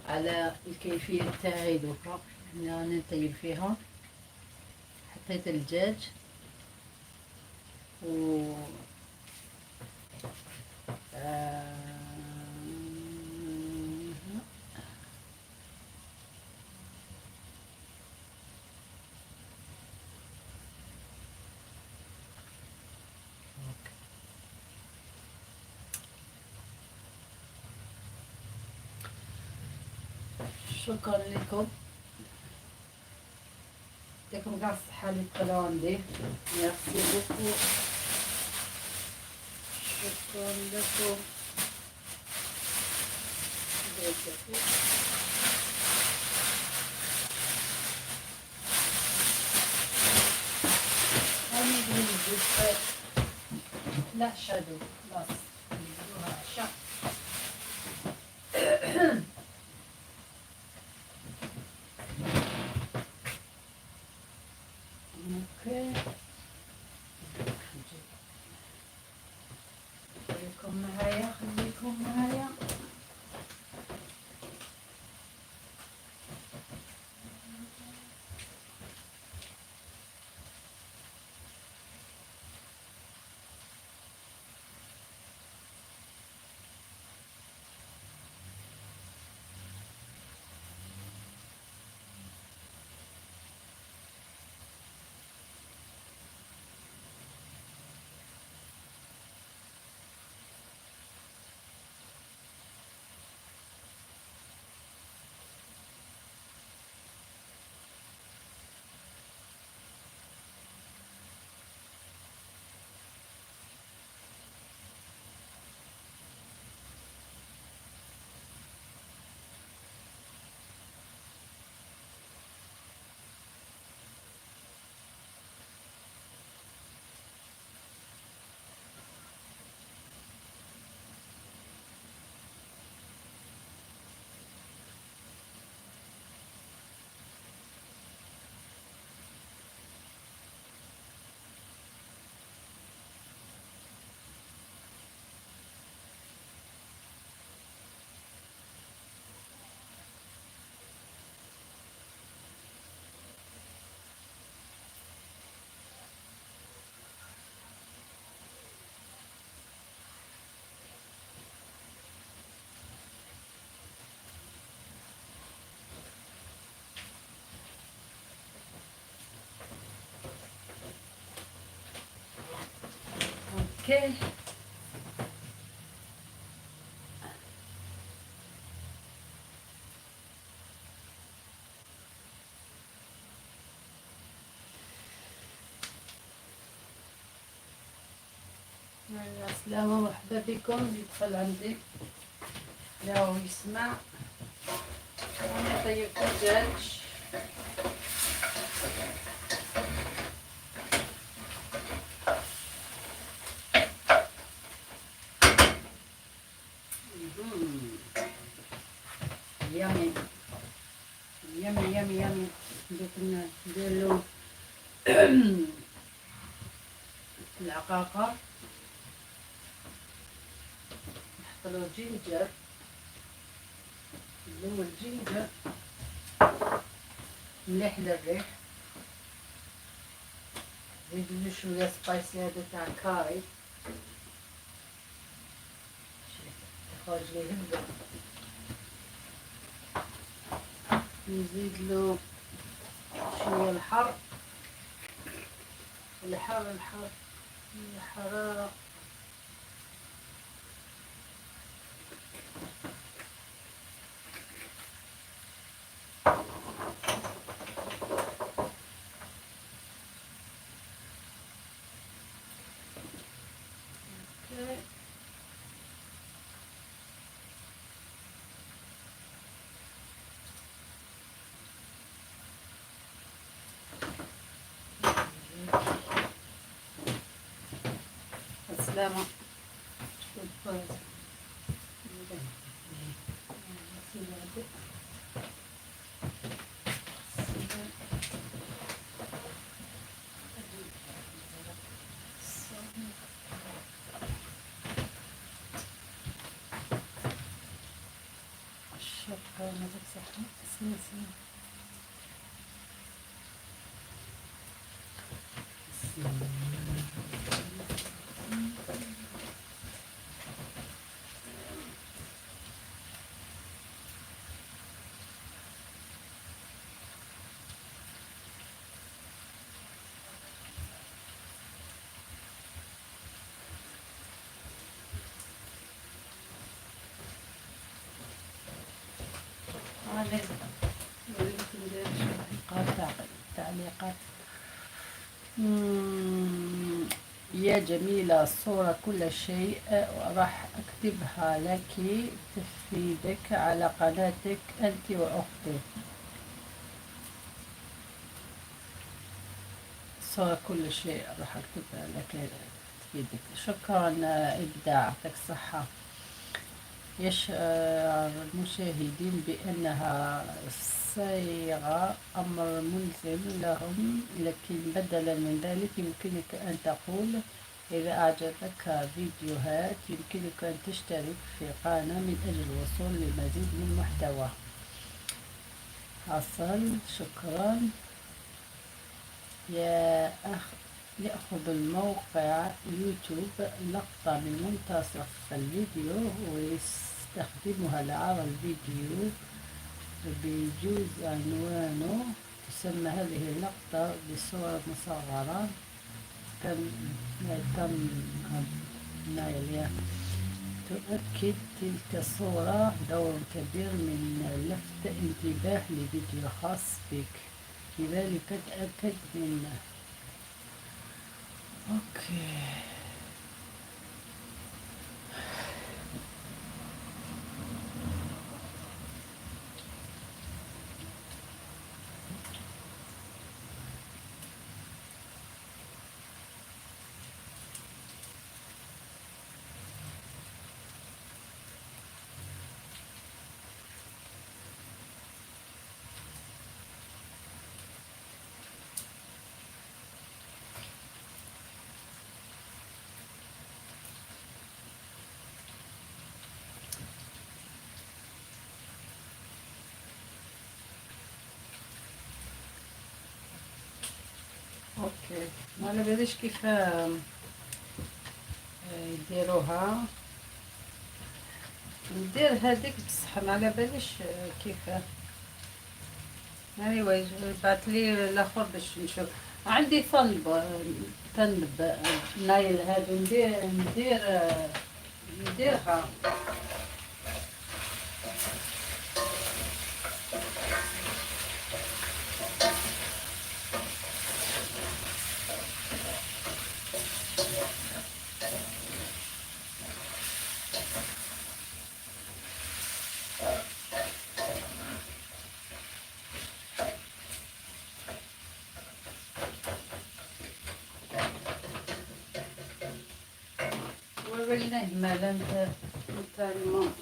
S1: على الكيفية تاعي دوكا راني نطيب فيها. حطيت الدجاج و OK. شكرا لكم، يعطيكم كاع الصحة اللي دخلوا عندي. merci beaucoup، شكرا لكم. راني نزيد العشا دوك خلاص نديروها عشا. OK خليكم معايا، خليكم معايا. okay. السلامة، مرحبا بكم. يدخل عندي لو يسمع. انا طيبت الدجاج. yummy yummy yummy yummy. دوك ندير له العقاقة، نحط له ginger، الاول ginger مليح للريح. زيد له شوية spicy هذا تاع كاري، يخرج ليه هبة. نزيد له شوية الحر الحر الحر الحرارة. okay. السلامة. الشرق صح. سنة سنة. هذا ندير تعليقات. يا جميلة الصورة كل شيء، راح أكتبها لك تفيدك على قناتك أنت وأختي. الصورة كل شيء راح أكتبها لك تفيدك. شكرا إبداع، يعطيك الصحة. يشعر المشاهدين بأنها صيغة أمر ملزم لهم، لكن بدلا من ذلك يمكنك أن تقول إذا أعجبك فيديوهات يمكنك أن تشترك في قناة من أجل الوصول للمزيد من محتوى. حصل، شكرا. يا أخ، يأخذ الموقع يوتيوب لقطة من منتصف الفيديو ويستخدمها لعرض الفيديو بجزء عنوانه. تسمى هذه اللقطة بصورة مصغرة تم thumbnail. تؤكد تلك الصورة دور كبير من لفت انتباه لفيديو خاص بك، لذلك تأكد من okay. okay، ما على باليش كيف يديروها. ندير هذيك بصح ما على باليش كيف. anyway، بعث لي الاخر باش نشوف. عندي فن فن نايل هادو نديرها. ورينا مالا انت الماء.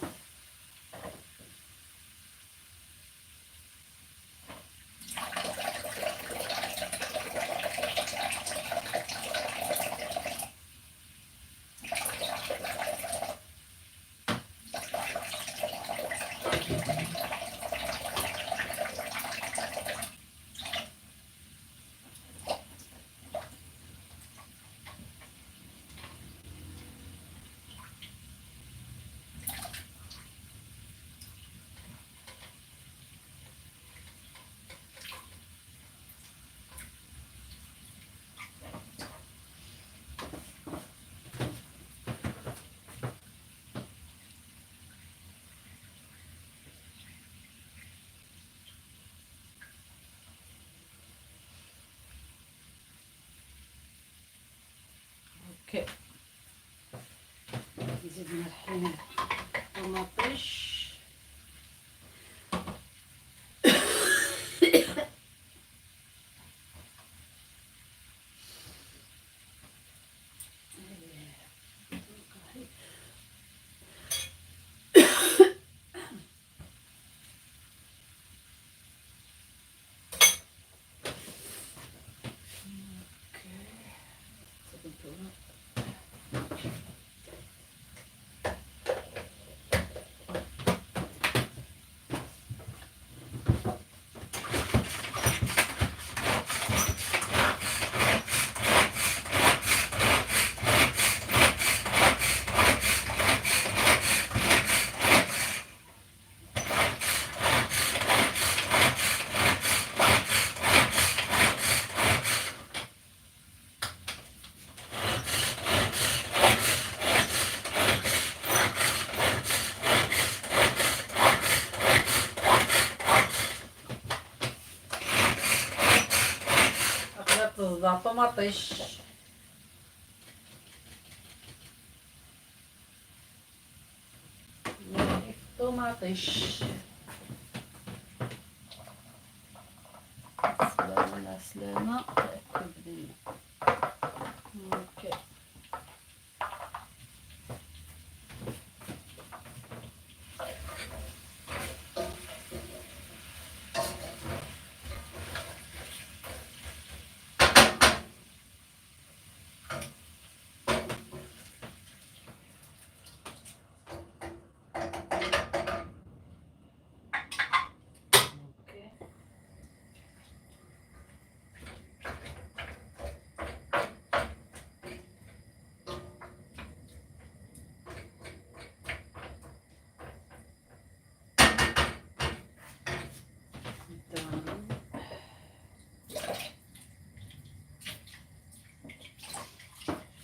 S1: OK نزيد نرحي طوماطيش. طوماطيش. طوماطيش. سلامة سلامة تأكل بنا. OK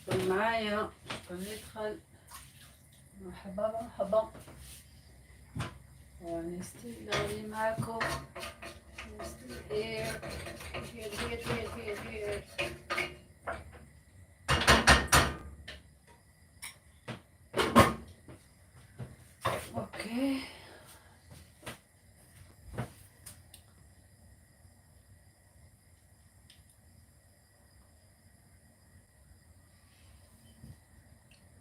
S1: شكون معايا؟ شكون اللي دخل؟ مرحبا مرحبا، راني still راني معاكم، still here here here here here here. OK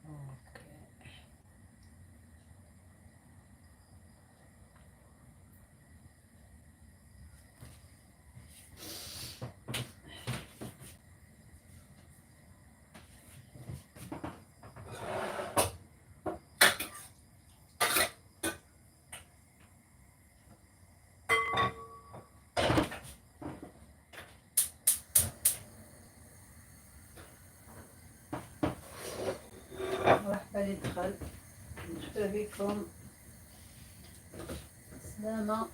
S1: OK مرحبا اللي دخل، مرحبا بكم. سلامة،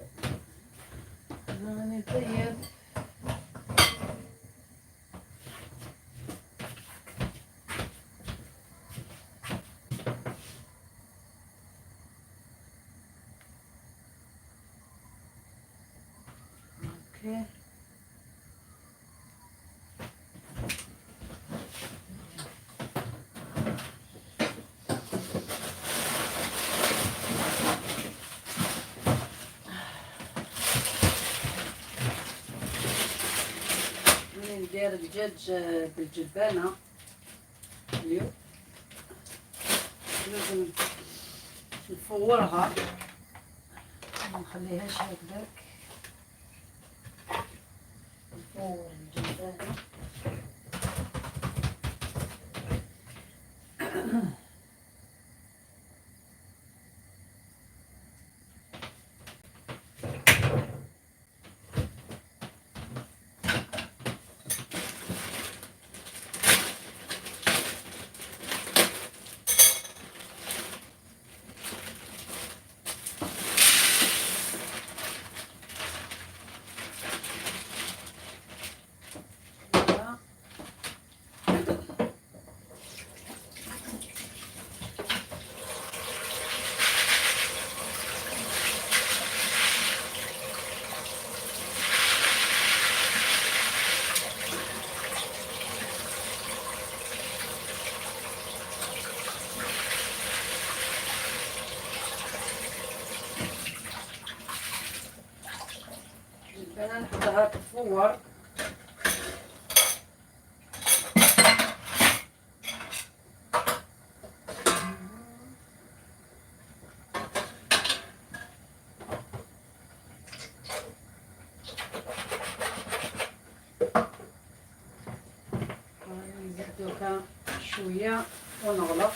S1: راني طيب. OK. ندير الدجاج بالجبانة اليوم، لازم نفورها ما نخليهاش هكذاك، نفور الجبانة. الجبانة نحطها تفور. نزيد دوكا شوية ونغلق.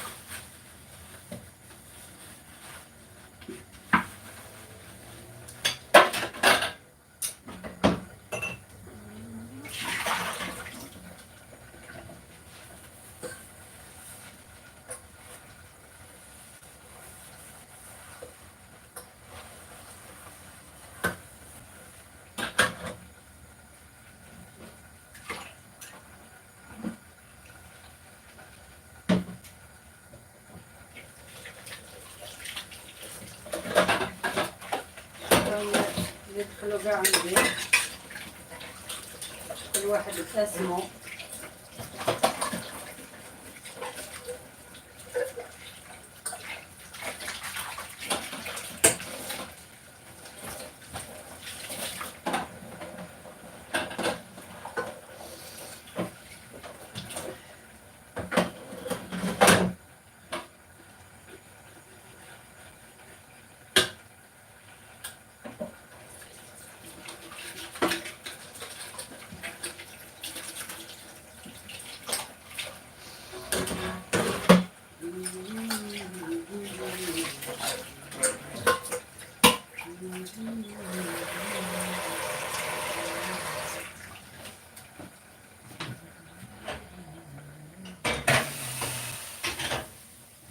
S1: اللي دخلوا كاع عندي كل واحد باسمو.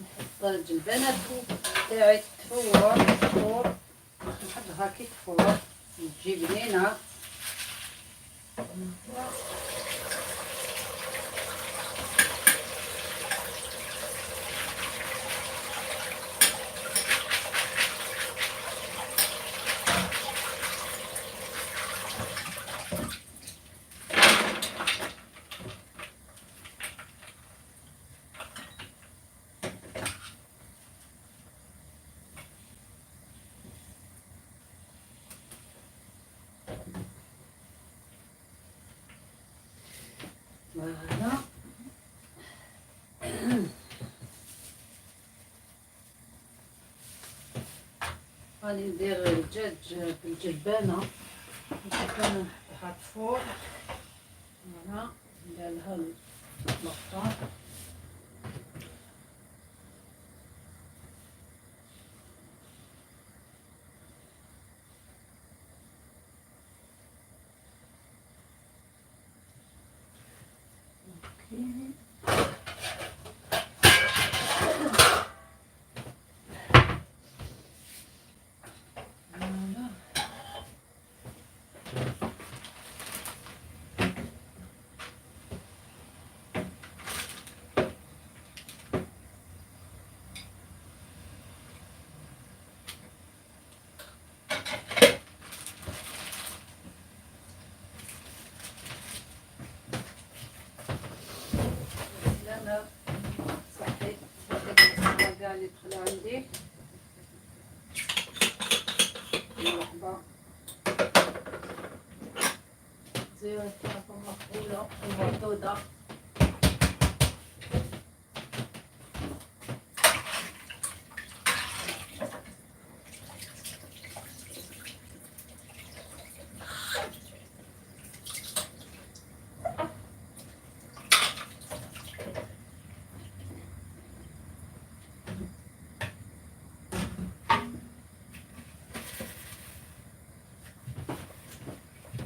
S1: نحط الجلبانة تاعي تفور تفور، نحطها كي تفور تجي بنينة. Voilà. غادي ندير الدجاج بالجلبانة، الجلبانة نحطها تفور. Voilà، ندير لها الغطا. اللي دخلوا عندي، مرحبا.
S2: زيارتكم مقبولة ومردودة.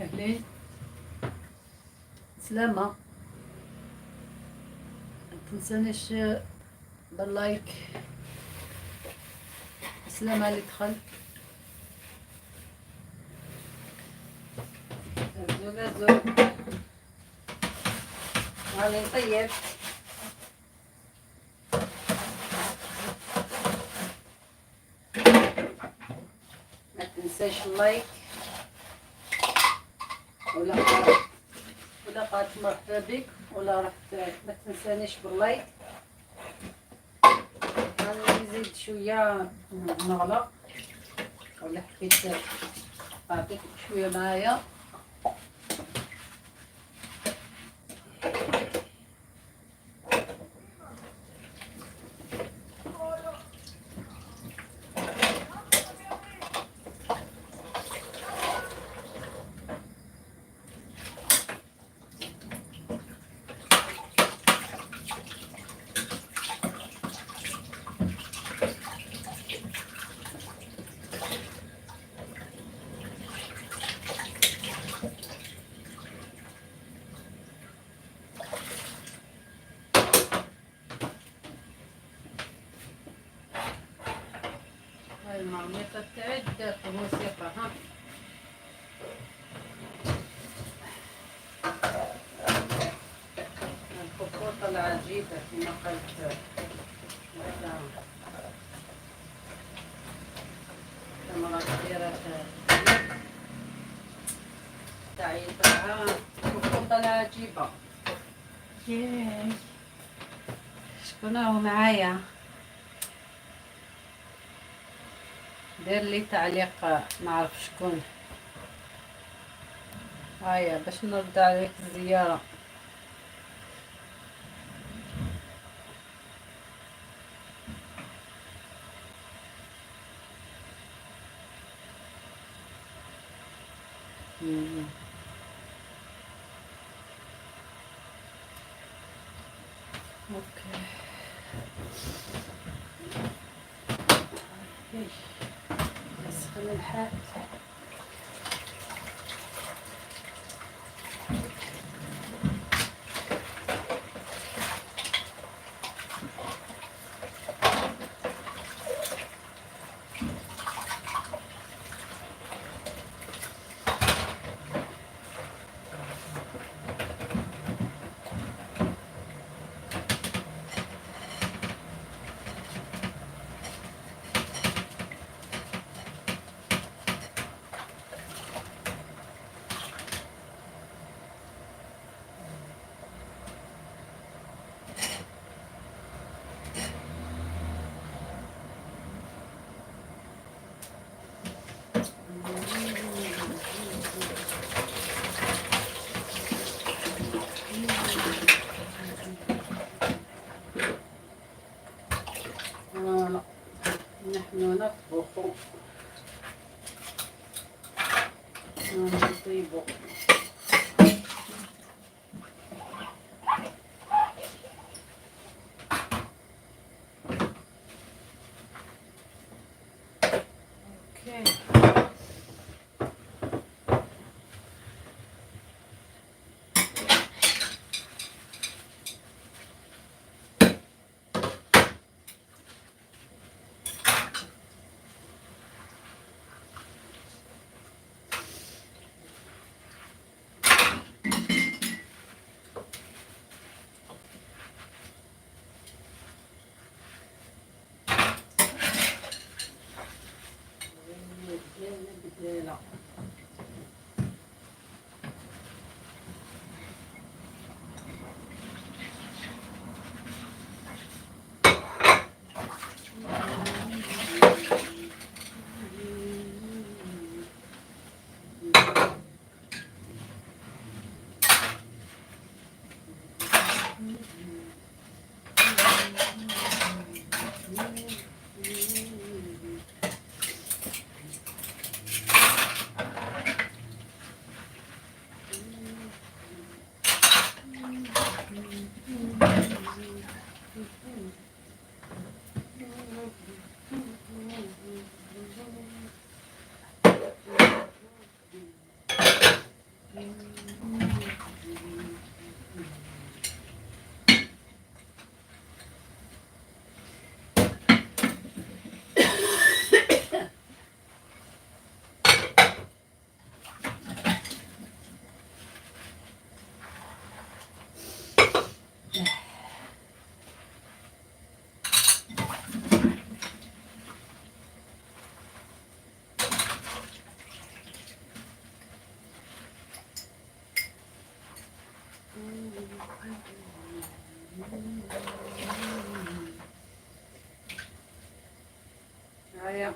S2: أهلين، سلامة. ما تنسانيش بال like. سلامة اللي دخل.
S1: أزول أزول، راني نطيب. ما تنساش ال like، ولا قالت مرحبا بك ولا رحت، ما تنسانيش بال like. راني نزيد شويه نغلق، ولا حبيت نعطيك
S2: شوية معايا.
S1: هاي المعميطة تاعي داخل موسيقى. ها الكوكوطة العجيبة كما قلت، هذا مرة كبيرة تعيط لها الكوكوطة العجيبة. ياي، شكون راهو معايا؟ دير لي تعليق، نعرف شكون. هيا باش نرد عليك الزيارة. OK، يسخن الحال. voilà، نحن نطبخ، نطيب. OK، هيا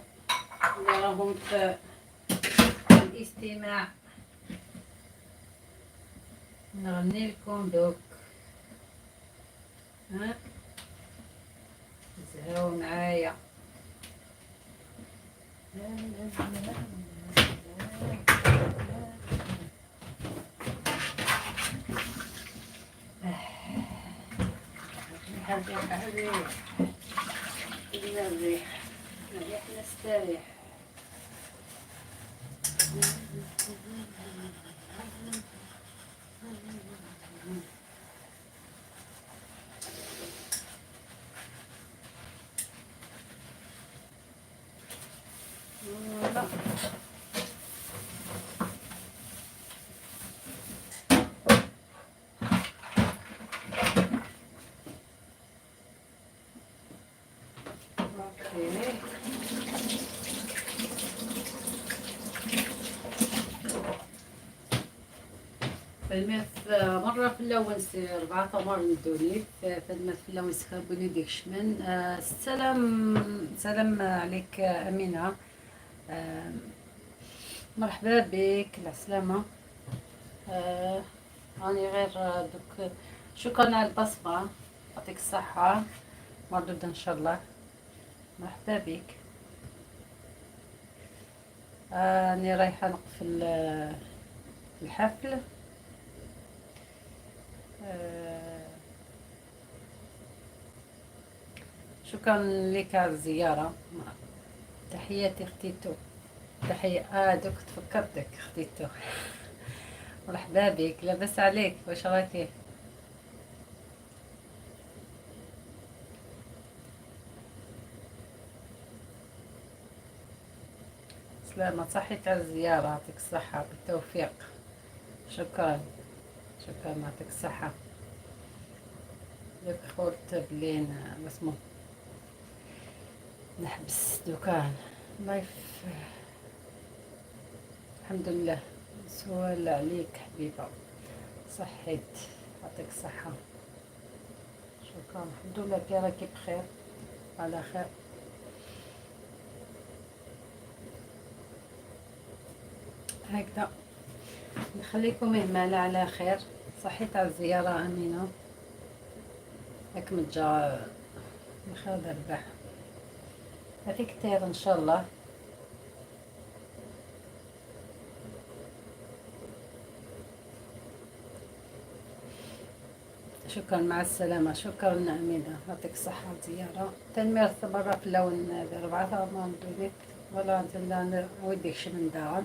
S1: راهم في الاستماع، نغني لكم دوك، ها زهاو معايا.
S2: لا لا لا لا
S1: الريحة الريحة الريح الريح الريح نستريح. Voilà. OK. فالماء مرة في الأول 4 ثمر ندوني فالماء في الأول سخربوني ديك شمن. السلام سلام عليك أمينة، مرحبا بك، العسلامة. راني غير دوك، شكرا على البصمة، يعطيك الصحة، مردود إن شاء الله، مرحبا بك. راني رايحة نقفل الحفل. شكرا لك على الزيارة، تحياتي اختيتو، تحية. دوك تفكرتك اختيتو، مرحبا بك، لاباس عليك، واش راكي؟ سلامة، صحيت على الزيارة، يعطيك الصحة، بالتوفيق، شكرا شكرا، يعطيك الصحة. دوك قلت بلي واسمو نحبس دوكان live. الحمد لله، سؤال عليك حبيبة، صحيت، يعطيك الصحة، شكرا، الحمد لله كي راكي بخير على خير. هكذا نخليكم إهمال على خير. صحيت على الزيارة أمينة، هاك متجا بخير الربح، هذيك تير إن شاء الله. شكرا، مع السلامة. شكرا أمينة، يعطيك الصحة على الزيارة. تنمير مرة في اللون 4 ما ندونيت ولا وديك شي من دار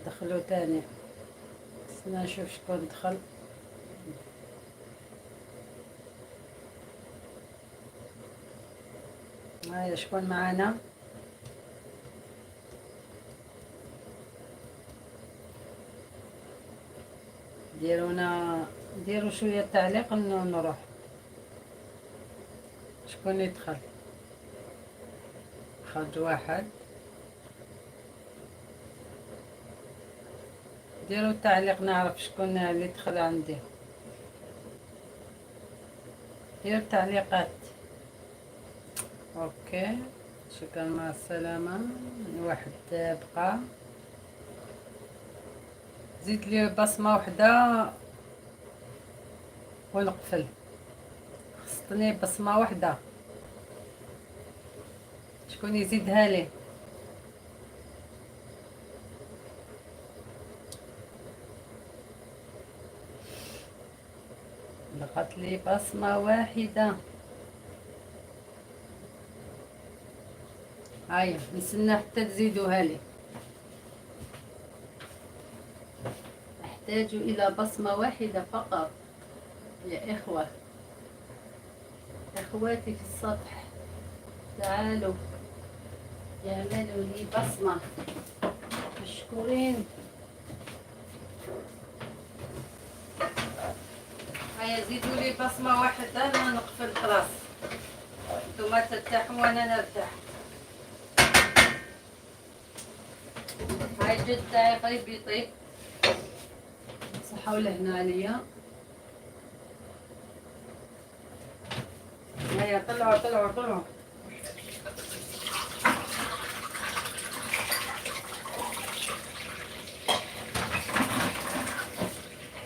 S1: دخلوا تاني، خصنا نشوف شكون دخل. هيا شكون معانا؟ ديروا شوية تعليق نروح. شكون يدخل؟ خرج واحد. ديروا تعليق نعرف شكون اللي دخل عندي. ديروا تعليقات. OK، شكرا، مع السلامة. واحد بقى، زيد لي بصمة وحدة ونقفل، خصني بصمة وحدة، شكون يزيدها لي؟ بقت لي بصمة واحدة. هيا نستنى حتى تزيدوها لي. أحتاج إلى بصمة واحدة فقط يا إخوة، إخواتي في السطح، تعالوا يعملوا لي بصمة، مشكورين. هيا زيدوا لي بصمة واحدة أنا نقفل خلاص، انتوما ترتاحوا وأنا نرتاح. هاي الجد تاعي قريب يطيب. صح. الصحة والهنا عليا. هيا طلعوا طلعوا طلعوا.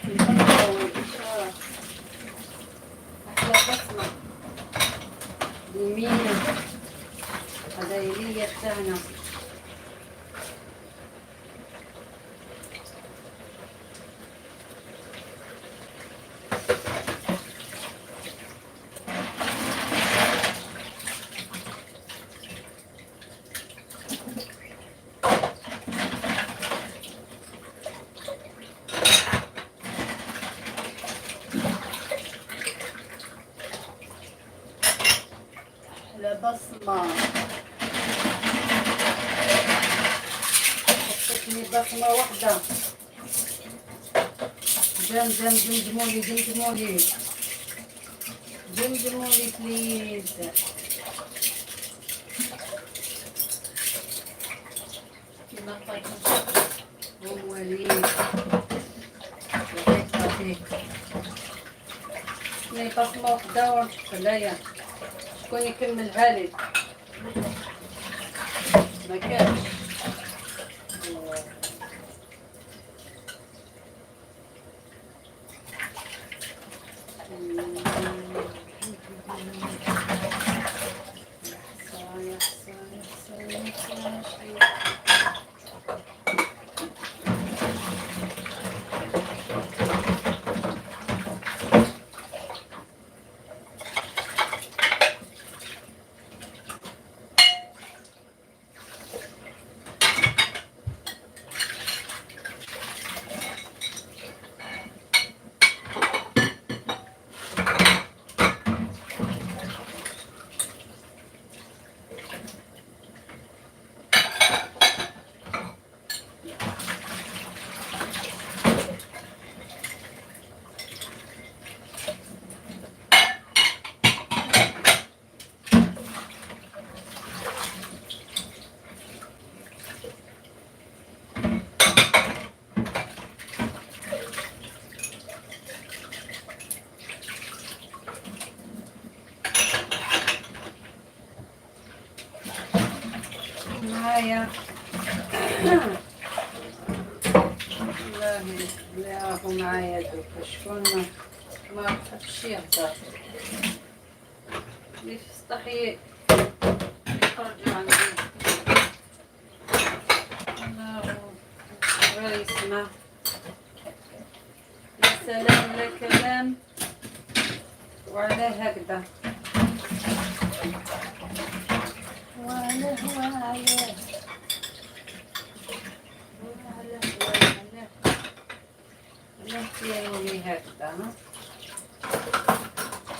S1: البصمة والإشارة، أحلى بصمة اليمين القبايلية تاعنا. أحلى بصمة، حطيتني بصمة واحدة. j'aime j'aime جمجمولي جمجمولي جمجمولي please.
S2: كيما قالت
S1: أم وليد يعطيك يعطيك. خصني بصمة واحدة ونقفل. شكون يكملها لي؟ ما كانش. يا حسرة يا حسرة يا حسرة يا حسرة. معايا والله اللي راهو معايا دوكا شكون ما بحبش يهضر، اللي في السطح يخرجوا عندي. الله غير يسمع، لا سلام لا كلام وعلى هكذا وعلى وعلى وعلى وعلى على يومي هكذا.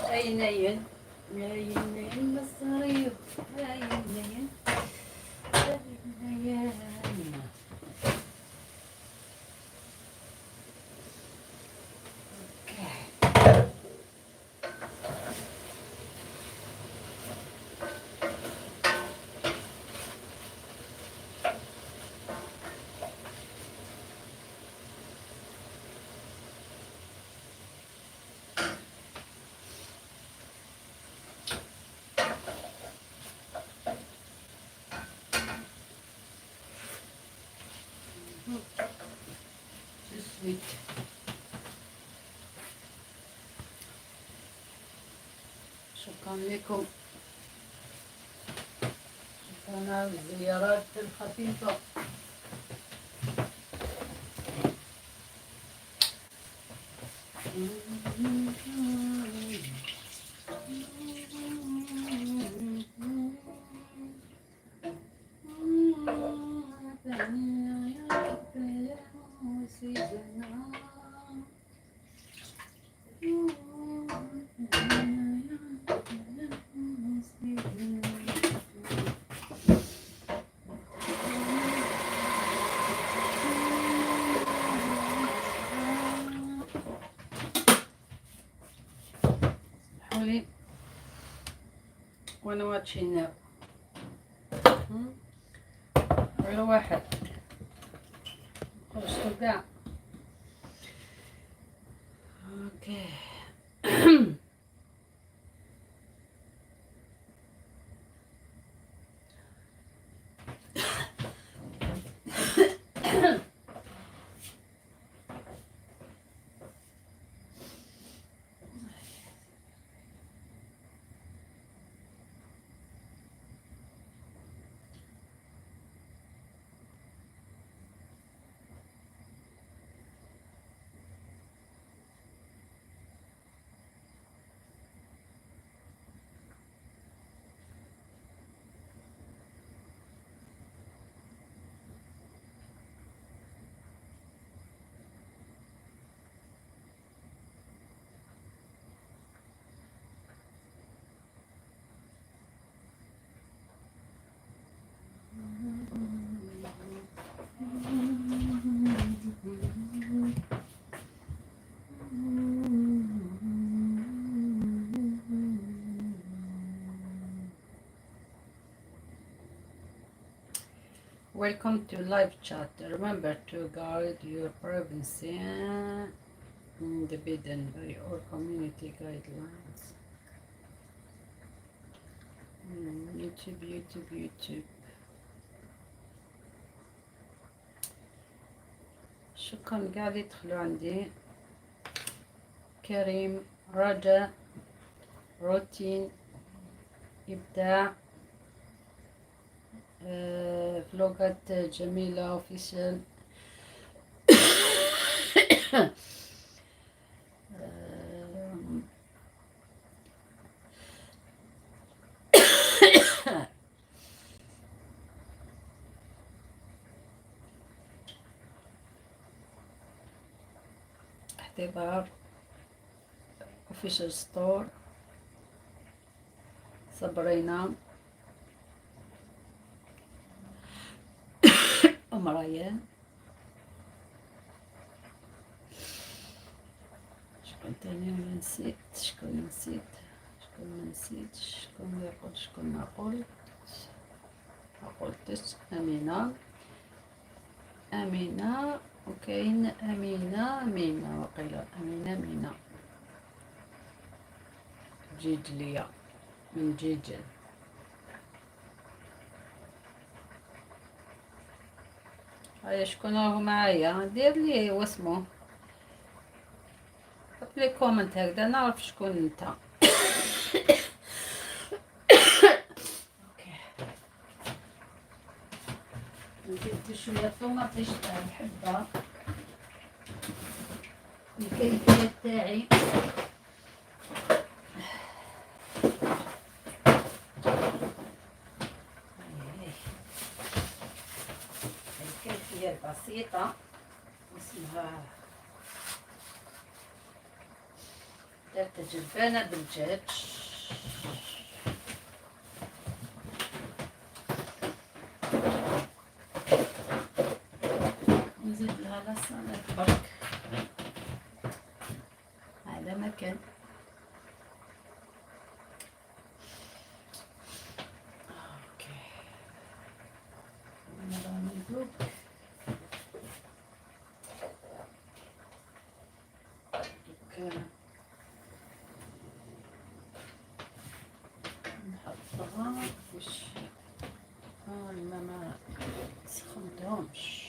S1: أين أين أين أين الصريف، أين أين أين أين. Okay.
S2: Sweet.
S1: شكرا لكم.
S2: شكرا على الزيارات الخفيفة.
S1: حولي وانا watching now. على واحد خرجتو كاع. Okay. Welcome to live chat. Remember to guard your privacy and abiding by all community guidelines. YouTube, YouTube, YouTube. شكرا قاع اللي يدخلوا عندي. كريم، رجاء، روتين، إبداع، فلوقات جميلة official، احتضار official store، صبرينا، ام ريان، شكون تاني ولا نسيت؟ شكون نسيت؟ شكون ما نسيت؟ شكون اللي قلت؟ شكون ما قلت؟ ما قلتش. امينه، امينه، وكاين امينه، امينه، وقيله امينه، امينه جيجلية من جيجل. هيا شكون راهو معايا؟ دير لي واسمو، حط لي comment هكذا نعرف شكون انت. Okay، نزيد شويه طوماطيش تاع الحبه. الكيفيه تاعي الكيفيه البسيطه اسمها درت جلبانه بالدجاج. نزيد لها la salade برك، هذا ما كان. Okay، راني دوك دوك نحطها باش الماء ما سخنتهمش.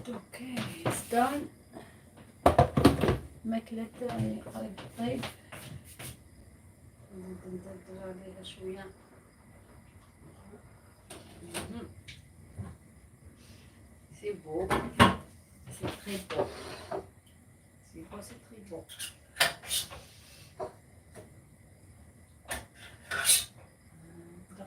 S1: Okay, it's done. الماكلة تاعي قريب طيب، نزيد ندردر عليها شوية. C'est beau, c'est très beau, c'est beau, c'est très beau. هكذا.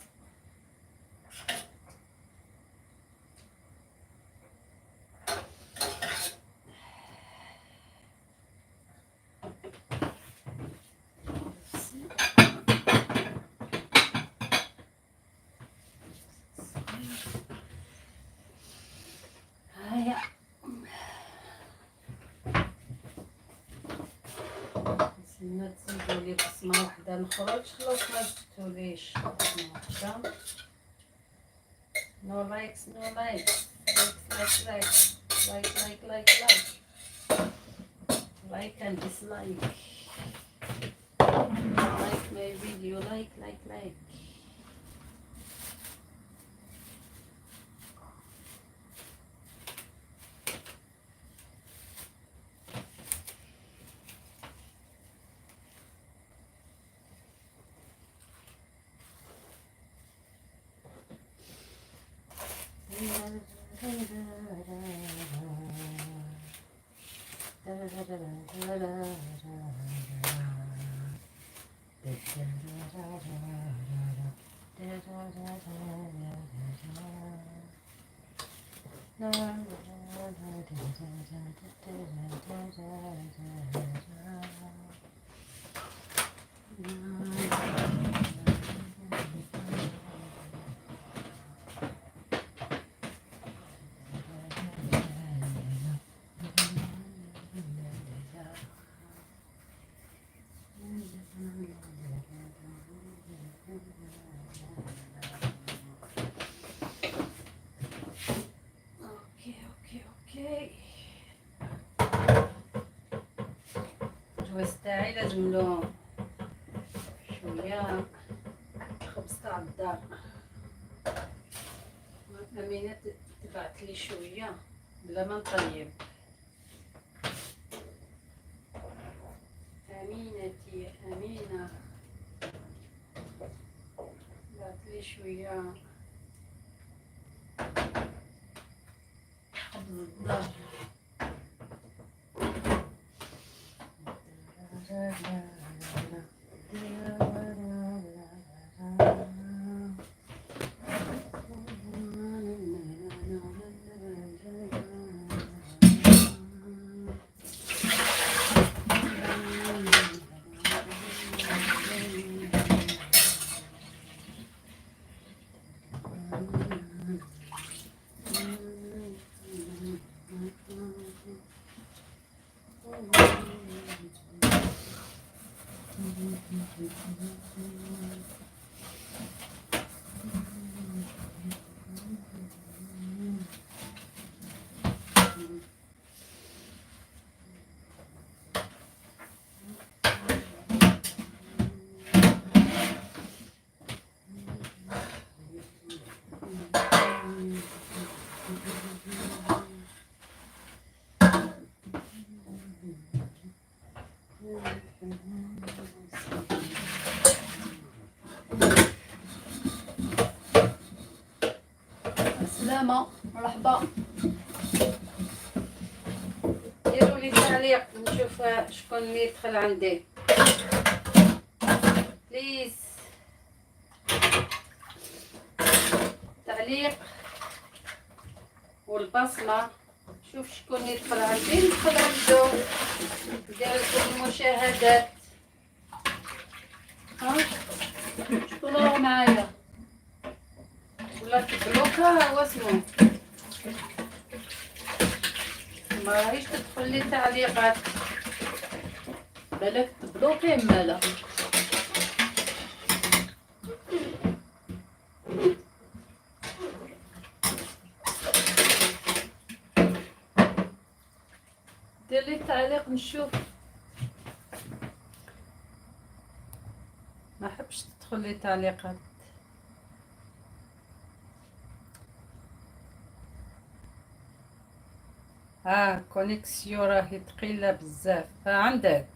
S1: هيا نستنى تزيدولي بصمة وحدة نخرج. خلاص ما زدتوليش بصمة وحدة. No likes, no likes, like, like, like, like, like, like, like and dislike, like my video, like, like, like. OK. الجواز تاعي لازم له شويه خبز تاع الدار. أمينة تبعت لي شويه بلا ما نطيب. أمينتي أمينة بعت لي شويه خبز الدار. السلامة، مرحبا. ديروا لي تعليق نشوف شكون اللي يدخل عندي، please. تعليق والبصمة. شوف شكون يدخل عندي ندخل عنده، ندير لكم المشاهدات. ها شكون راهو معايا ولا تبلوكا؟ واسمو ما راهيش تدخل لي تعليقات.
S2: بالك تبلوكي مالا. دير لي تعليق نشوف.
S1: ما حبش تدخل لي تعليقات. Connexion راهي ثقيلة بزاف. عندك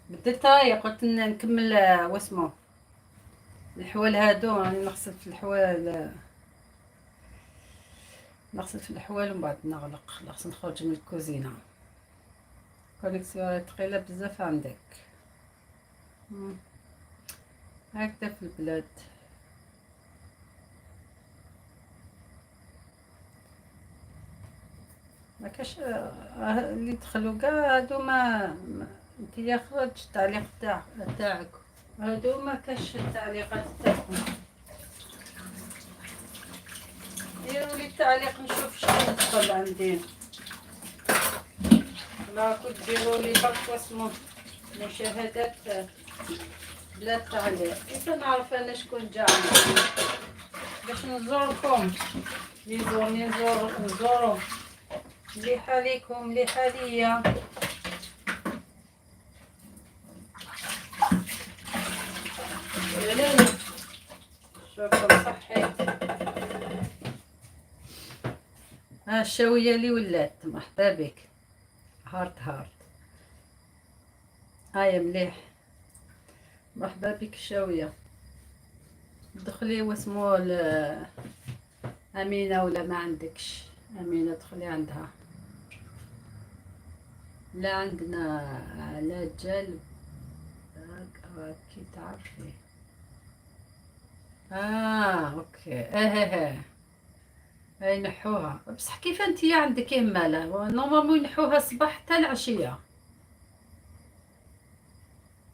S1: بدلت رايي، قلت نكمل واسمو الحوال هادو. راني نغسل في الحوال، نغسل في الحوال ومن بعد نغلق خلاص، نخرج من الكوزينة. connexion راهي ثقيلة بزاف عندك. هكذا في البلاد. ما كاش اللي دخلوا كاع هادو. ما انت خرج التعليق تاعك، هادو ما كاش التعليقات تاعهم. ديروا لي التعليق نشوف شكون دخل عندي. لا كنت ديروا لي برك واسمو مشاهدات بلا تعليق، كيف نعرف انا شكون جا عندي باش نزوركم؟ يزورني نزور نزورو. مليحة ليكم مليحة ليا. شوفوا صحي ها الشاوية اللي ولات. مرحبا بك. هارت هارت هاي مليح. مرحبا بك الشاوية. دخلي واسمو أمينة ولا ما عندكش أمينة دخلي عندها. لا عندنا على جال كي تعرفي. OK اه هاي نحوها. بصح كيف انت عندك مالا؟ normalement ينحوها الصباح حتى العشيه.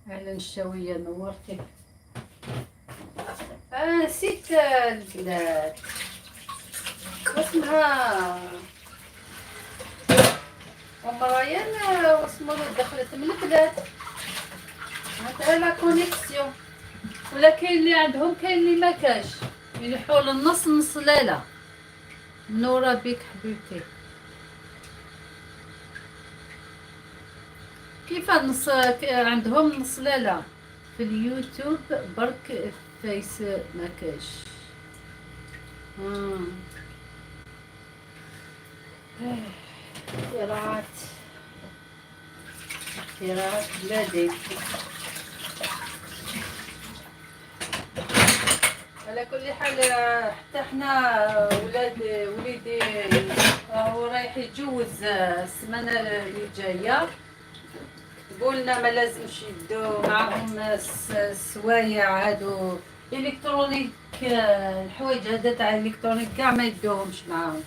S1: اهلا الشاويه نورتي. نسيت البلاد واسمها ام ريان واسمو دخلت من البلاد عندها la connexion، ولا كاين اللي عندهم كاين اللي ما كاش، ينحوا للنص نص. لا لا نورا بك حبيبتي. كيف النص عندهم نص؟ لا لا في اليوتيوب برك، فيس ما كاش. اختراعات اختراعات بلادي. على كل حال حتى حنا ولاد وليدي راهو رايح يتجوز السمانه اللي جايه، كتبوا لنا ما لازمش يدو معاهم السوايع هادو électronique، الحوايج هذا تاع électronique كاع ما يدوهمش معاهم،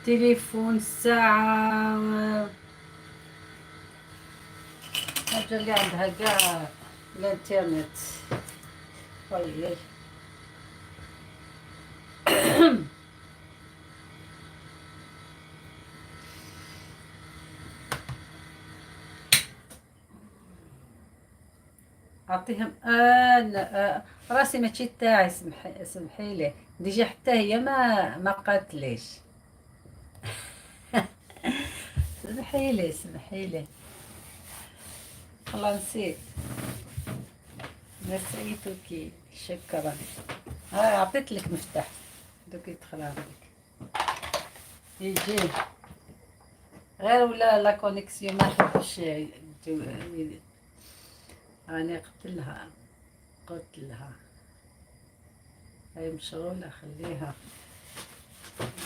S1: تليفون، الساعة، حاجة اللي عندها كاع الانترنت. طيب اعطيهم آه راسي ماشي تاعي. سمحي لي déjà حتى هي ما قاتليش. سمحي لي سمحي لي والله نسيت نسيتك. شكرا. ها عطيت لك مفتاح دوك يدخل عندك يجي غير ولا la connexion ما حبش. راني قلت لها قلت لها هاي مشغولة خليها.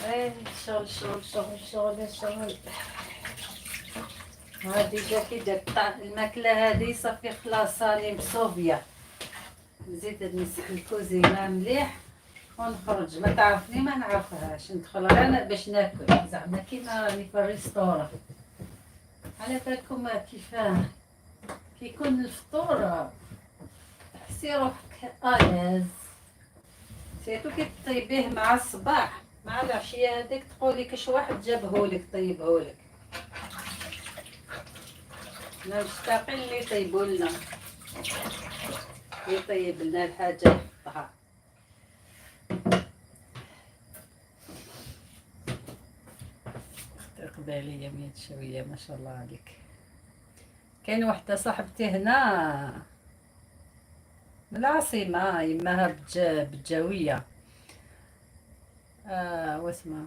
S1: ايه شغل شغل شغل شغل شغل. هادي جا كي جات الماكلة هادي صافي خلاص راني مصوفية. نزيد نمسح الكوزينة مليح ونخرج. ما تعرفني ما نعرفهاش، ندخل غير باش ناكل زعما كيما راني في ال restaurant. على بالكم كيفاه كيكون الفطور تحسي روحك à l'aise، surtout كي طيبيه مع الصباح مع العشيه هذيك تقولي كاش واحد جابهولك طيبهولك. حنا مشتاقين اللي يطيبولنا، يطيب لنا الحاجه يحطها. اختي قباليه مية شويه ما شاء الله عليك. كاين وحده صاحبتي هنا من العاصمه، يماها بجاويه، واسمها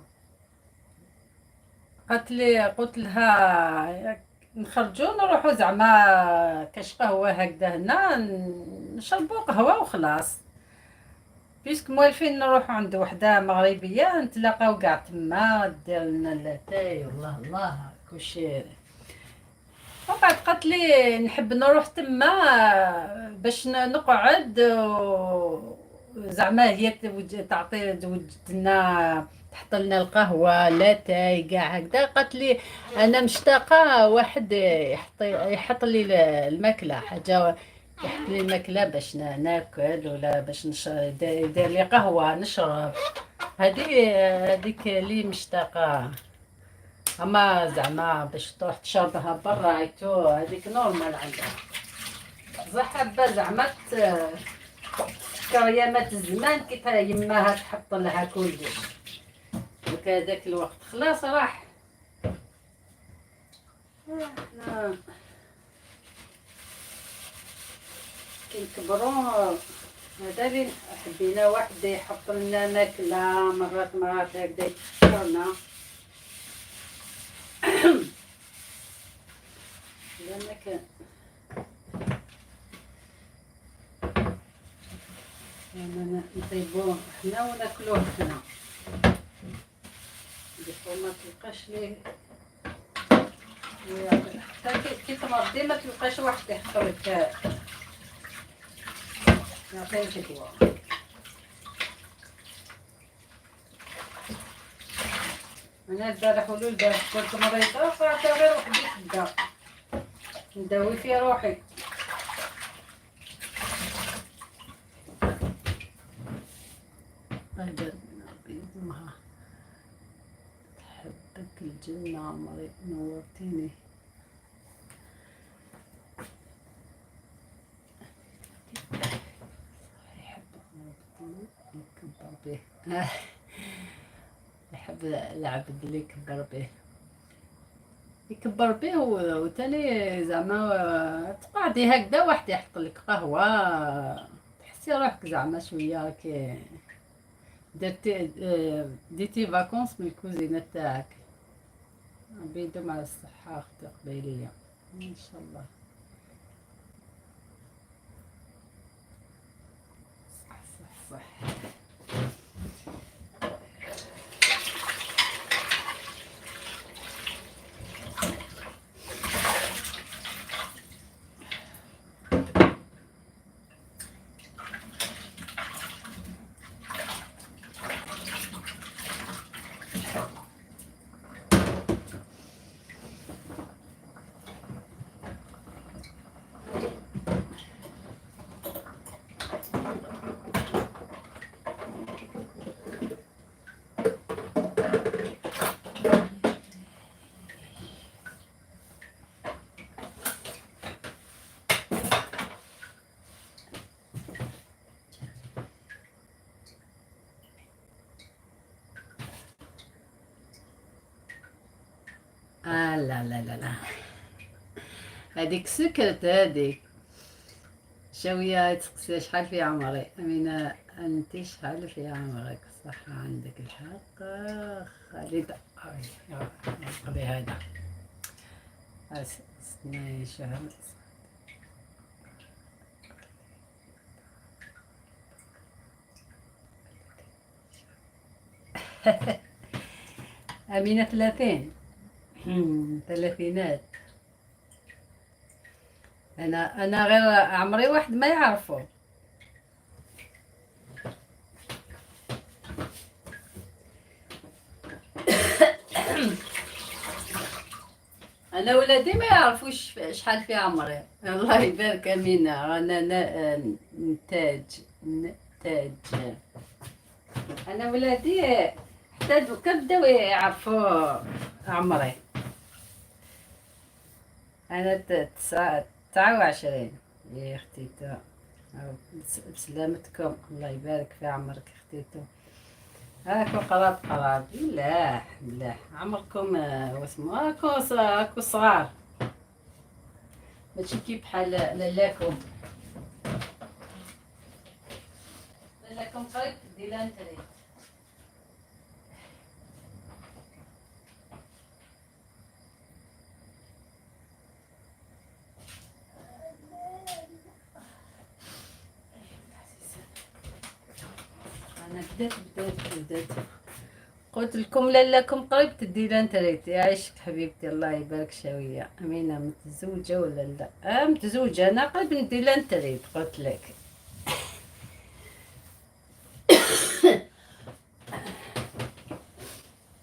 S1: قالت لي، قلت لها نخرجوا نروحوا زعما كاش قهوه هكذا هنا نشربوا قهوه وخلاص، puisque موالفين نروحوا عند وحده مغربيه نتلاقاو كاع تما دير لنا اللاتاي والله الله كلشي. ومن بعد قالت لي نحب نروح تما باش نقعد زعما هي تعطي توجد لنا تحط لنا القهوه لاتاي كاع هكذا. قالت لي انا مشتاقه واحد يحط لي الماكله، حاجه يحط لي الماكله باش ناكل ولا باش يدير لي قهوه نشرب. هذيك اللي مشتاقة، اما زعما باش تروح تشربها برا عيتو هذيك normal عندها. بصح حابة زعما تفكر يامات الزمان كي يماها تحط لها كلش، دوك هذاك الوقت خلاص راح. احنا كي نكبرو هذا اللي حبينا واحد يحط لنا ماكلة مرات مرات هكذا يفكرنا. لأن كان يعني نطيبوه حنا وناكلوه حنا، des fois ما تلقاش ليه حتى كي تمرضي ما تلقاش واحد يحط لك يعطيك الدواء. انا البارح ولو البارح كنت مريضة قاعدة غير وحدي في الدار نداوي في روحي. الله يبارك ربي يدومها. تحبك الجنة عمري، نورتيني. يحب يكبر به، يحب العبد اللي يكبر به، يكبر به. وتاني زعما تقعدي هكذا واحد يحط لك قهوة تحسي روحك زعما شوية كي درتي ديتي vacances من الكوزينة تاعك. ربي يدوم على الصحة اختي قبيلية ان شاء الله. صح صح صح. لا لا لا لا، هذيك سكرت هذيك شوية. تسقسي شحال في عمري أمينة، أنت شحال في عمرك؟ صح عندك الحق خالد. قبي هذا اثنين شهر. أمينة 30، ثلاثينات. أنا غير عمري واحد ما يعرفه. أنا ولادي ما يعرفوش شحال في عمري. الله يبارك أمينة، رانا نتاج نتاج. أنا ولادي حتى دوكا بداو يعرفوا عمري. أنا 29 يا اختي. بسلامتكم، الله يبارك في عمرك اختيتو. هاكو قراب قراب، ملاح ملاح عمركم. واسمو هاكو صغار، ماشي كي بحال لالاكم. لالاكم قريب دي la retraite. انا بدات بدات بدات قلت لكم لالاكم قريب تدي la retraite. يعيشك حبيبتي، الله يبارك. شوية امينه متزوجة ولا لا؟ متزوجة، انا قريب ندي la retraite قلت لك.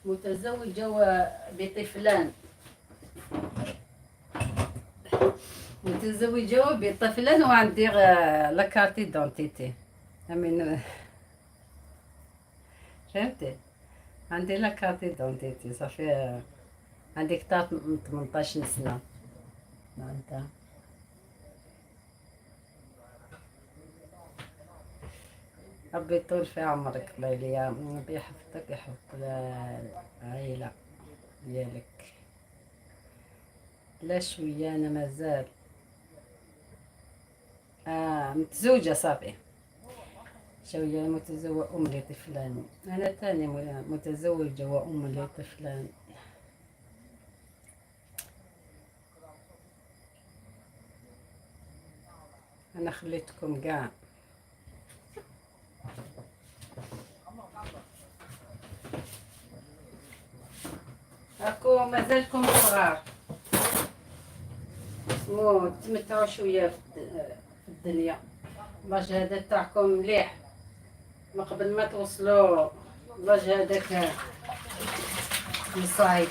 S1: متزوجة بطفلان، متزوجة بطفلان وعندي la carte d'identité. امين فهمتي؟ عندي la carte d'identité صافي، عندي كتار من 18 سنة معناتها. ربي يطول في عمرك ليلى، ربي يحفظك، يحفظ العائلة ديالك. لا شوية أنا مازال متزوجة صافي شوية، متزوجة أم لطفلان. أنا تاني متزوجة وأم لطفلان. أنا خليتكم كاع. راكو مازالكم صغار، تمتعوا شوية في الدنيا. l'âge هذا تاعكم مليح، ما قبل ما توصلوا l'âge هذاك مصايب.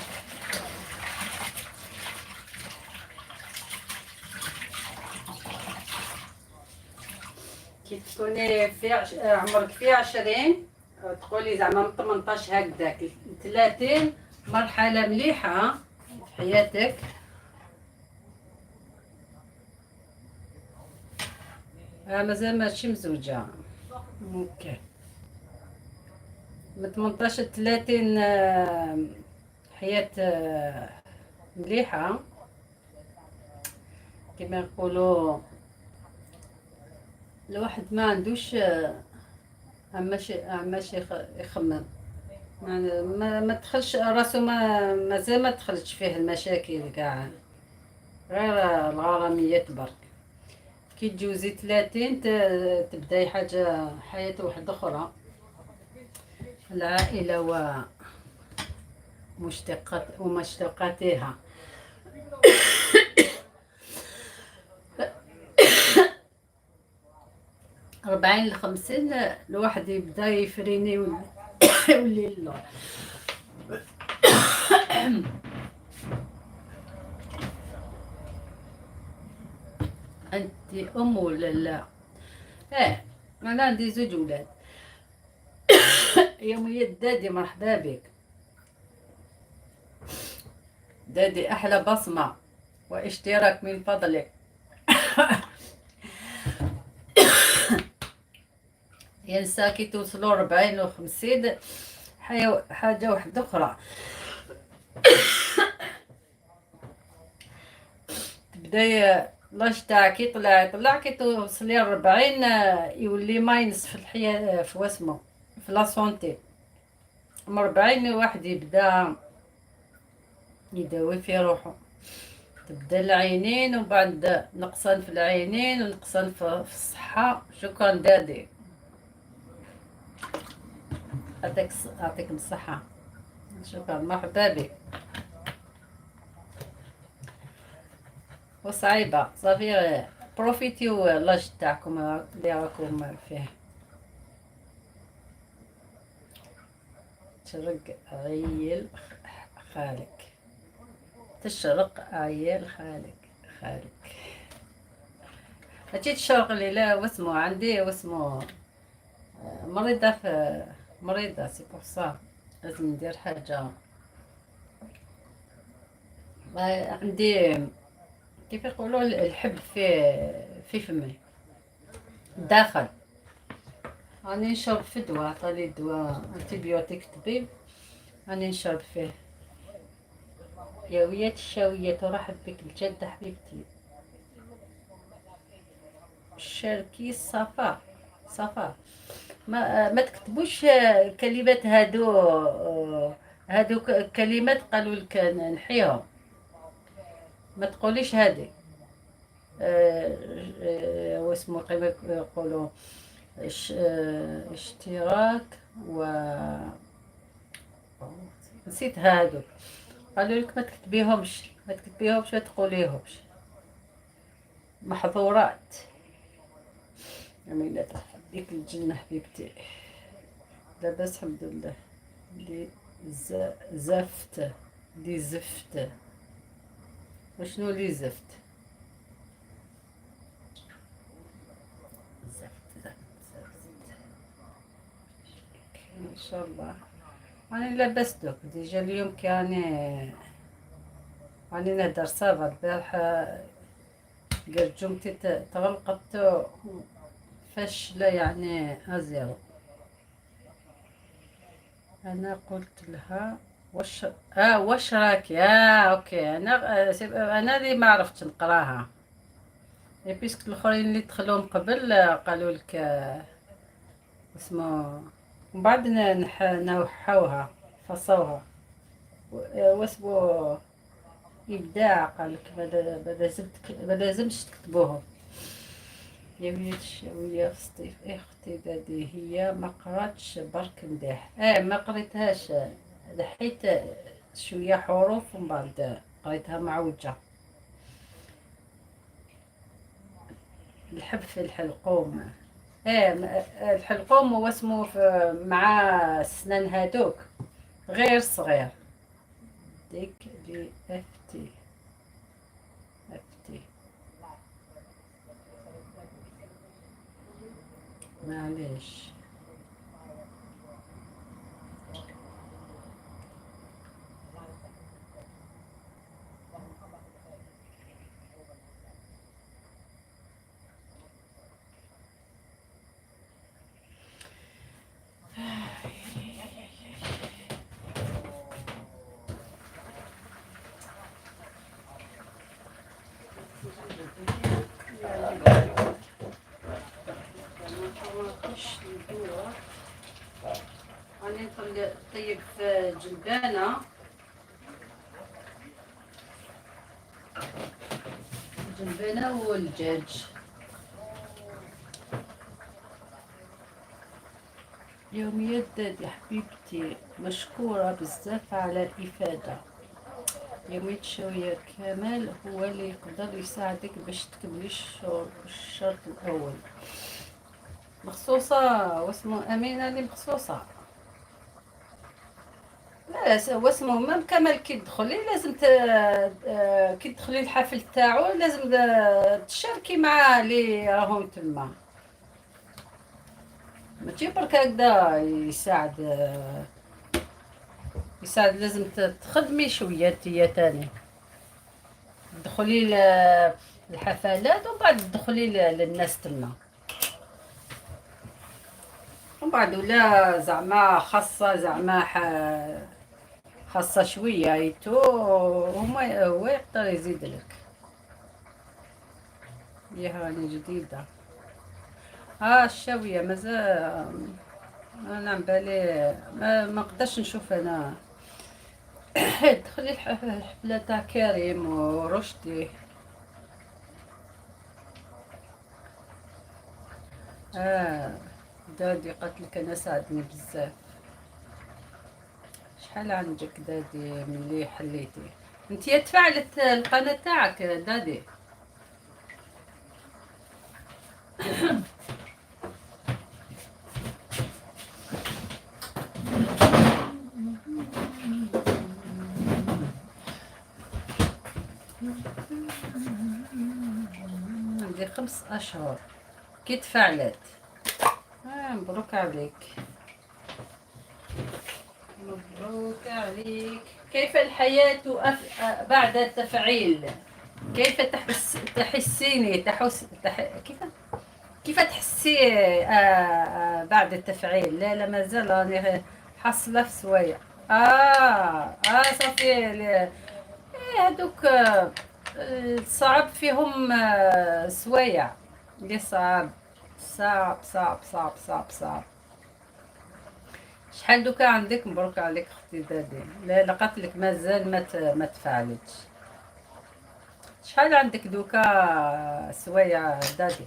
S1: كي تكوني في عمرك في 20 تقولي زعما من 18 هكذاك 30، مرحلة مليحة في حياتك. مازال ماشي مزوجة. OK من 18 30 حياة مليحة كما نقولوا. الواحد ما عندوش عماش يخمم، ما دخلش راسو، مازال ما دخلتش فيه المشاكل كاع، غير الغراميات برك. كي تجوزي 30 تبداي حاجة، حياة واحدة أخرى، العائلة ومشتقاتها. 40 ل50 الواحد يبدا يفريني ويولي اللور. انت ام ولا لا؟ ايه انا عندي زوج ولاد. يومية دادي مرحبا بك دادي، احلى بصمة واشتراك من فضلك. ينسى كي توصلوا 40 و50 حاجة واحدة أخرى. تبداي l'âge تاعك يطلع يطلع، كي توصلي 40 يولي minus في الحياة، في واسمو في la santé. من 40 واحد يبدا يداوي في روحو، تبدا العينين وبعد نقصان في العينين ونقصان في الصحة. شكرا دادي، يعطيكم الصحة، شكرا مرحبا بك. وصعيبة صافي، profitez l'âge تاعكم اللي راكم فيه. تشرق عيل خالك، تشرق عيال خالك خالك. هاتي تشرق لي لا واسمو عندي واسمو مريضة، في مريضة c'est pour ça لازم ندير حاجة. عندي كيف يقولوا الحب في فمي داخل. راني نشرب في دواء، عطاني دواء antibiotique طبيب، راني نشرب فيه. يا ويات الشاوية ترحب بك الجدة حبيبتي. شاركي صفا صفا، ما تكتبوش كلمات هادو كلمات قالوا لك نحيهم، ما تقوليش هادي. واسمو كيما يقولوا اشتراك و نسيت هادو، قالوا لك ما تكتبيهمش، ما تكتبيهمش، ما تقوليهمش، محظورات. جميلة ترحب بك الجنة حبيبتي، لاباس الحمد لله. لي زفت، لي زفت، وشنو لي زفت؟ زفت زفت زفت. شاء الله. راني لاباس دوك، déjà اليوم كي راني نهدر ça va. البارح قرجومتي تغلقت فاشلة يعني à zéro. انا قلت لها واش راكي؟ OK، انا اللي ما عرفتش نقراها، et puisque الاخرين اللي دخلوا من قبل قالوا لك اسمه، ومن بعد نوحوها فصوها واسمو ابداع. قال لك ما لازمش تكتبوهم. يا وليد الشاوية في سطيف. إيه اختي دادي، هي ما قراتش برك مداح. ما قريتهاش، لحيت شوية حروف ومن بعد قريتها معوجة. الحب في الحلقوم. ايه الحلقوم هو اسمه مع السنان هادوك غير صغير. ديك لي اف تي اف تي. معليش. راني نطيب في جلبانة، جلبانة والدجاج. يوميات دادي حبيبتي، مشكورة بزاف على الإفادة. يوميات الشاوية كمال هو اللي يقدر يساعدك باش تكملي الشرط الأول. مخصوصة واسمه أمينة اللي مخصوصة. لا واسمه même كمال كي تدخلي لازم كي تدخلي الحفل تاعو لازم تشاركي مع اللي راهم تما، ماشي برك هكذا يساعد، لازم تخدمي شوية انتيا تاني، تدخلي الحفلات ومن بعد تدخلي للناس تما، ومن بعد ولا زعما خاصة زعما خاصة شوية ايتو هما هو يقدر يزيد لك. يا راني جديدة. الشاوية مازال انا عم بالي ما نقدرش نشوف انا. دخلي الحفلة تاع كريم ورشدي. دادي قالت لك انا ساعدني بزاف. شحال عندك دادي ملي حليتي انت تفعلت القناة تاعك دادي؟ عندي 5 أشهر كي تفعلت. مبروك عليك، مبروك عليك. كيف الحياة بعد التفعيل؟ كيف تحسيني؟ تحس، تح-، كيف، كيف تحسي بعد التفعيل؟ لا لا مازال راني حاصلة في سوايع. صافي. هذوك صعب فيهم سوايع اللي صعب صعب صعب صعب صعب صعب. شحال دوكا عندك؟ مبروك عليك اختي دادي. لا لا قالت لك مازال ما تفعلتش. شحال عندك دوكا سوايع دادي؟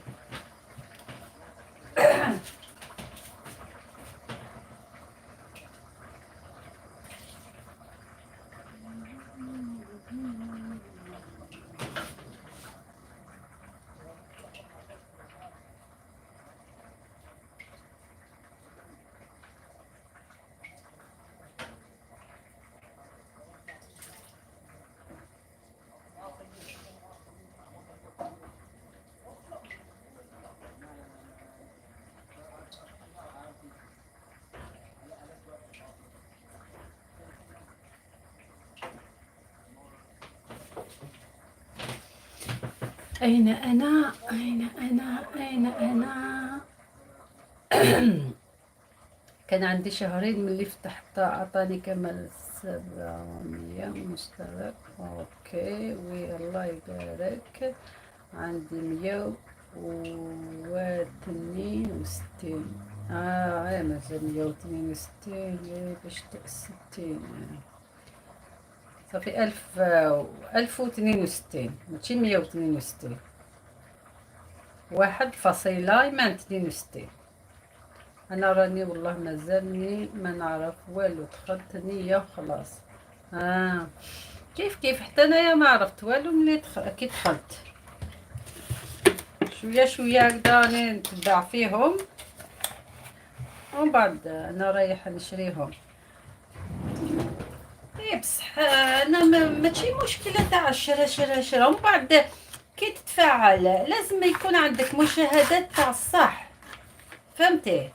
S1: أين أنا؟ أين أنا؟ أين أنا؟ كان عندي شهرين من اللي فتحت، عطاني كمال 700 مشترك. OK، والله يبارك، عندي 162. ايه مازال 162. إيه، باش 60 صافي 1062، ماشي 162، واحد فاصلة ما 62. انا راني والله مازالني ما نعرف والو، دخلت نية وخلاص. كيف كيف، حتى انايا ما عرفت والو ملي كي دخلت شوية شوية هكذا راني نتبع فيهم، ومن بعد انا رايحة نشريهم. ايه بصح انا ماشي مشكلة تاع شرا شرا شرا، ومن بعد كي تتفاعل لازم يكون عندك مشاهدات تاع الصح، فهمتي؟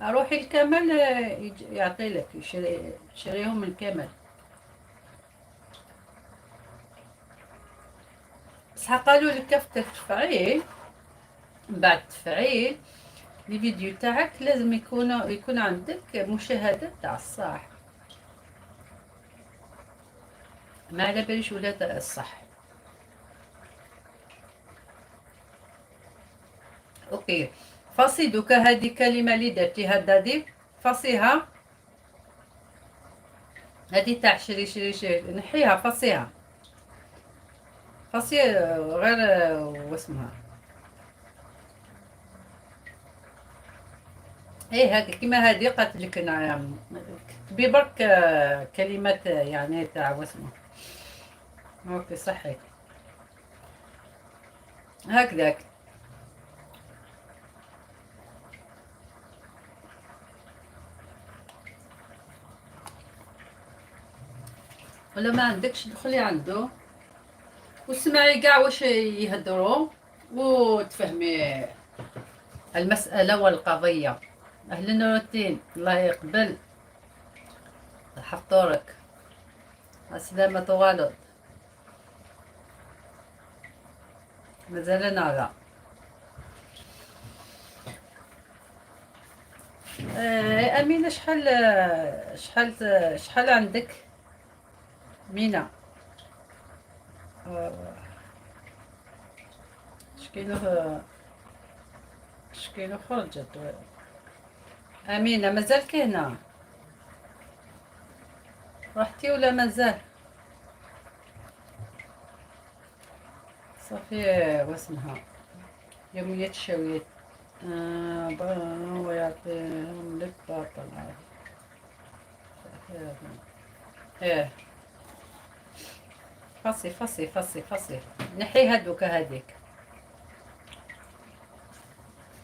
S1: روحي الكمال يعطي لك يشريهم من الكمال. بصح قالوا لك كيف تدفعي، من بعد تدفعي les vidéos تاعك لازم يكون عندك مشاهدات تاع الصح. ما على باليش ولا تاع الصح. OK فاصي دوكا هذه كلمة اللي درتيها دادي فاصيها، هذه تاع شري شري شري نحيها، فاصيها فاصي غير واسمها. ايه هذه كيما هذه قالت لك نعم، كتبي برك كلمات يعني تاع واسمها. OK صحيح هكذاك. ولا ما عندكش دخلي عنده وسمعي كاع واش يهدروا وتفهمي المسألة والقضية. أهلا روتين، الله يقبل حفطورك، السلامة طوالط مازال نارا. أمينة شحال عندك مينا؟ شكيلو خرجت أمينة؟ مازال كاينة؟ رحتي ولا مازال؟ صافي واسمها يوميات الشاوية. ويعطيهم لك باطل. ايه فصي فصي فصي فصي، نحي هادوك هذيك،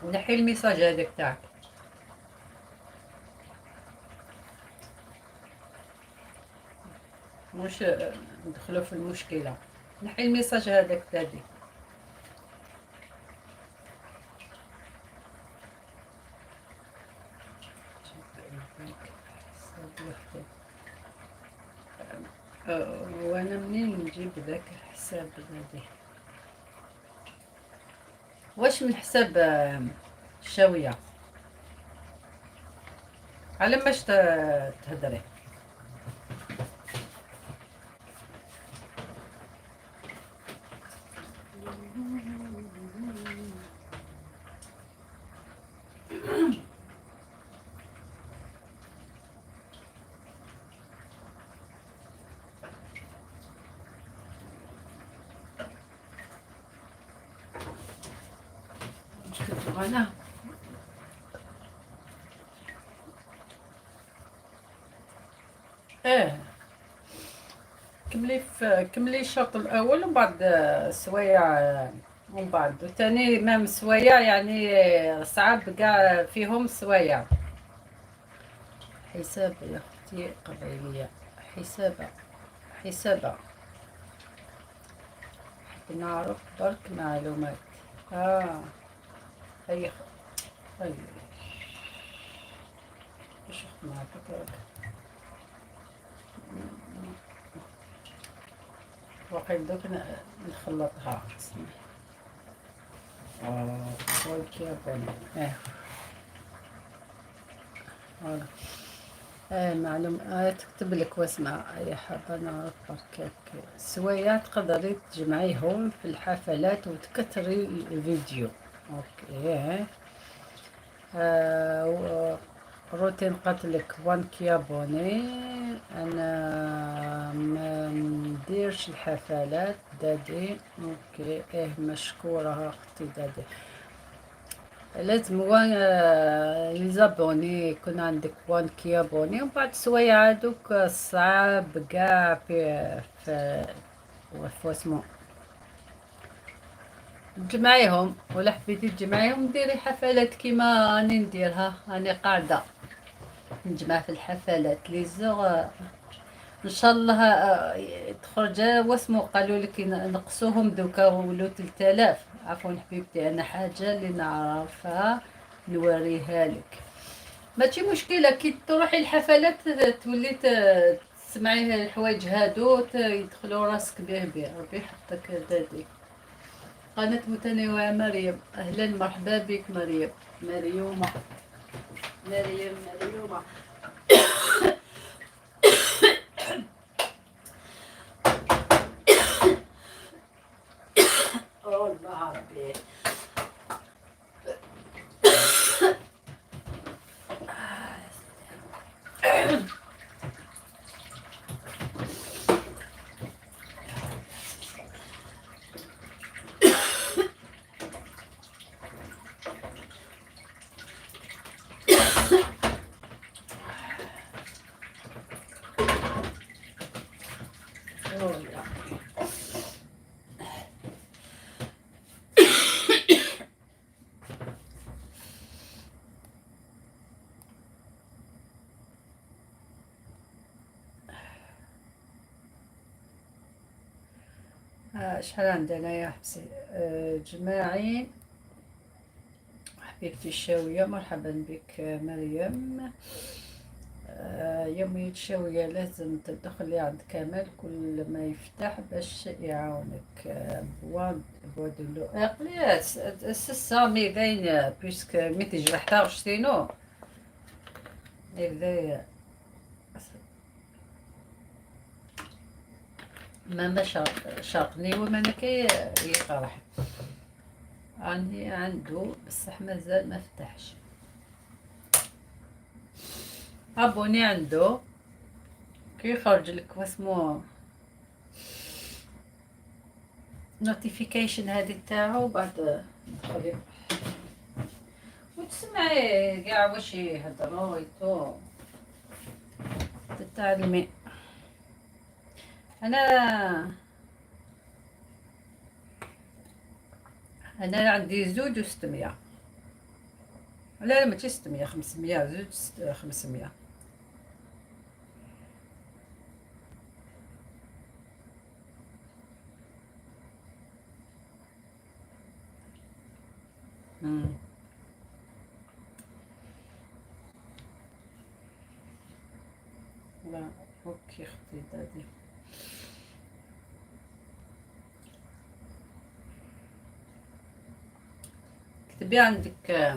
S1: ونحي ال message هذاك تاعك. مش ندخلو في المشكلة، نحي ال message هذاك تاعي. وانا منين نجيب ذاك الحساب هذه؟ واش من حساب الشاوية؟ على ماش تهدري؟ Voilà. ايه كملي الشوط الاول ومن بعد سوايع، ومن بعد وثاني même سوايع، يعني صعب كاع فيهم سوايع. حساب يا اختي قبيلية، حسابة حسابة، حب نعرف برك معلومات. هي هي باش نخدم هكا وقيل دوك نخلطها. OK اه voilà. معلوم تكتب لك واسمع يا حابة نعرف برك السوايع تقدري تجمعيهم في الحفلات وتكثري الفيديو. OK روتين قتلك 1K abonnés. انا ما نديرش الحفلات دادي. OK ايه مشكورة اختي دادي. لازم one les abonnés يكون عندك 1K abonnés، ومن بعد السوايع هذوك صعاب كاع في اسمو تجمعيهم، ولا حبيتي تجمعيهم ديري حفلات كيما راني نديرها. راني قاعدة نجمع في الحفلات les heures. ان شاء الله تخرج واسمو قالوا لك نقصوهم دوكا ولو 3000. عفوا حبيبتي، انا حاجة اللي نعرفها نوريها لك، ماشي مشكلة. كي تروحي الحفلات تولي تسمعي الحوايج هادو يدخلوا راسك به به. ربي يحفظك دادي. قناة متنوعة مريم، أهلا مرحبا بك مريم. مريومة مريم مريومة. الله ربي. الله. شحال عندنا يا حبسي؟ جماعي حبيبتي الشاوية، مرحبا بك مريم. يومية الشاوية لازم تدخلي عند كمال كل ما يفتح باش يعاونك. Bois bois de l'eau c'est ça mais باين puisque mais تجرح شتينو يبدا ما شاقني وما انا كي يقرح عندي عنده بصح مازال ما فتحش. abonner عنده كي يخرج لك واسمو notification هذه تاعو، بعد تدخلي وتسمعي كاع واش يهضروا et tout تتعلمي. انا عندي 2600، لا لا ماشي 600، 500، زوج 500. لا OK اختي دادي. كتبي عندك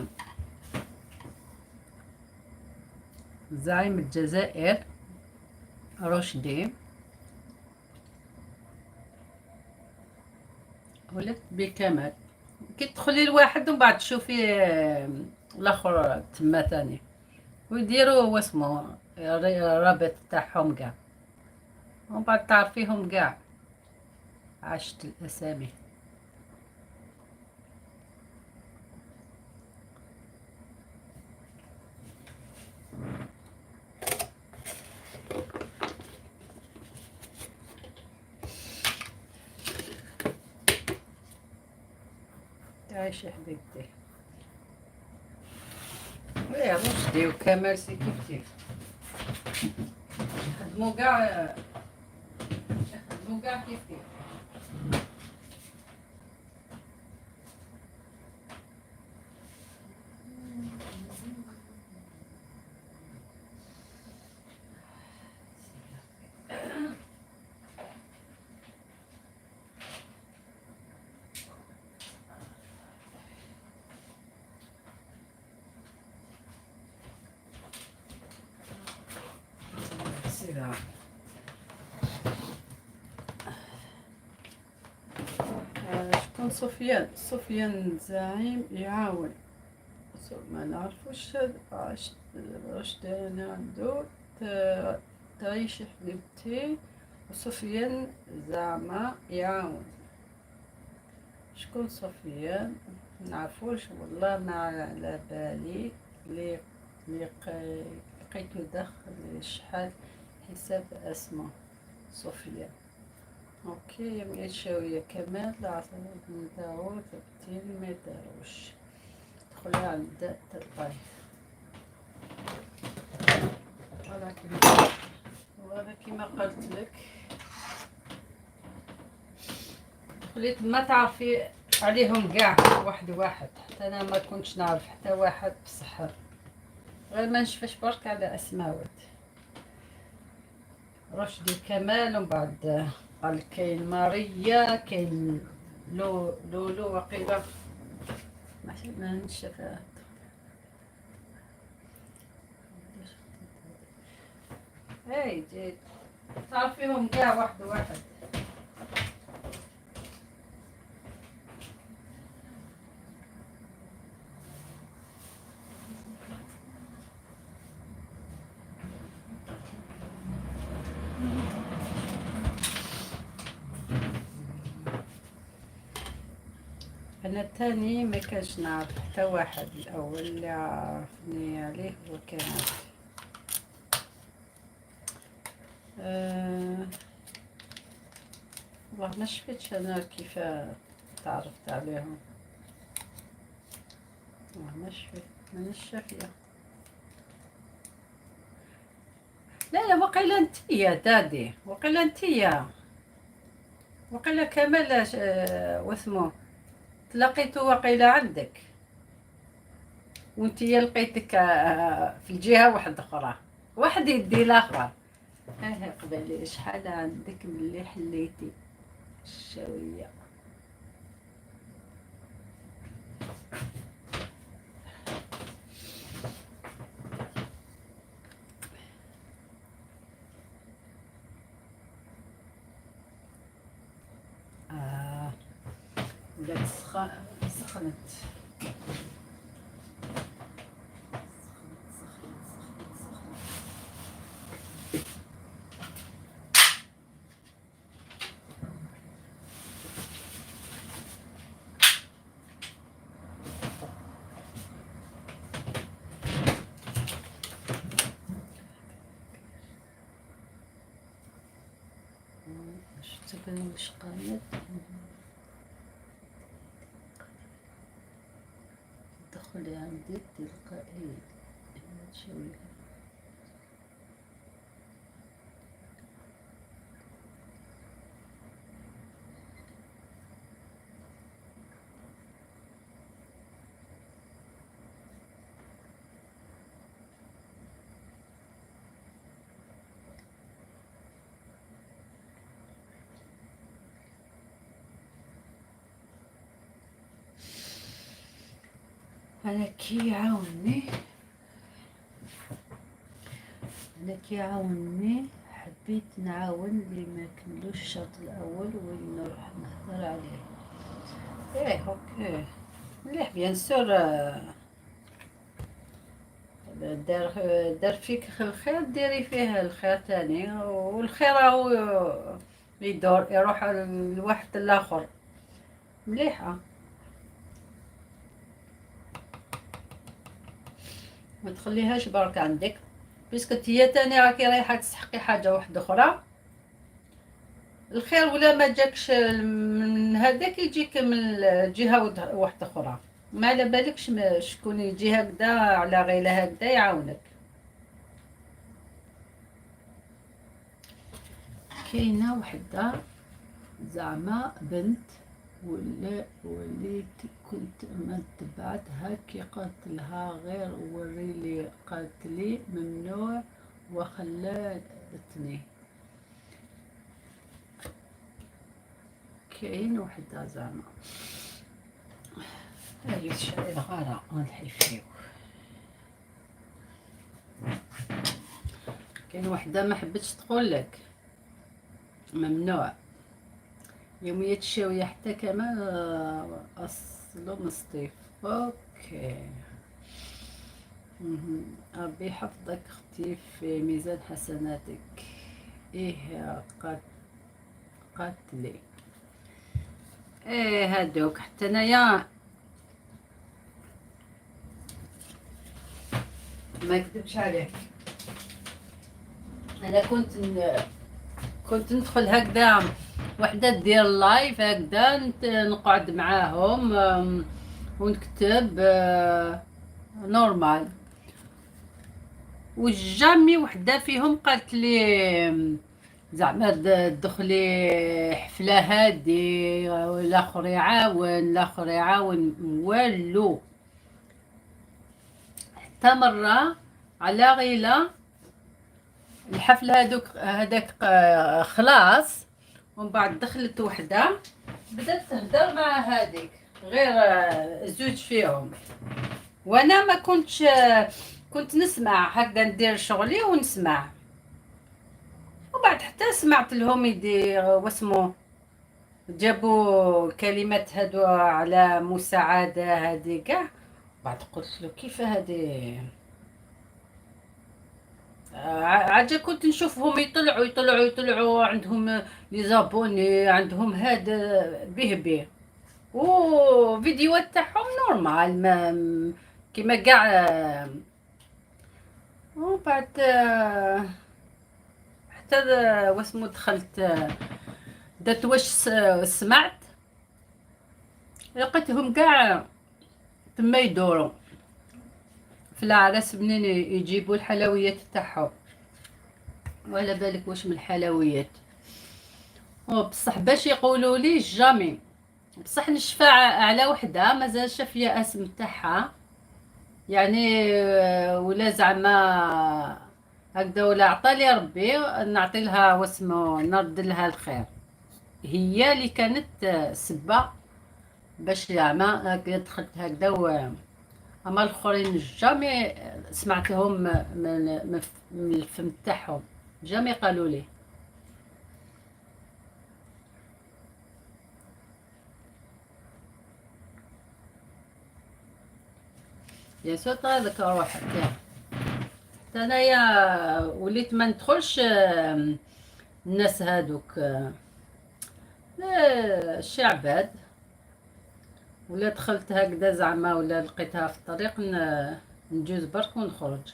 S1: زعيم الجزائر رشدي ولا كتبي كمال. كي تدخلي لواحد ومن بعد تشوفي الاخر تما ثاني ويديروا واسمو الرابط تاعهم كاع، ومن بعد تعرفيهم كاع. عشت الاسامي. تعيشي حبيبتي. ويا رشدي وكمال c'est كيف كيف، خدمو كاع، خدمو كاع كيف كيف. شكون سفيان؟ سفيان زعيم يعاون، ما نعرفوش واش انا عنده. تعيشي حبيبتي. وسفيان زعما يعاون، شكون سفيان؟ نعرفوش والله ما على بالي. لي لقيتو دخل شحال حساب اسمه سفيان. OK يا شاوية كمال نداو ثبتين ما داروش، دخلي عند تلقاي. voilà كيما voilà كيما قلت لك، دخلي ما تعرفي عليهم كاع واحد واحد، حتى انا ما كنتش نعرف حتى واحد بصح غير ما نشفش برك على اسماوات. رشدي كمال، ومن بعد قال كاين ماريا، كاين لو لولو وقيله ما نشف. هاي جيت تعرفيهم كاع واحد واحد. انا الثاني ما كانش نعرف حتى واحد، الاول اللي عرفني عليه هو كان والله ما شفتش انا كيف تعرفت عليهم، والله ما شفت، مانيش شافيه. لا لا وقيلا انتيا دادي، وقيلا انتيا، وقيلا كمال واسمو تلاقيتو وقيلا عندك، وانتيا لقيتك في الجهة واحدة أخرى، واحد يدي الآخر. اه قبل شحال عندك ملي حليتي الشاوية؟ ولات سخنت سخنت سخنت.
S2: شفتك واش قالت؟ دخلي عندي تلقائي شوية.
S1: أنا كي يعاوني،
S2: أنا كي يعاوني حبيت نعاون اللي ما كملوش الشرط الأول وين نروح نهضر عليه.
S1: ايه OK مليح bien sûr، دار فيك الخير ديري فيه الخير تاني، والخير راهو يدور يروح لواحد الاخر. مليحة، ما تخليهاش برك عندك، puisque هي تاني راكي رايحة تسحقي حاجة واحدة اخرى. الخير ولا ما جاكش من هذاك يجيك من جهة واحدة اخرى، ما على بالكش شكون يجي هكذا على غيله هكذا يعاونك.
S2: كاينه وحده زعما بنت ولا وليت كنت ما تبعتها كي قالت لها غير وري لي، قالت لي ممنوع وخلاتني. كاين وحده زعما
S1: هذه الشاي الغارة نحيفيو. كاين وحده ما حبتش تقول لك ممنوع،
S2: يوميات الشاوية حتى كمان أصله من سطيف. OK، مهم. ربي يحفظك اختي في ميزان حسناتك. ايه قاتلي ايه هادوك حتى انايا ما نكذبش عليك، انا كنت ندخل هكذا وحده دير live هكذا، نقعد معاهم، ونكتب، normal، و jamais وحده فيهم قالت لي زعما دخلي حفلة هادي، الاخر يعاون الاخر يعاون، والو. حتى مرة على غيله الحفل هذاك خلاص، ومن بعد دخلت وحده بدات تهدر مع هذيك غير، زوج فيهم، وانا ما كنتش، كنت نسمع هكذا ندير شغلي ونسمع. وبعد حتى سمعت لهم يدير واسمو جابوا كلمات هادو على مساعدة هادي كاع. بعد قلت له كيف هادي؟ عاد كنت نشوفهم يطلعوا يطلعوا يطلعوا، عندهم les abonnés، عندهم هذا به به، وفيديوهات تاعهم normal ما كيما كاع. وبعد حتى واسمو دخلت، درت واش سمعت، لقيتهم كاع تما يدوروا في العراس منين يجيبوا الحلويات تاعهم، وعلى بالك واش من الحلويات. وبصح باش يقولوا لي jamais، بصح نشفى على وحده مازال شافيه اسم تاعها يعني، ولا زعما هكذا ولا عطالي ربي نعطي لها واسمو نرد لها الخير. هي اللي كانت سبه باش زعما هكذا دخلت هكذا اما الاخرين jamais سمعت لهم من الفم تاعهم، jamais قالوا لي. يا سو هذاك روحك حتى انايا وليت ما ندخلش، الناس هادوك، شي عباد ولا دخلت هكذا زعما ولا لقيتها في الطريق نجوز برك ونخرج.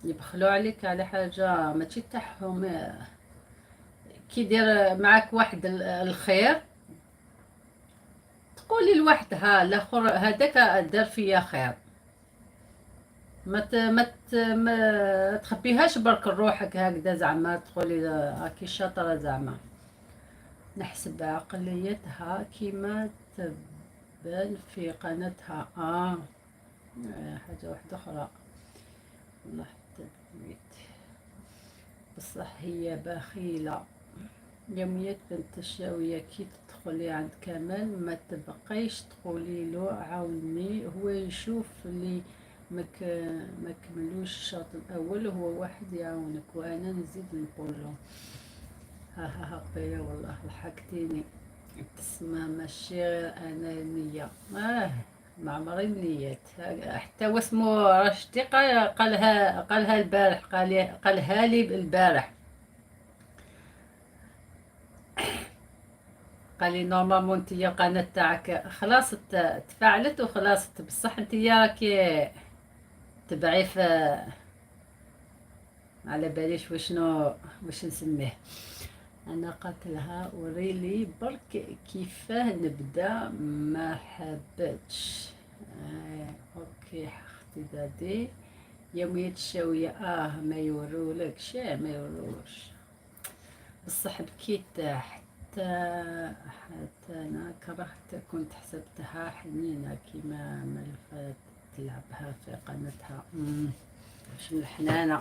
S2: يبخلوا عليك على حاجة ماشي تاعهم. كي يدير معاك واحد الخير تقولي لواحد ها الاخر هذاك دار فيا خير، ما تخبيهاش برك لروحك هكذا زعما تقولي راكي شاطرة زعما. نحسب عقليتها كيما تبان في قناتها. حاجة واحدة أخرى والله حتى بغيت، بصح هي بخيلة. يوميات بنت الشاوية كي تدخلي عند كمال ما تبقيش تقولي له عاوني، هو يشوف اللي ما كملوش الشرط الأول هو واحد يعاونك، وأنا نزيد نقول له ها ها ها قبيلة والله ضحكتيني. تسمى ماشي غير أنا النية، ما عمري النيات. حتى واسمو رشدي قالها البارح، قالها لي البارح، قال لي normalement انتيا القناة تاعك خلاص تفاعلت وخلاص، بصح انتيا راكي تبعي في على باليش وشنو واش نسميه. انا قاتلها وريلي برك كيفاه نبدا، ما حبتش. OK اختي دادي يوميات الشاوية، ما يورولكش، ما يوروش. بصح بكيت حتى انا كرهت، كنت حسبتها حنينة كيما ملفات تلعبها في قناتها. واش من الحنانة،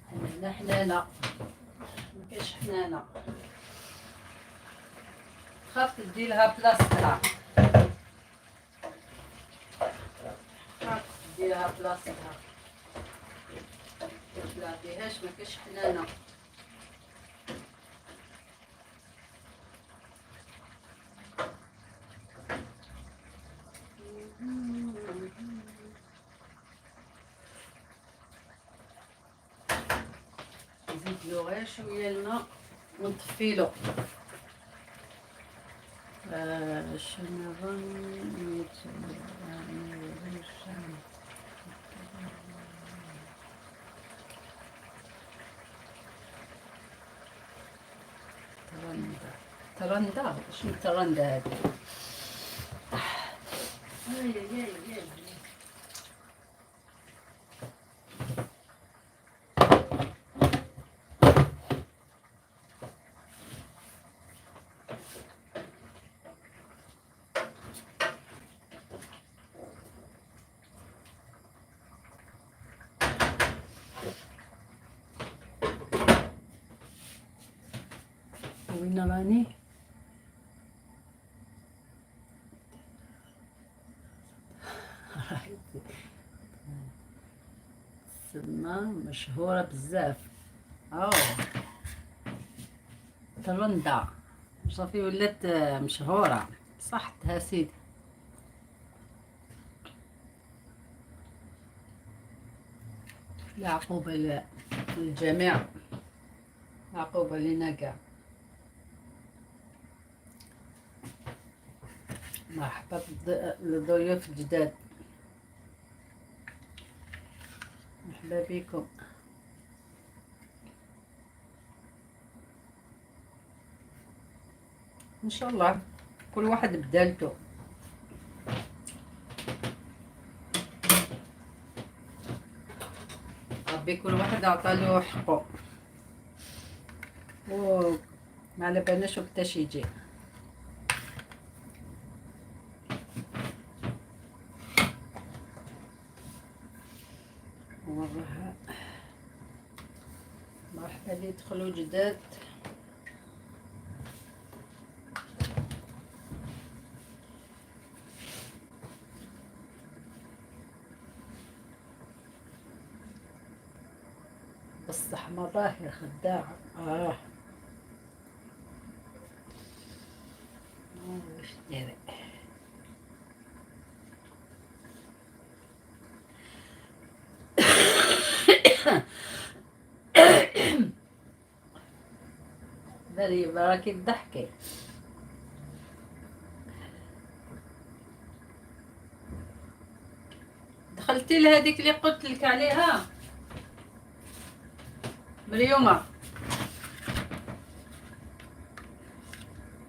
S2: حنانة حنانة ما كاينش حنانة، خاف تدي لها بلاصتها، خاف تدي لها بلاصتها، ما تلعبيهاش، ما كاينش حنانة.
S1: نزيدلو غير شوية الماء ونطفيلو.
S2: شنظن.
S1: ترندة ترندة، شنو ترندة هادي؟
S2: اي اي اي.
S1: وين راني؟ تسمى مشهورة بزاف. أوه، ترندة صافي ولات مشهورة، صحتها سيدي. العقوبة للجميع، العقوبة لنا كاع. مرحبا للضيوف الجداد، مرحبا بكم. ان شاء الله كل واحد بدالته. ربي كل واحد عطالو حقه وما على بالناش وقتاش يجي. والله مرحبا اللي يدخلوا جداد. بصح مظاهر خداعة. واش ديري؟ مريم راكي تضحكي. دخلتي لهذيك اللي قلت لك عليها مريومة؟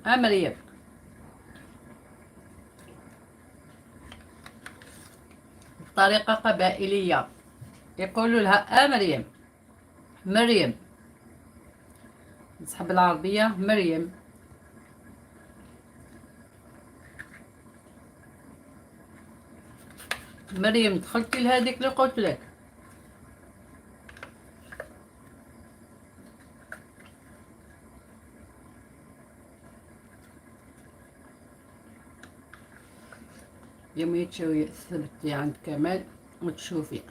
S1: ها مريم، بطريقة قبائلية يقولوا لها مريم، مريم نسحب العربية مريم. مريم دخلتي لهذيك اللي قلت لك؟ يوم تشوي ثبتي عند كمال وتشوفي.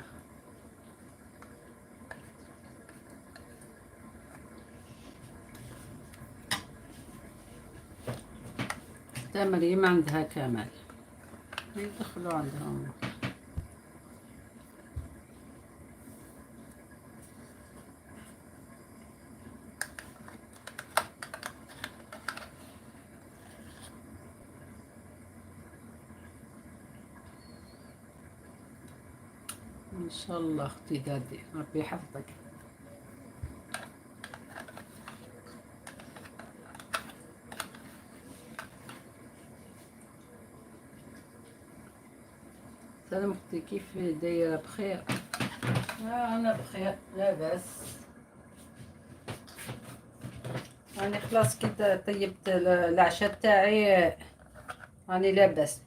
S1: حتى مريم عندها كمال، يدخلوا عندهم. ان شاء الله اختي دادي ربي يحفظك. سلام اختي، كيف دايرة؟ بخير؟ انا بخير لاباس. راني خلاص كي طيبت العشاء تاعي راني لاباس.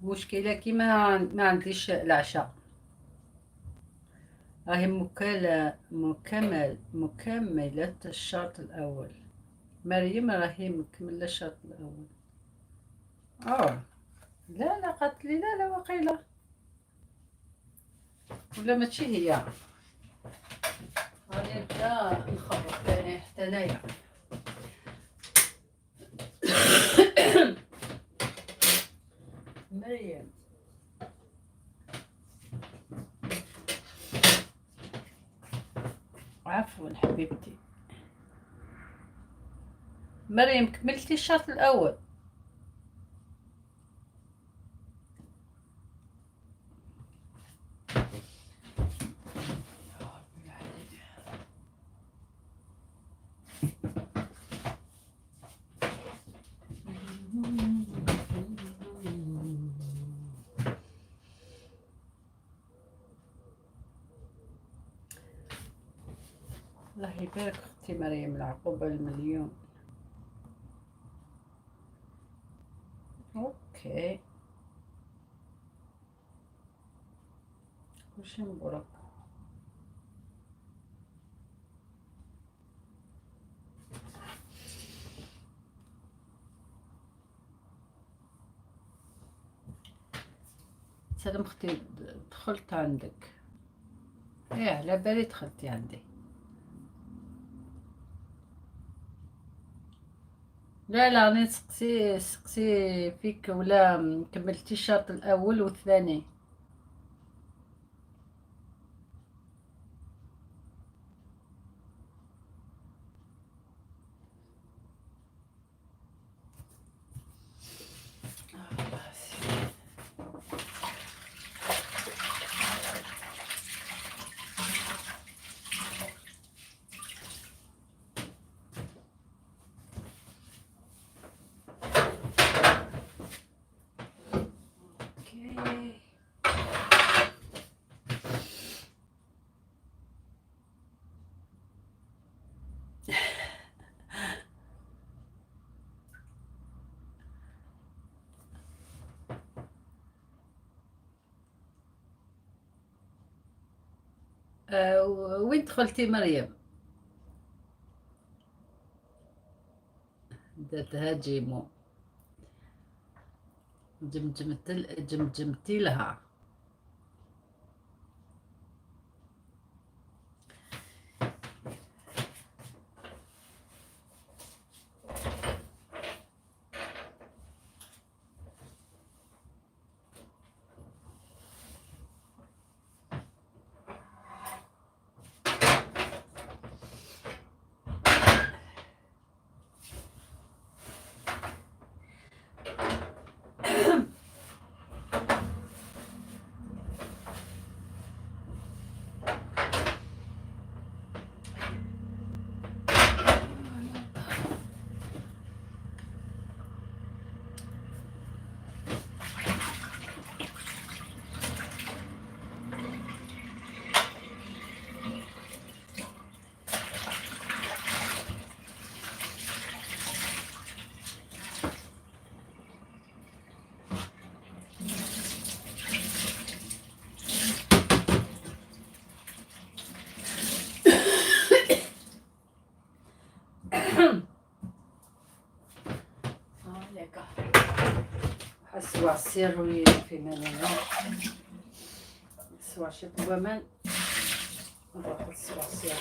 S1: مشكلة كي ما عنديش العشاء، راهي مكملة الشرط الأول. مريم راهي مكملة الشرط الأول. لا لا قالت لي لا لا وقيلة ولا ماشي هي. راني نبدا نخبط ثاني حتى انايا. مريم عفوا حبيبتي مريم، كملتي الشرط الأول؟ الله يبارك اختي مريم، العقوبة المليون. OK، كلشي مبروك. سلام اختي، دخلت عندك. ايه، على بالي دخلتي عندي. لا لا، راني سقسي فيك ولا كملتي الشرط الاول والثاني. OK. وين دخلتي مريم؟ درتها جيمو جمجمت جمجمتي لها. حسوا سيروي في مننا سوا شي ومن نروح سوا سيرو.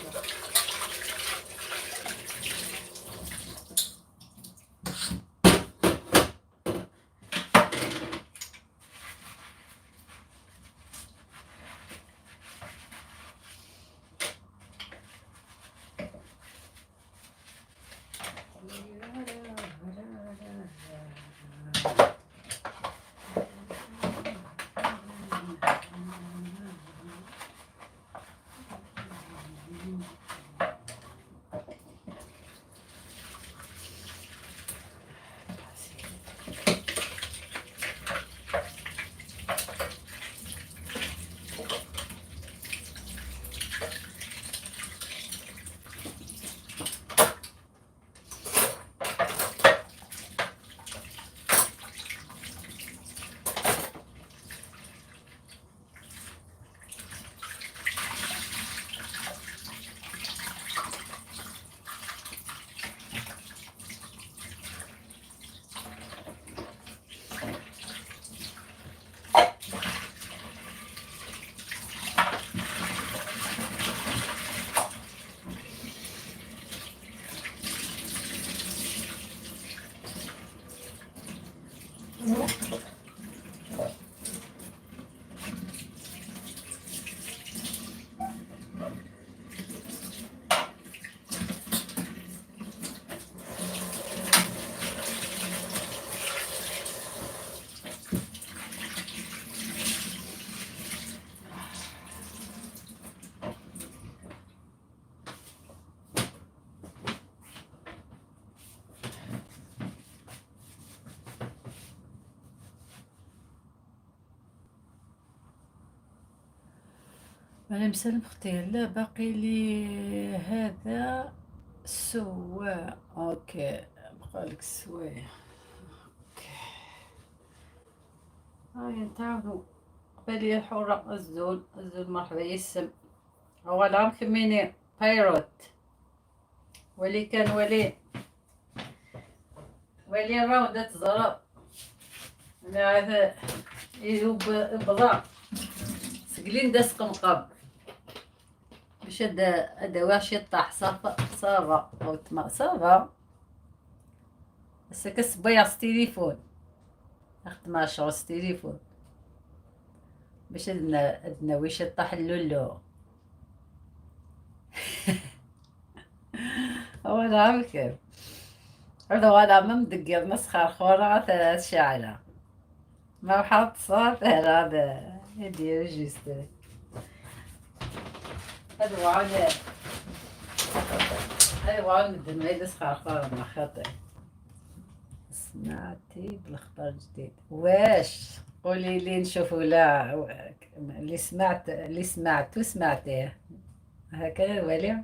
S1: مريم سلام اختي، لا باقي لي هذا سوا. OK بقى لك سوايع. OK هاي نتعاونو قبالي الحورة الزول الزول، مرحبا يسم هو العام كميني بايروت ولي كان ولي ولي راودة زرا هذا يذوب بضع سقلين داس قمقم باش هدا واش يطاح. ça va ça va او تما ça va بس كسبيع تليفون اخدم عشرة تليفون باش ادنا ويش يطاح اللولو. هو نعم كيف هذا وانا ما مدقر مسخر خورة شعلة ما حط صوت هذا يدير juste. هذا وعلى هذا وعلى مدن ما يدس خرخورة ما خاطر. سمعتي بالخبر الجديد؟ واش قولي لي نشوفوا. لا اللي سمعت اللي سمعتو سمعتيه هكذا ولي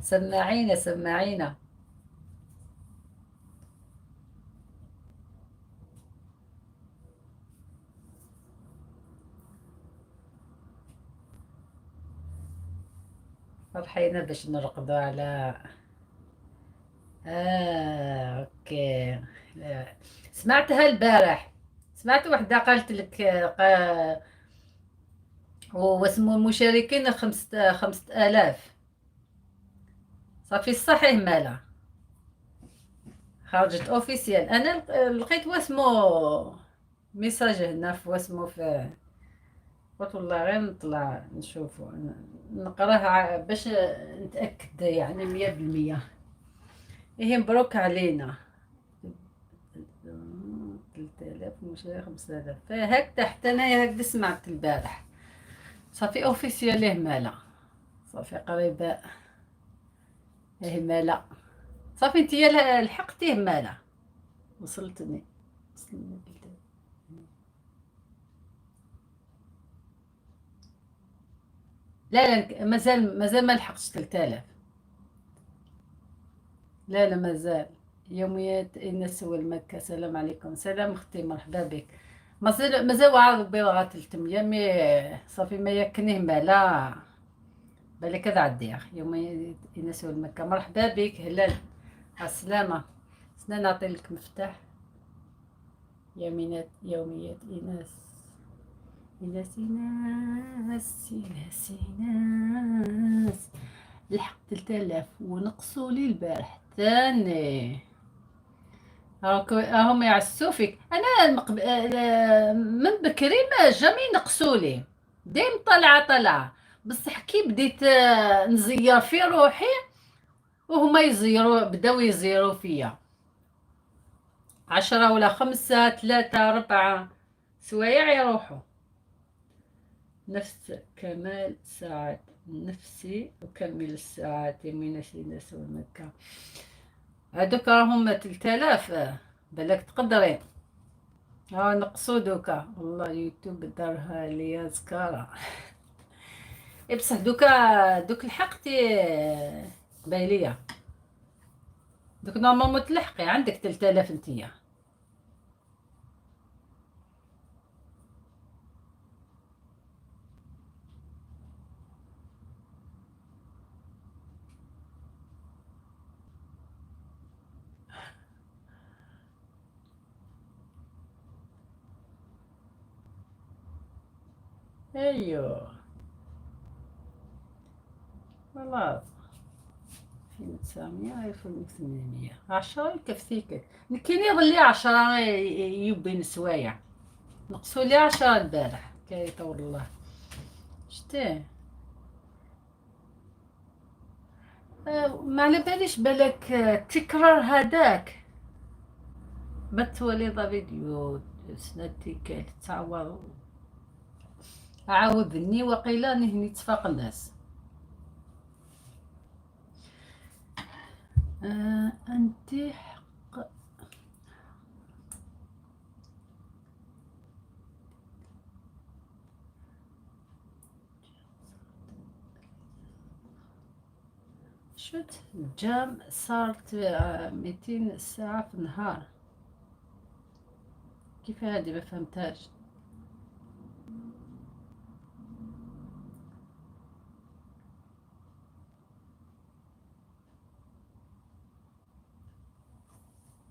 S1: سمعينا سمعينا. فرحينا باش نرقدوا على OK. لا. سمعتها البارح، سمعت وحده قالت لك واسمو المشاركين 5000. صافي صحيح مالا خرجت officiel. انا لقيت واسمو message هنا في واسمو في، قلت والله غير نطلع نشوفو نقراه باش نتاكد يعني 100%. ايه مبروك علينا 3000 مش 5000. فهكذا حتى انايا هكذا سمعت البارح. صافي officiel مالا صافي قريبه مالا صافي انتيا لحقتيه مالا وصلتني وصلني. لا لا مازال مازال ما لحقتش 3000. لا لا مازال. يوميات الناس والمكة. سلام عليكم. سلام اختي مرحبا بك. مازال مازال عارض بيضغة 300 mais صافي ما يكنيه مالا بالك هذا عدي. يوميات الناس والمكة مرحبا بك. هلال على السلامة. سنا نعطي لك مفتاح. يوميات يوميات إيناس إيناس إيناس إيناس إيناس. لحق 3000 ونقصوا لي البارح ثاني. راهم يعسوا فيك. انا من بكري ما jamais نقصوا لي، دايم طالعه طالعه. بصح كي بديت نزير في روحي وهما يزيروا، بداو يزيروا فيا 10 ولا 5 3 4 سوايع يروحوا. نفس كمال ساعات نفسي أكمل الساعات من الناس والمكة. هادوك راهم 3000 بالك تقدري. ها نقصو دوكا والله يوتيوب دارها ليا زكارة. إيه بصح دوكا دوك لحقتي قبايلية دوك normalement تلحقي عندك 3000 انتيا. ايوه والله 2900 1800 10 يكفيك. كاين يظل لي 10 يبين سوايع نقصوا لي 10 البارح كي الله شتي. ما على باليش بالك تكرار هذاك ما تولي ضا فيديو سنتي تعوض عاودني وقيلا نهني تفاق الناس. انت حق شفت j'aime صارت 200 ساعة في النهار. كيف هادي؟ ما فهمتهاش.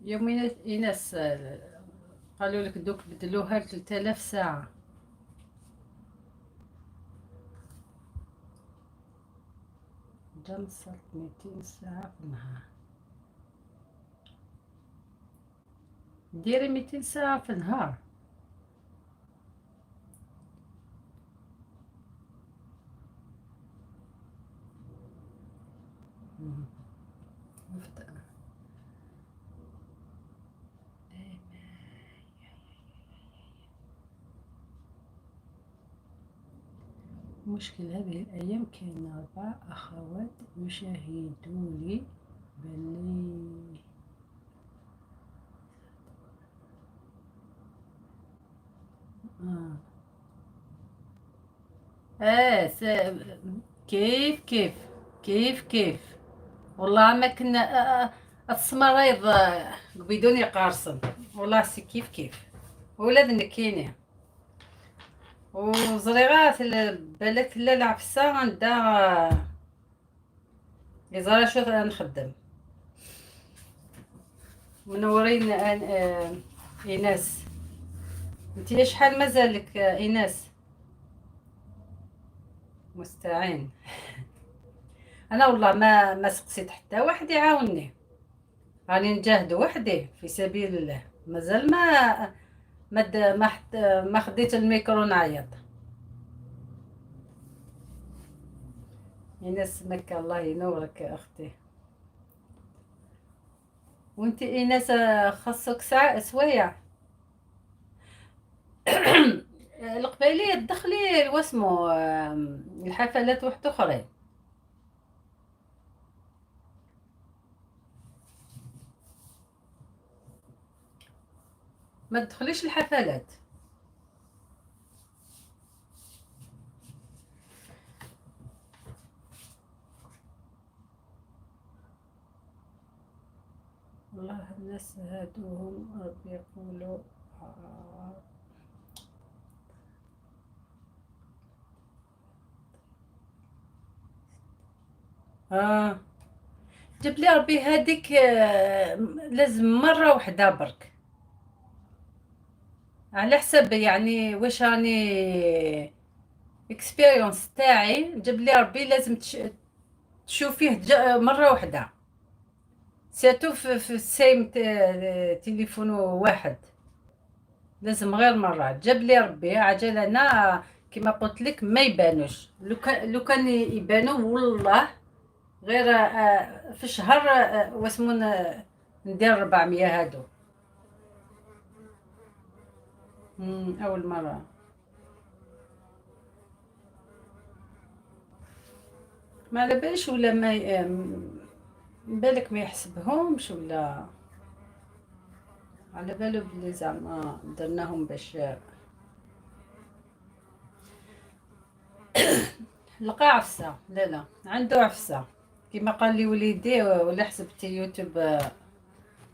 S1: يوم إيناس قالوا لك دوك بدلوها ل 3000 ساعة. j'aime صارت 200 ساعة في النهار. ديري 200 ساعة في النهار. مشكل هذه الأيام كاين 4 أخوات يشاهدوني بلي كيف كيف كيف كيف والله ما كنا السمرايض بدون قارصن، والله c'est كيف كيف ولاد نكيني وزريغات بالك لا العفسة عندها يزرا شو نخدم. منورين ايناس. انت شحال مازالك ايناس؟ مستعين. انا والله ما سقسيت حتى واحد يعاونني، راني نجاهد وحدي في سبيل الله. مازال ما ما ما ما خديت الميكرو نعيط. ايناس مكة الله ينورك يا اختي. وانت ايناس خاصك ساعة سوايع. القبايلية تدخلي واسمو الحفلات واحد اخرين. ما تدخليش الحفلات. والله الناس هادوهم ربي يقولوا جاب لي ربي هذيك لازم مرة واحدة برك، على حسب يعني واش راني expérience تاعي. جاب لي ربي لازم تشوفيه مرة واحدة، surtout في ال same تليفون واحد، لازم غير مرة. جاب لي ربي عجل. انا كما قلت لك ما يبانوش، لو كان يبانو والله غير في الشهر واسمو ندير 400 هادو. اول مرة ما على باليش، ولا ما بالك ما يحسبهمش، ولا على بالو بلي زعما درناهم باش لقى عفسه. لا لا عنده عفسه كما قال لي وليدي، ولا حسبتي يوتيوب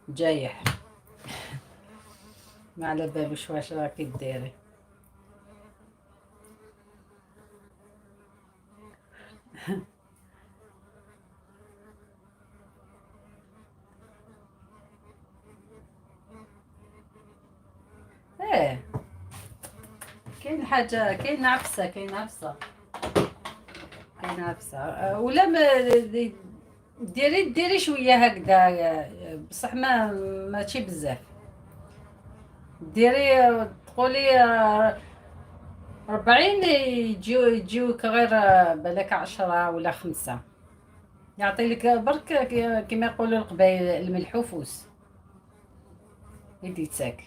S1: جايح. ما على بالوش واش راكي ديري. ايه كاين حاجة، كاين عفسه، كاين عفسه، كاين عفسه. ولا ما ديري شوية هكذا، بصح ما ماشي بزاف. ديري تقولي 40 يجيوك غير بالك 10 ولا 5، يعطي لك برك كما يقولوا القبايل الملحوفوس يدي تاك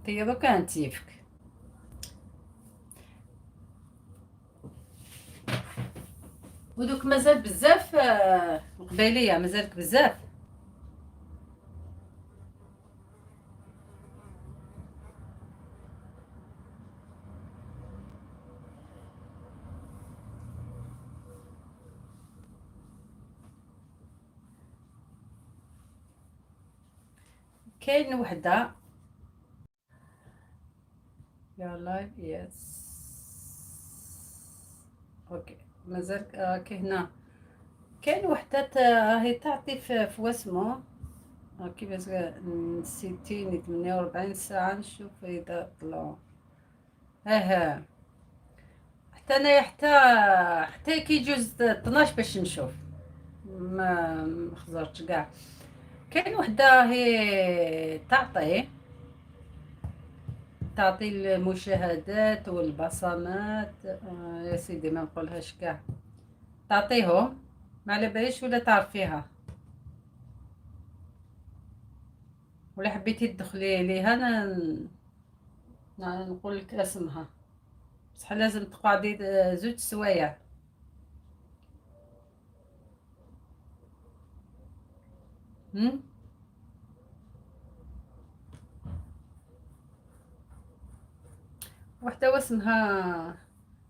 S1: تي دوكا انتيفك. ودوك مازال بزاف القبايليه، مازالك بزاف. كاين وحده يا live، yes، okay، مازال كي هنا كاين وحده راهي تعطي في واسمو كيفاش نسيتيني 48 ساعة نشوف إذا طلعوا. اه حتى انا حتى كي يجوز 12 باش نشوف، ما خزرتش كاع. كاين وحده هي تعطي المشاهدات والبصمات. يا سيدي ما نقولهاش كاع، تعطيهم، ما على باليش ولا تعرفيها ولا حبيتي تدخلي ليها. انا نقول لك اسمها، بصح لازم تقعدي 2 سوايع. هم وحده واسمها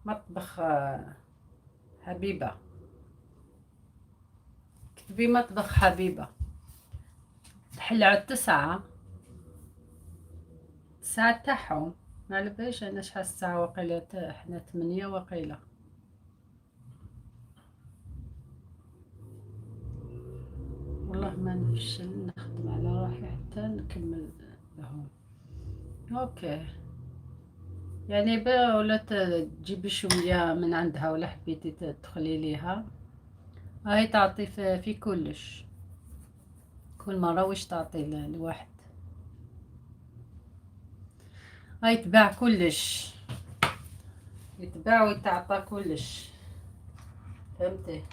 S1: مطبخ حبيبة، كتبي مطبخ حبيبة. تحل على 9، الساعة تاعهم، ما على باليش انا شحال الساعة، وقيلة حنا 8 وقيلة. والله ما نفشل، نخدم على روحي حتى نكمل لهم. okay، يعني با ولا تجيبي شوية من عندها ولا حبيتي تدخلي ليها، هاي تعطي في كلش، كل مرة واش تعطي الواحد. هاي يتباع كلش، يتباع ويتعطى كلش، فهمتي؟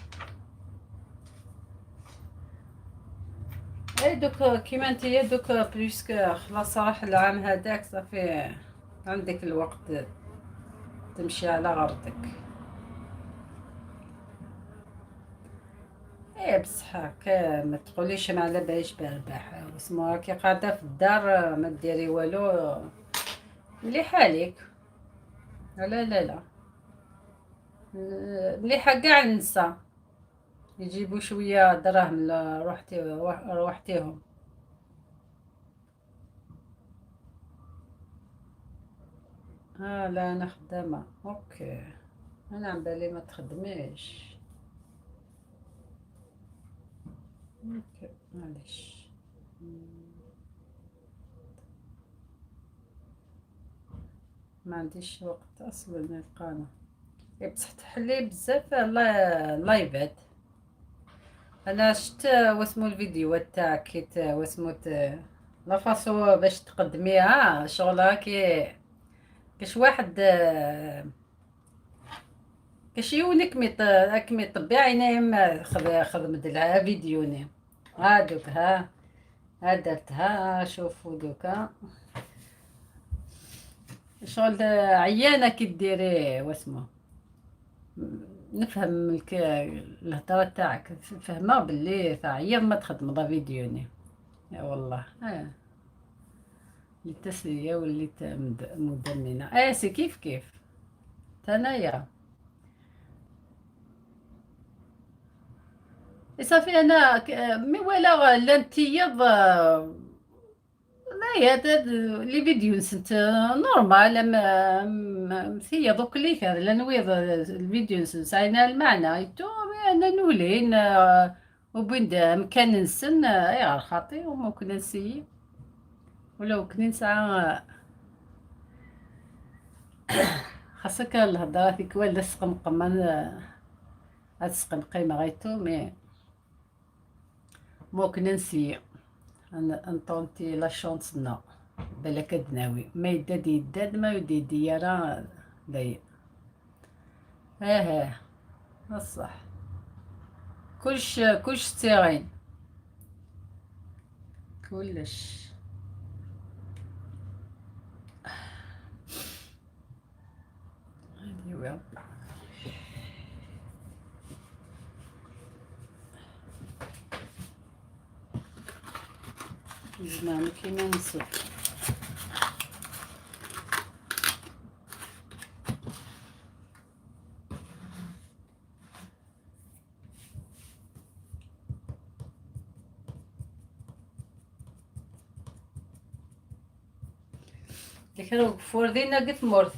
S1: اي دوك كيما انتيا دوك puisque خلاص راح العام هذاك، صافي عندك الوقت تمشي على غرضك. ايه بصح هكا ما تقوليش ما على باليش بربح واسمو، راكي قاعدة في الدار ما ديري والو، مليحة ليك. لا لا لا، مليحة كاع النساء يجيبوا شوية دراهم لروحتي روحتيهم. لا انا خدامه. okay، انا عم بالي ما تخدميش. okay معليش، ما عنديش وقت اصلا نلقانا. إيه بصح تحلي بزاف لايفات. انا شفت واسمو الفيديوهات تاعك كي واسمو la façon باش تقدميها شغلها كي كاش واحد كاش يونك مي طبيعي نايم خذ مدلها فيديو ني ها دوك ها درتها. شوفوا دوكا شغل عيانه كي ديري واسمو، نفهم الهضرة تاعك، فهمها باللي عيان ما تخدم la vidéo ني. يا والله للتسلية وليت مدمنة. C'est كيف كيف تانايا. إيه صافي انا mais ولا لا انتيا لا يا les vidéos نسنت normal مثيا دوك لي كذا لا نويض الفيديو نسنت سعينا المعنى تو انا نولي وبين مكان نسن اي غير خاطي وممكن نسيي ولا كنين ساعة. خاصك الهضرة فيك ولا سقمقم هاد السقمقيمة غيتو mais ممكن نسيي نطونتي la chance نا بالك دناوي ما يداد يداد ما يدي ديارة داي. اه الصح كلش تيغين كلش. هادي هو. زمان كيما نسب. لكن فور دينا قلت مورث.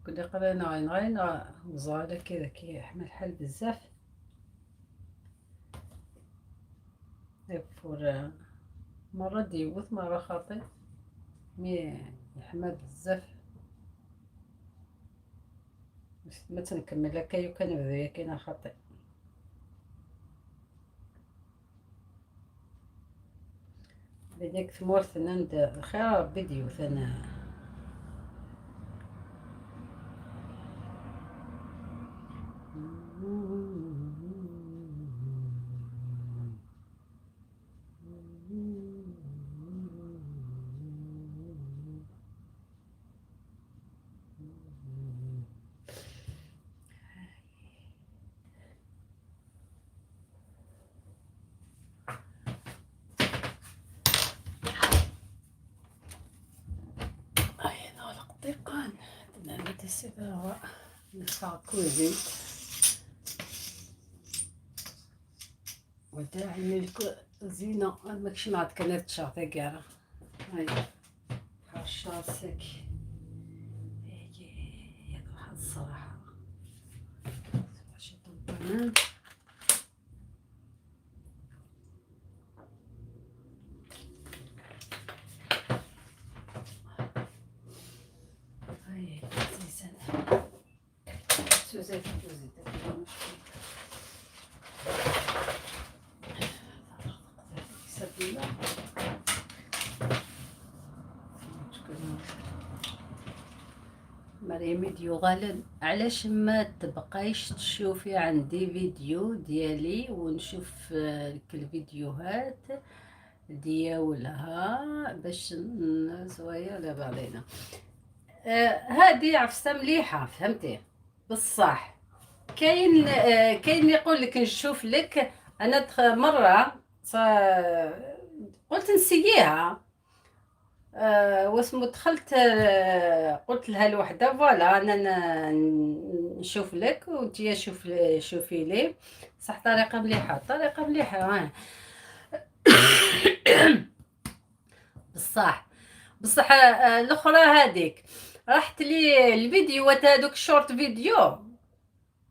S1: كنت قرينا غين غين زعلة كذا كي يحمل الحال بزاف. فور مرة ديوث مرة خاطئ mais يحمى بزاف. ما تنكمل هكا كان كاينه خاطئ. بديك ثمورث نند خير ربي ديوث انا. كوزيت وداعي الزينة ماكشي معاد كانت تشاطي كاع. هاي حرشاسك ياك واحد الصراحة شي طبانة. هاي زيزان سوزيت مريم ديوغالن، علاش ما تبقايش تشوفي عندي فيديو ديالي ونشوف لك الفيديوهات ديالها باش نزوايا على بعضينا. هذه عفسه مليحة فهمتي. بصح كاين كاين اللي يقول لك نشوف لك. انا مرة قلت نسييها، واسمو دخلت، قلت لها الوحدة voilà انا نشوف لك وانتيا شوفي لي. صح طريقه مليحة، طريقه مليحة. بصح الاخرى هذيك راحت لي الفيديوهات هذوك short vidéo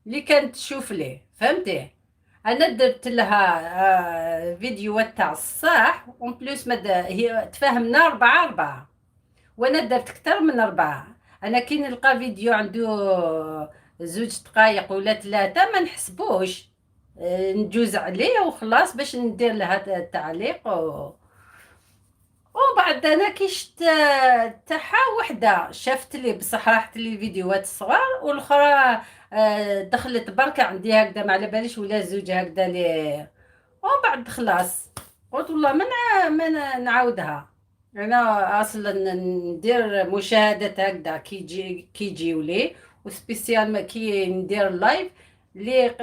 S1: اللي كانت تشوف لي فهمتي. انا درت لها فيديوهات تاع الصح en plus هي تفاهمنا 4 4 وانا درت اكثر من 4. انا كي نلقى فيديو عنده 2 دقائق ولا 3 ما نحسبوش، نجوز عليه وخلاص باش ندير لها التعليق. ومن بعد انا كي شت تاعها وحده شافت لي بصح راحت لي الفيديوهات الصغار، والاخرى دخلت بركة عندي هكذا ما على باليش ولا زوج هكذا لي. ومن بعد خلاص قلت والله ما نعاودها. انا اصلا ندير مشاهدات هكذا كي يجيو لي، و spécial كي ندير live اللي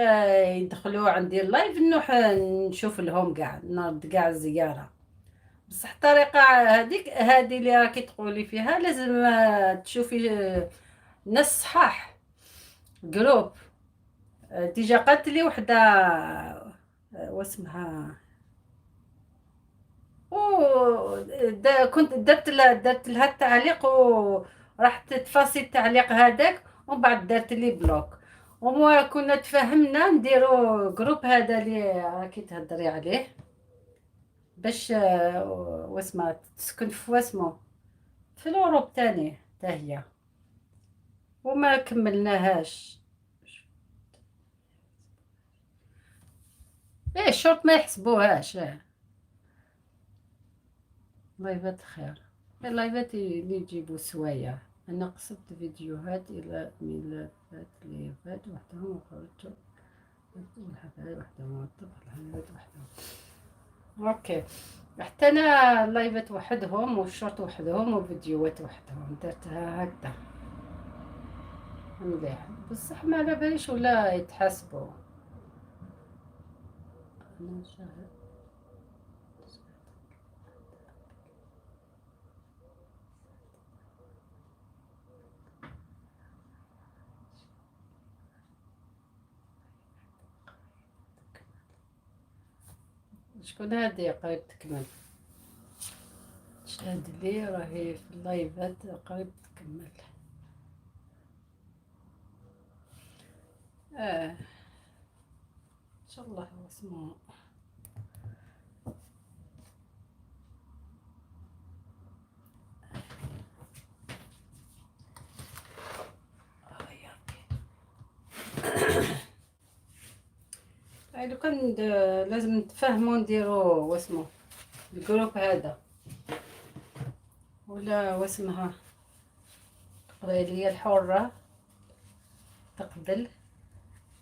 S1: يدخلوا عندي ال live نروح نشوف لهم كاع، نرد كاع الزيارة. بصح الطريقة هذيك هذه اللي راكي تقولي فيها لازم تشوفي ناس صحاح groupe. déjà قالت لي وحده واسمها كنت درت لها التعليق وراحت تفاصي التعليق هذاك، ومن بعد درت لي bloque. وما كنا تفاهمنا نديرو groupe هذا اللي راكي تهضري عليه باش واسمها تسكن في واسمو في l'Europe تاني حتى هي، وما كملناهاش. ايه الشرط ما يحسبوهاش. الله يبات خير. اللايفات اللي يجيبوا سوايع. انا قصدت فيديوهات الى ملفات ليفات وحدهم وخرجت والحفلات وحدهم والطبخ الحفلات وحدهم. OK حتى انا اللايفات وحدهم والشورت وحدهم وفيديوهات وحدهم درتها هكذا مليح. بصح ما على باليش ولا يتحاسبوا. انا شاهد شكون هادي قريب تكمل؟ شهد لي راهي في اللايفات قريب تكمل. ان شاء الله اسمه. يا ربي. لو كان لازم نتفاهمو نديرو واسمو ال groupe هذا ولا واسمها القبائلية الحرة، تقبل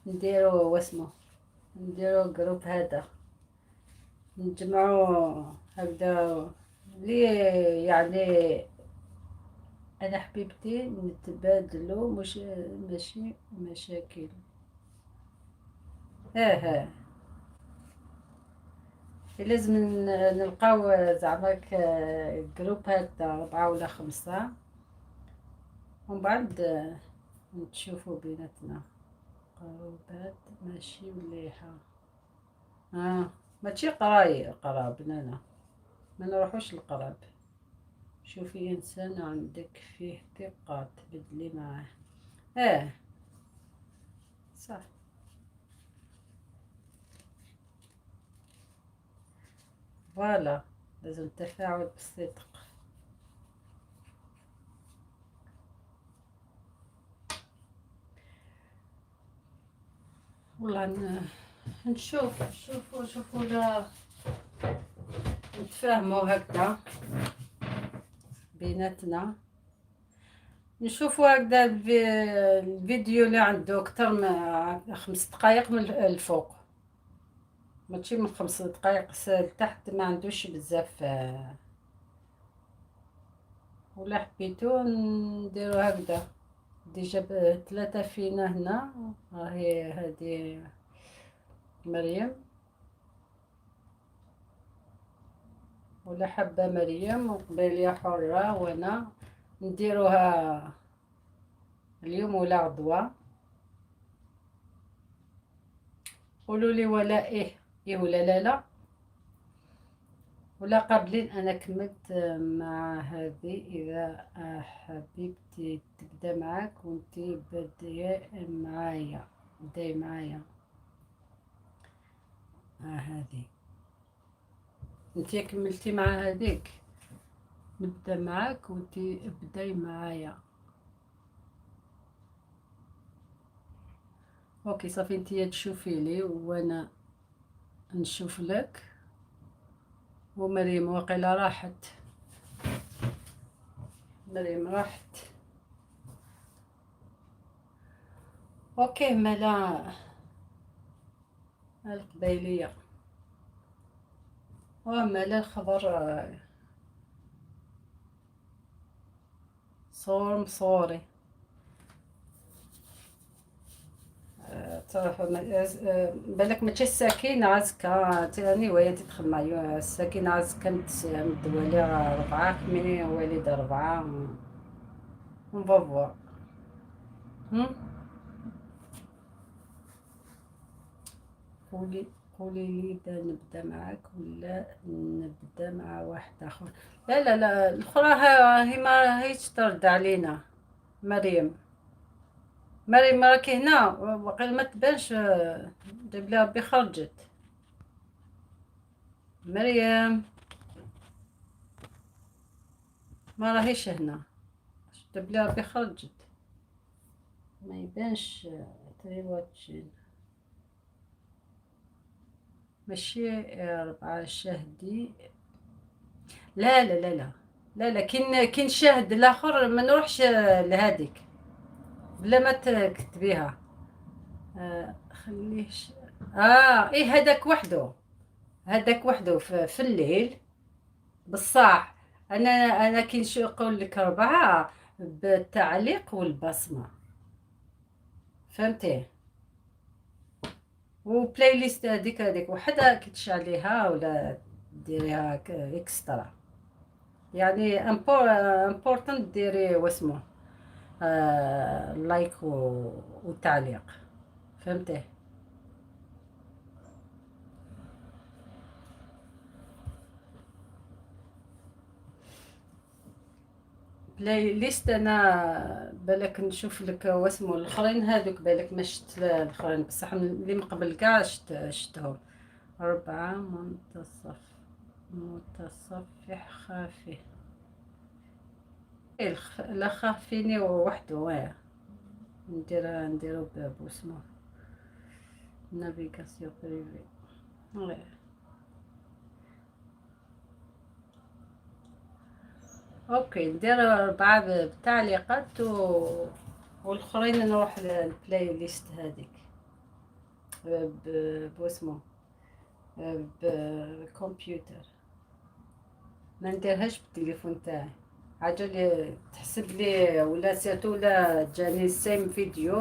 S1: نديرو واسمو نديرو groupe هذا، نجمعو هكذا لي يعني انا حبيبتي نتبادلو، مش ماشي مشاكل. اه لازم نلقاو زعما groupe هكذا 4 ولا 5، ومن بعد نتشوفو بيناتنا. قروبات ماشي مليحة. ماشي قراي قراب، لا لا ما نروحوش القراب. شوفي انسان عندك فيه ثقة تبدلي معاه. صح. voilà لازم التفاعل بالصدق. والله نشوف، شوفوا شوفوا لا نتفاهموا هكذا بيناتنا، نشوفوا هكذا الفيديو اللي عنده اكثر من 5 دقائق من الفوق، ماشي من 5 دقائق لتحت، ما عندوش بزاف. ولا حبيتو نديرو هكذا، déjà 3 فينا هنا، راهي هذه مريم، ولا حابة مريم وقبيلية حرة، وانا نديروها اليوم ولا غدوة. قولوا لي ولا ايه ايه ولا لا لا، ولا قابلين. انا كملت مع هذه، اذا حبيبتي تبدا معاك وانتي بدي معايا، بداي معايا. هذه انتي كملتي مع هذيك، نبدا معاك وانتي بداي معايا. OK صافي، انتي تشوفي لي وانا نشوف لك. ومريم وقيلا راحت، مريم راحت. OK مالا القبيلية ومالا الخبر صور مصوري. تعرف بالك ماشي الساكنة عزكا تاني وهي تدخل معايا الساكنة عزكا مدوالي 4 mais والدة 4. On va voir. قولي لي إذا نبدا معاك ولا نبدا مع واحد آخر. لا لا لا، الأخرى هي ما هيش ترد علينا. مريم، مريم راكي هنا وقيل ما تبانش، جاب لها ربي خرجت. مريم ما راهيش هنا، جاب لها ربي خرجت، ما يبانش. تريواتشين ماشي 4 شاهدي. لا لا لا لا لا لا، كي نشاهد الاخر ما نروحش لهاديك بلا ما تكتبيها. خليهش. ايه هذاك وحده، هذاك وحده في الليل بصح. انا كي نقول لك 4 بالتعليق والبصمه، فهمتي؟ و playlist هذيك وحده كي تشعليها ولا ديريها extra، يعني important ديري واسمو like وتعليق، فهمتي؟ playlist انا بالك نشوف لك واسمو الاخرين هذوك، بالك ما شفت الاخرين، بصح اللي من قبل كاع شتهم. أربعة متصفح خافي. إيه، لا خافيني وحده، واه نديرو بوسمو navigation privée. Ouais. OK، ندير أربعة بالتعليقات والاخرين نروح لل playlist هذيك بوسمو بالكمبيوتر، ما نديرهاش بالتليفون تاعي. حاجة اللي تحسب لي ولا surtout ولا جاني same video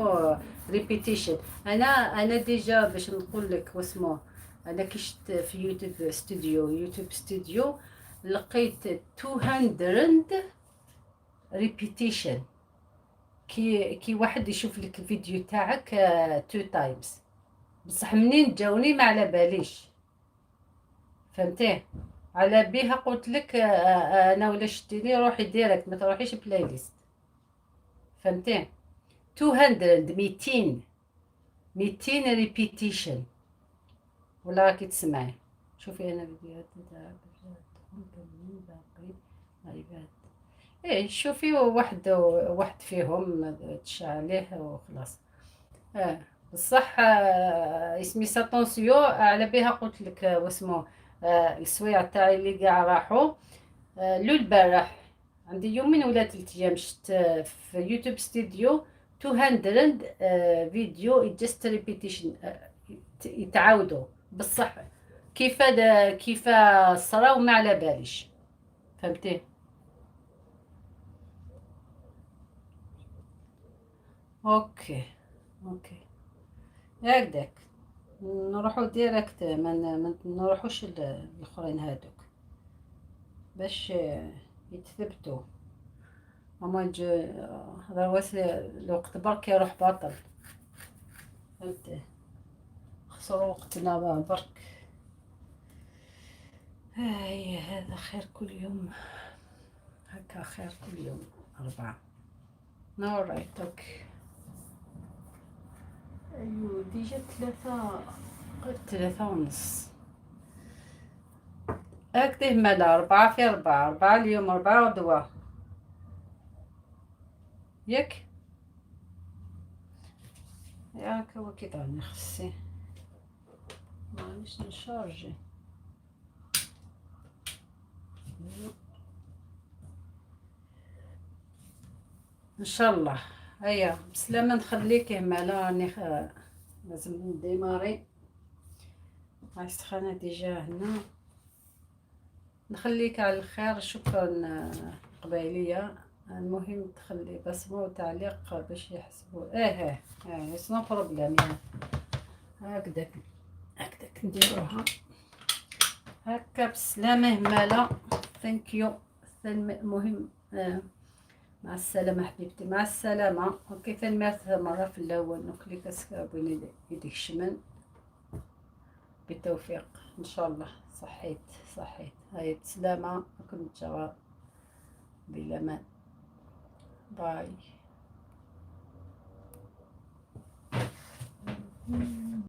S1: répétition. انا déjà باش نقول لك واسمو، انا كي شفت في YouTube Studio، YouTube Studio لقيت 200 répétition، كي واحد يشوف لك الفيديو تاعك two times، بصح منين جاوني ما على باليش، فهمتيه؟ على بيها قلت لك انا ولا شتيني روحي direct، ما تروحيش playlist، فهمتيه؟ 200، 200، 200 répétition ولا راكي تسمعي. شوفي انا فيديوهات تاع باقي لايفات. ايه، شوفي واحد فيهم تشعليه وخلاص. بصح اسمي attention، على بها قلت لك واسمو السويع تاعي اللي كاع راحوا لو البارح عندي يومين ولا 3 ايام شفت في YouTube Studio 200 video just repetition يتعاودوا، بصح كيف صراو ما على باليش، فهمتي؟ OK، هكذاك نروحو direct، ما نروحوش الاخرين هادوك باش يتثبتوا. اما هذا هو الوقت برك يروح باطل، فهمتي؟ خسروا وقتنا برك. هاي هذا خير كل يوم هكا، خير كل يوم أربعة. Alright، OK. أيو déjà 3، قريب 3:30 هكذا. مالا أربعة في أربعة، أربعة اليوم، أربعة غدوة، ياك؟ ياك هو كي راني خصي مانيش نشارجي. ان شاء الله. هيا بسلامة، نخليك مالا، راني لازم ن démarrer، هاي سخانة déjà هنا. نخليك على الخير، شكرا قبايلية. المهم تخلي بصمة وتعليق باش يحسبوا. ايه it's no problem. هكذاك هكذاك نديروها هكا. بسلامة مالا، thank you. المهم مع السلامة حبيبتي، مع السلامة. OK، ثاني مرة في الأول نخليك أسكابوني يديك شمن. بالتوفيق إن شاء الله. صحيت صحيت، هاي بسلامة، كنت جواب بالأمان. bye.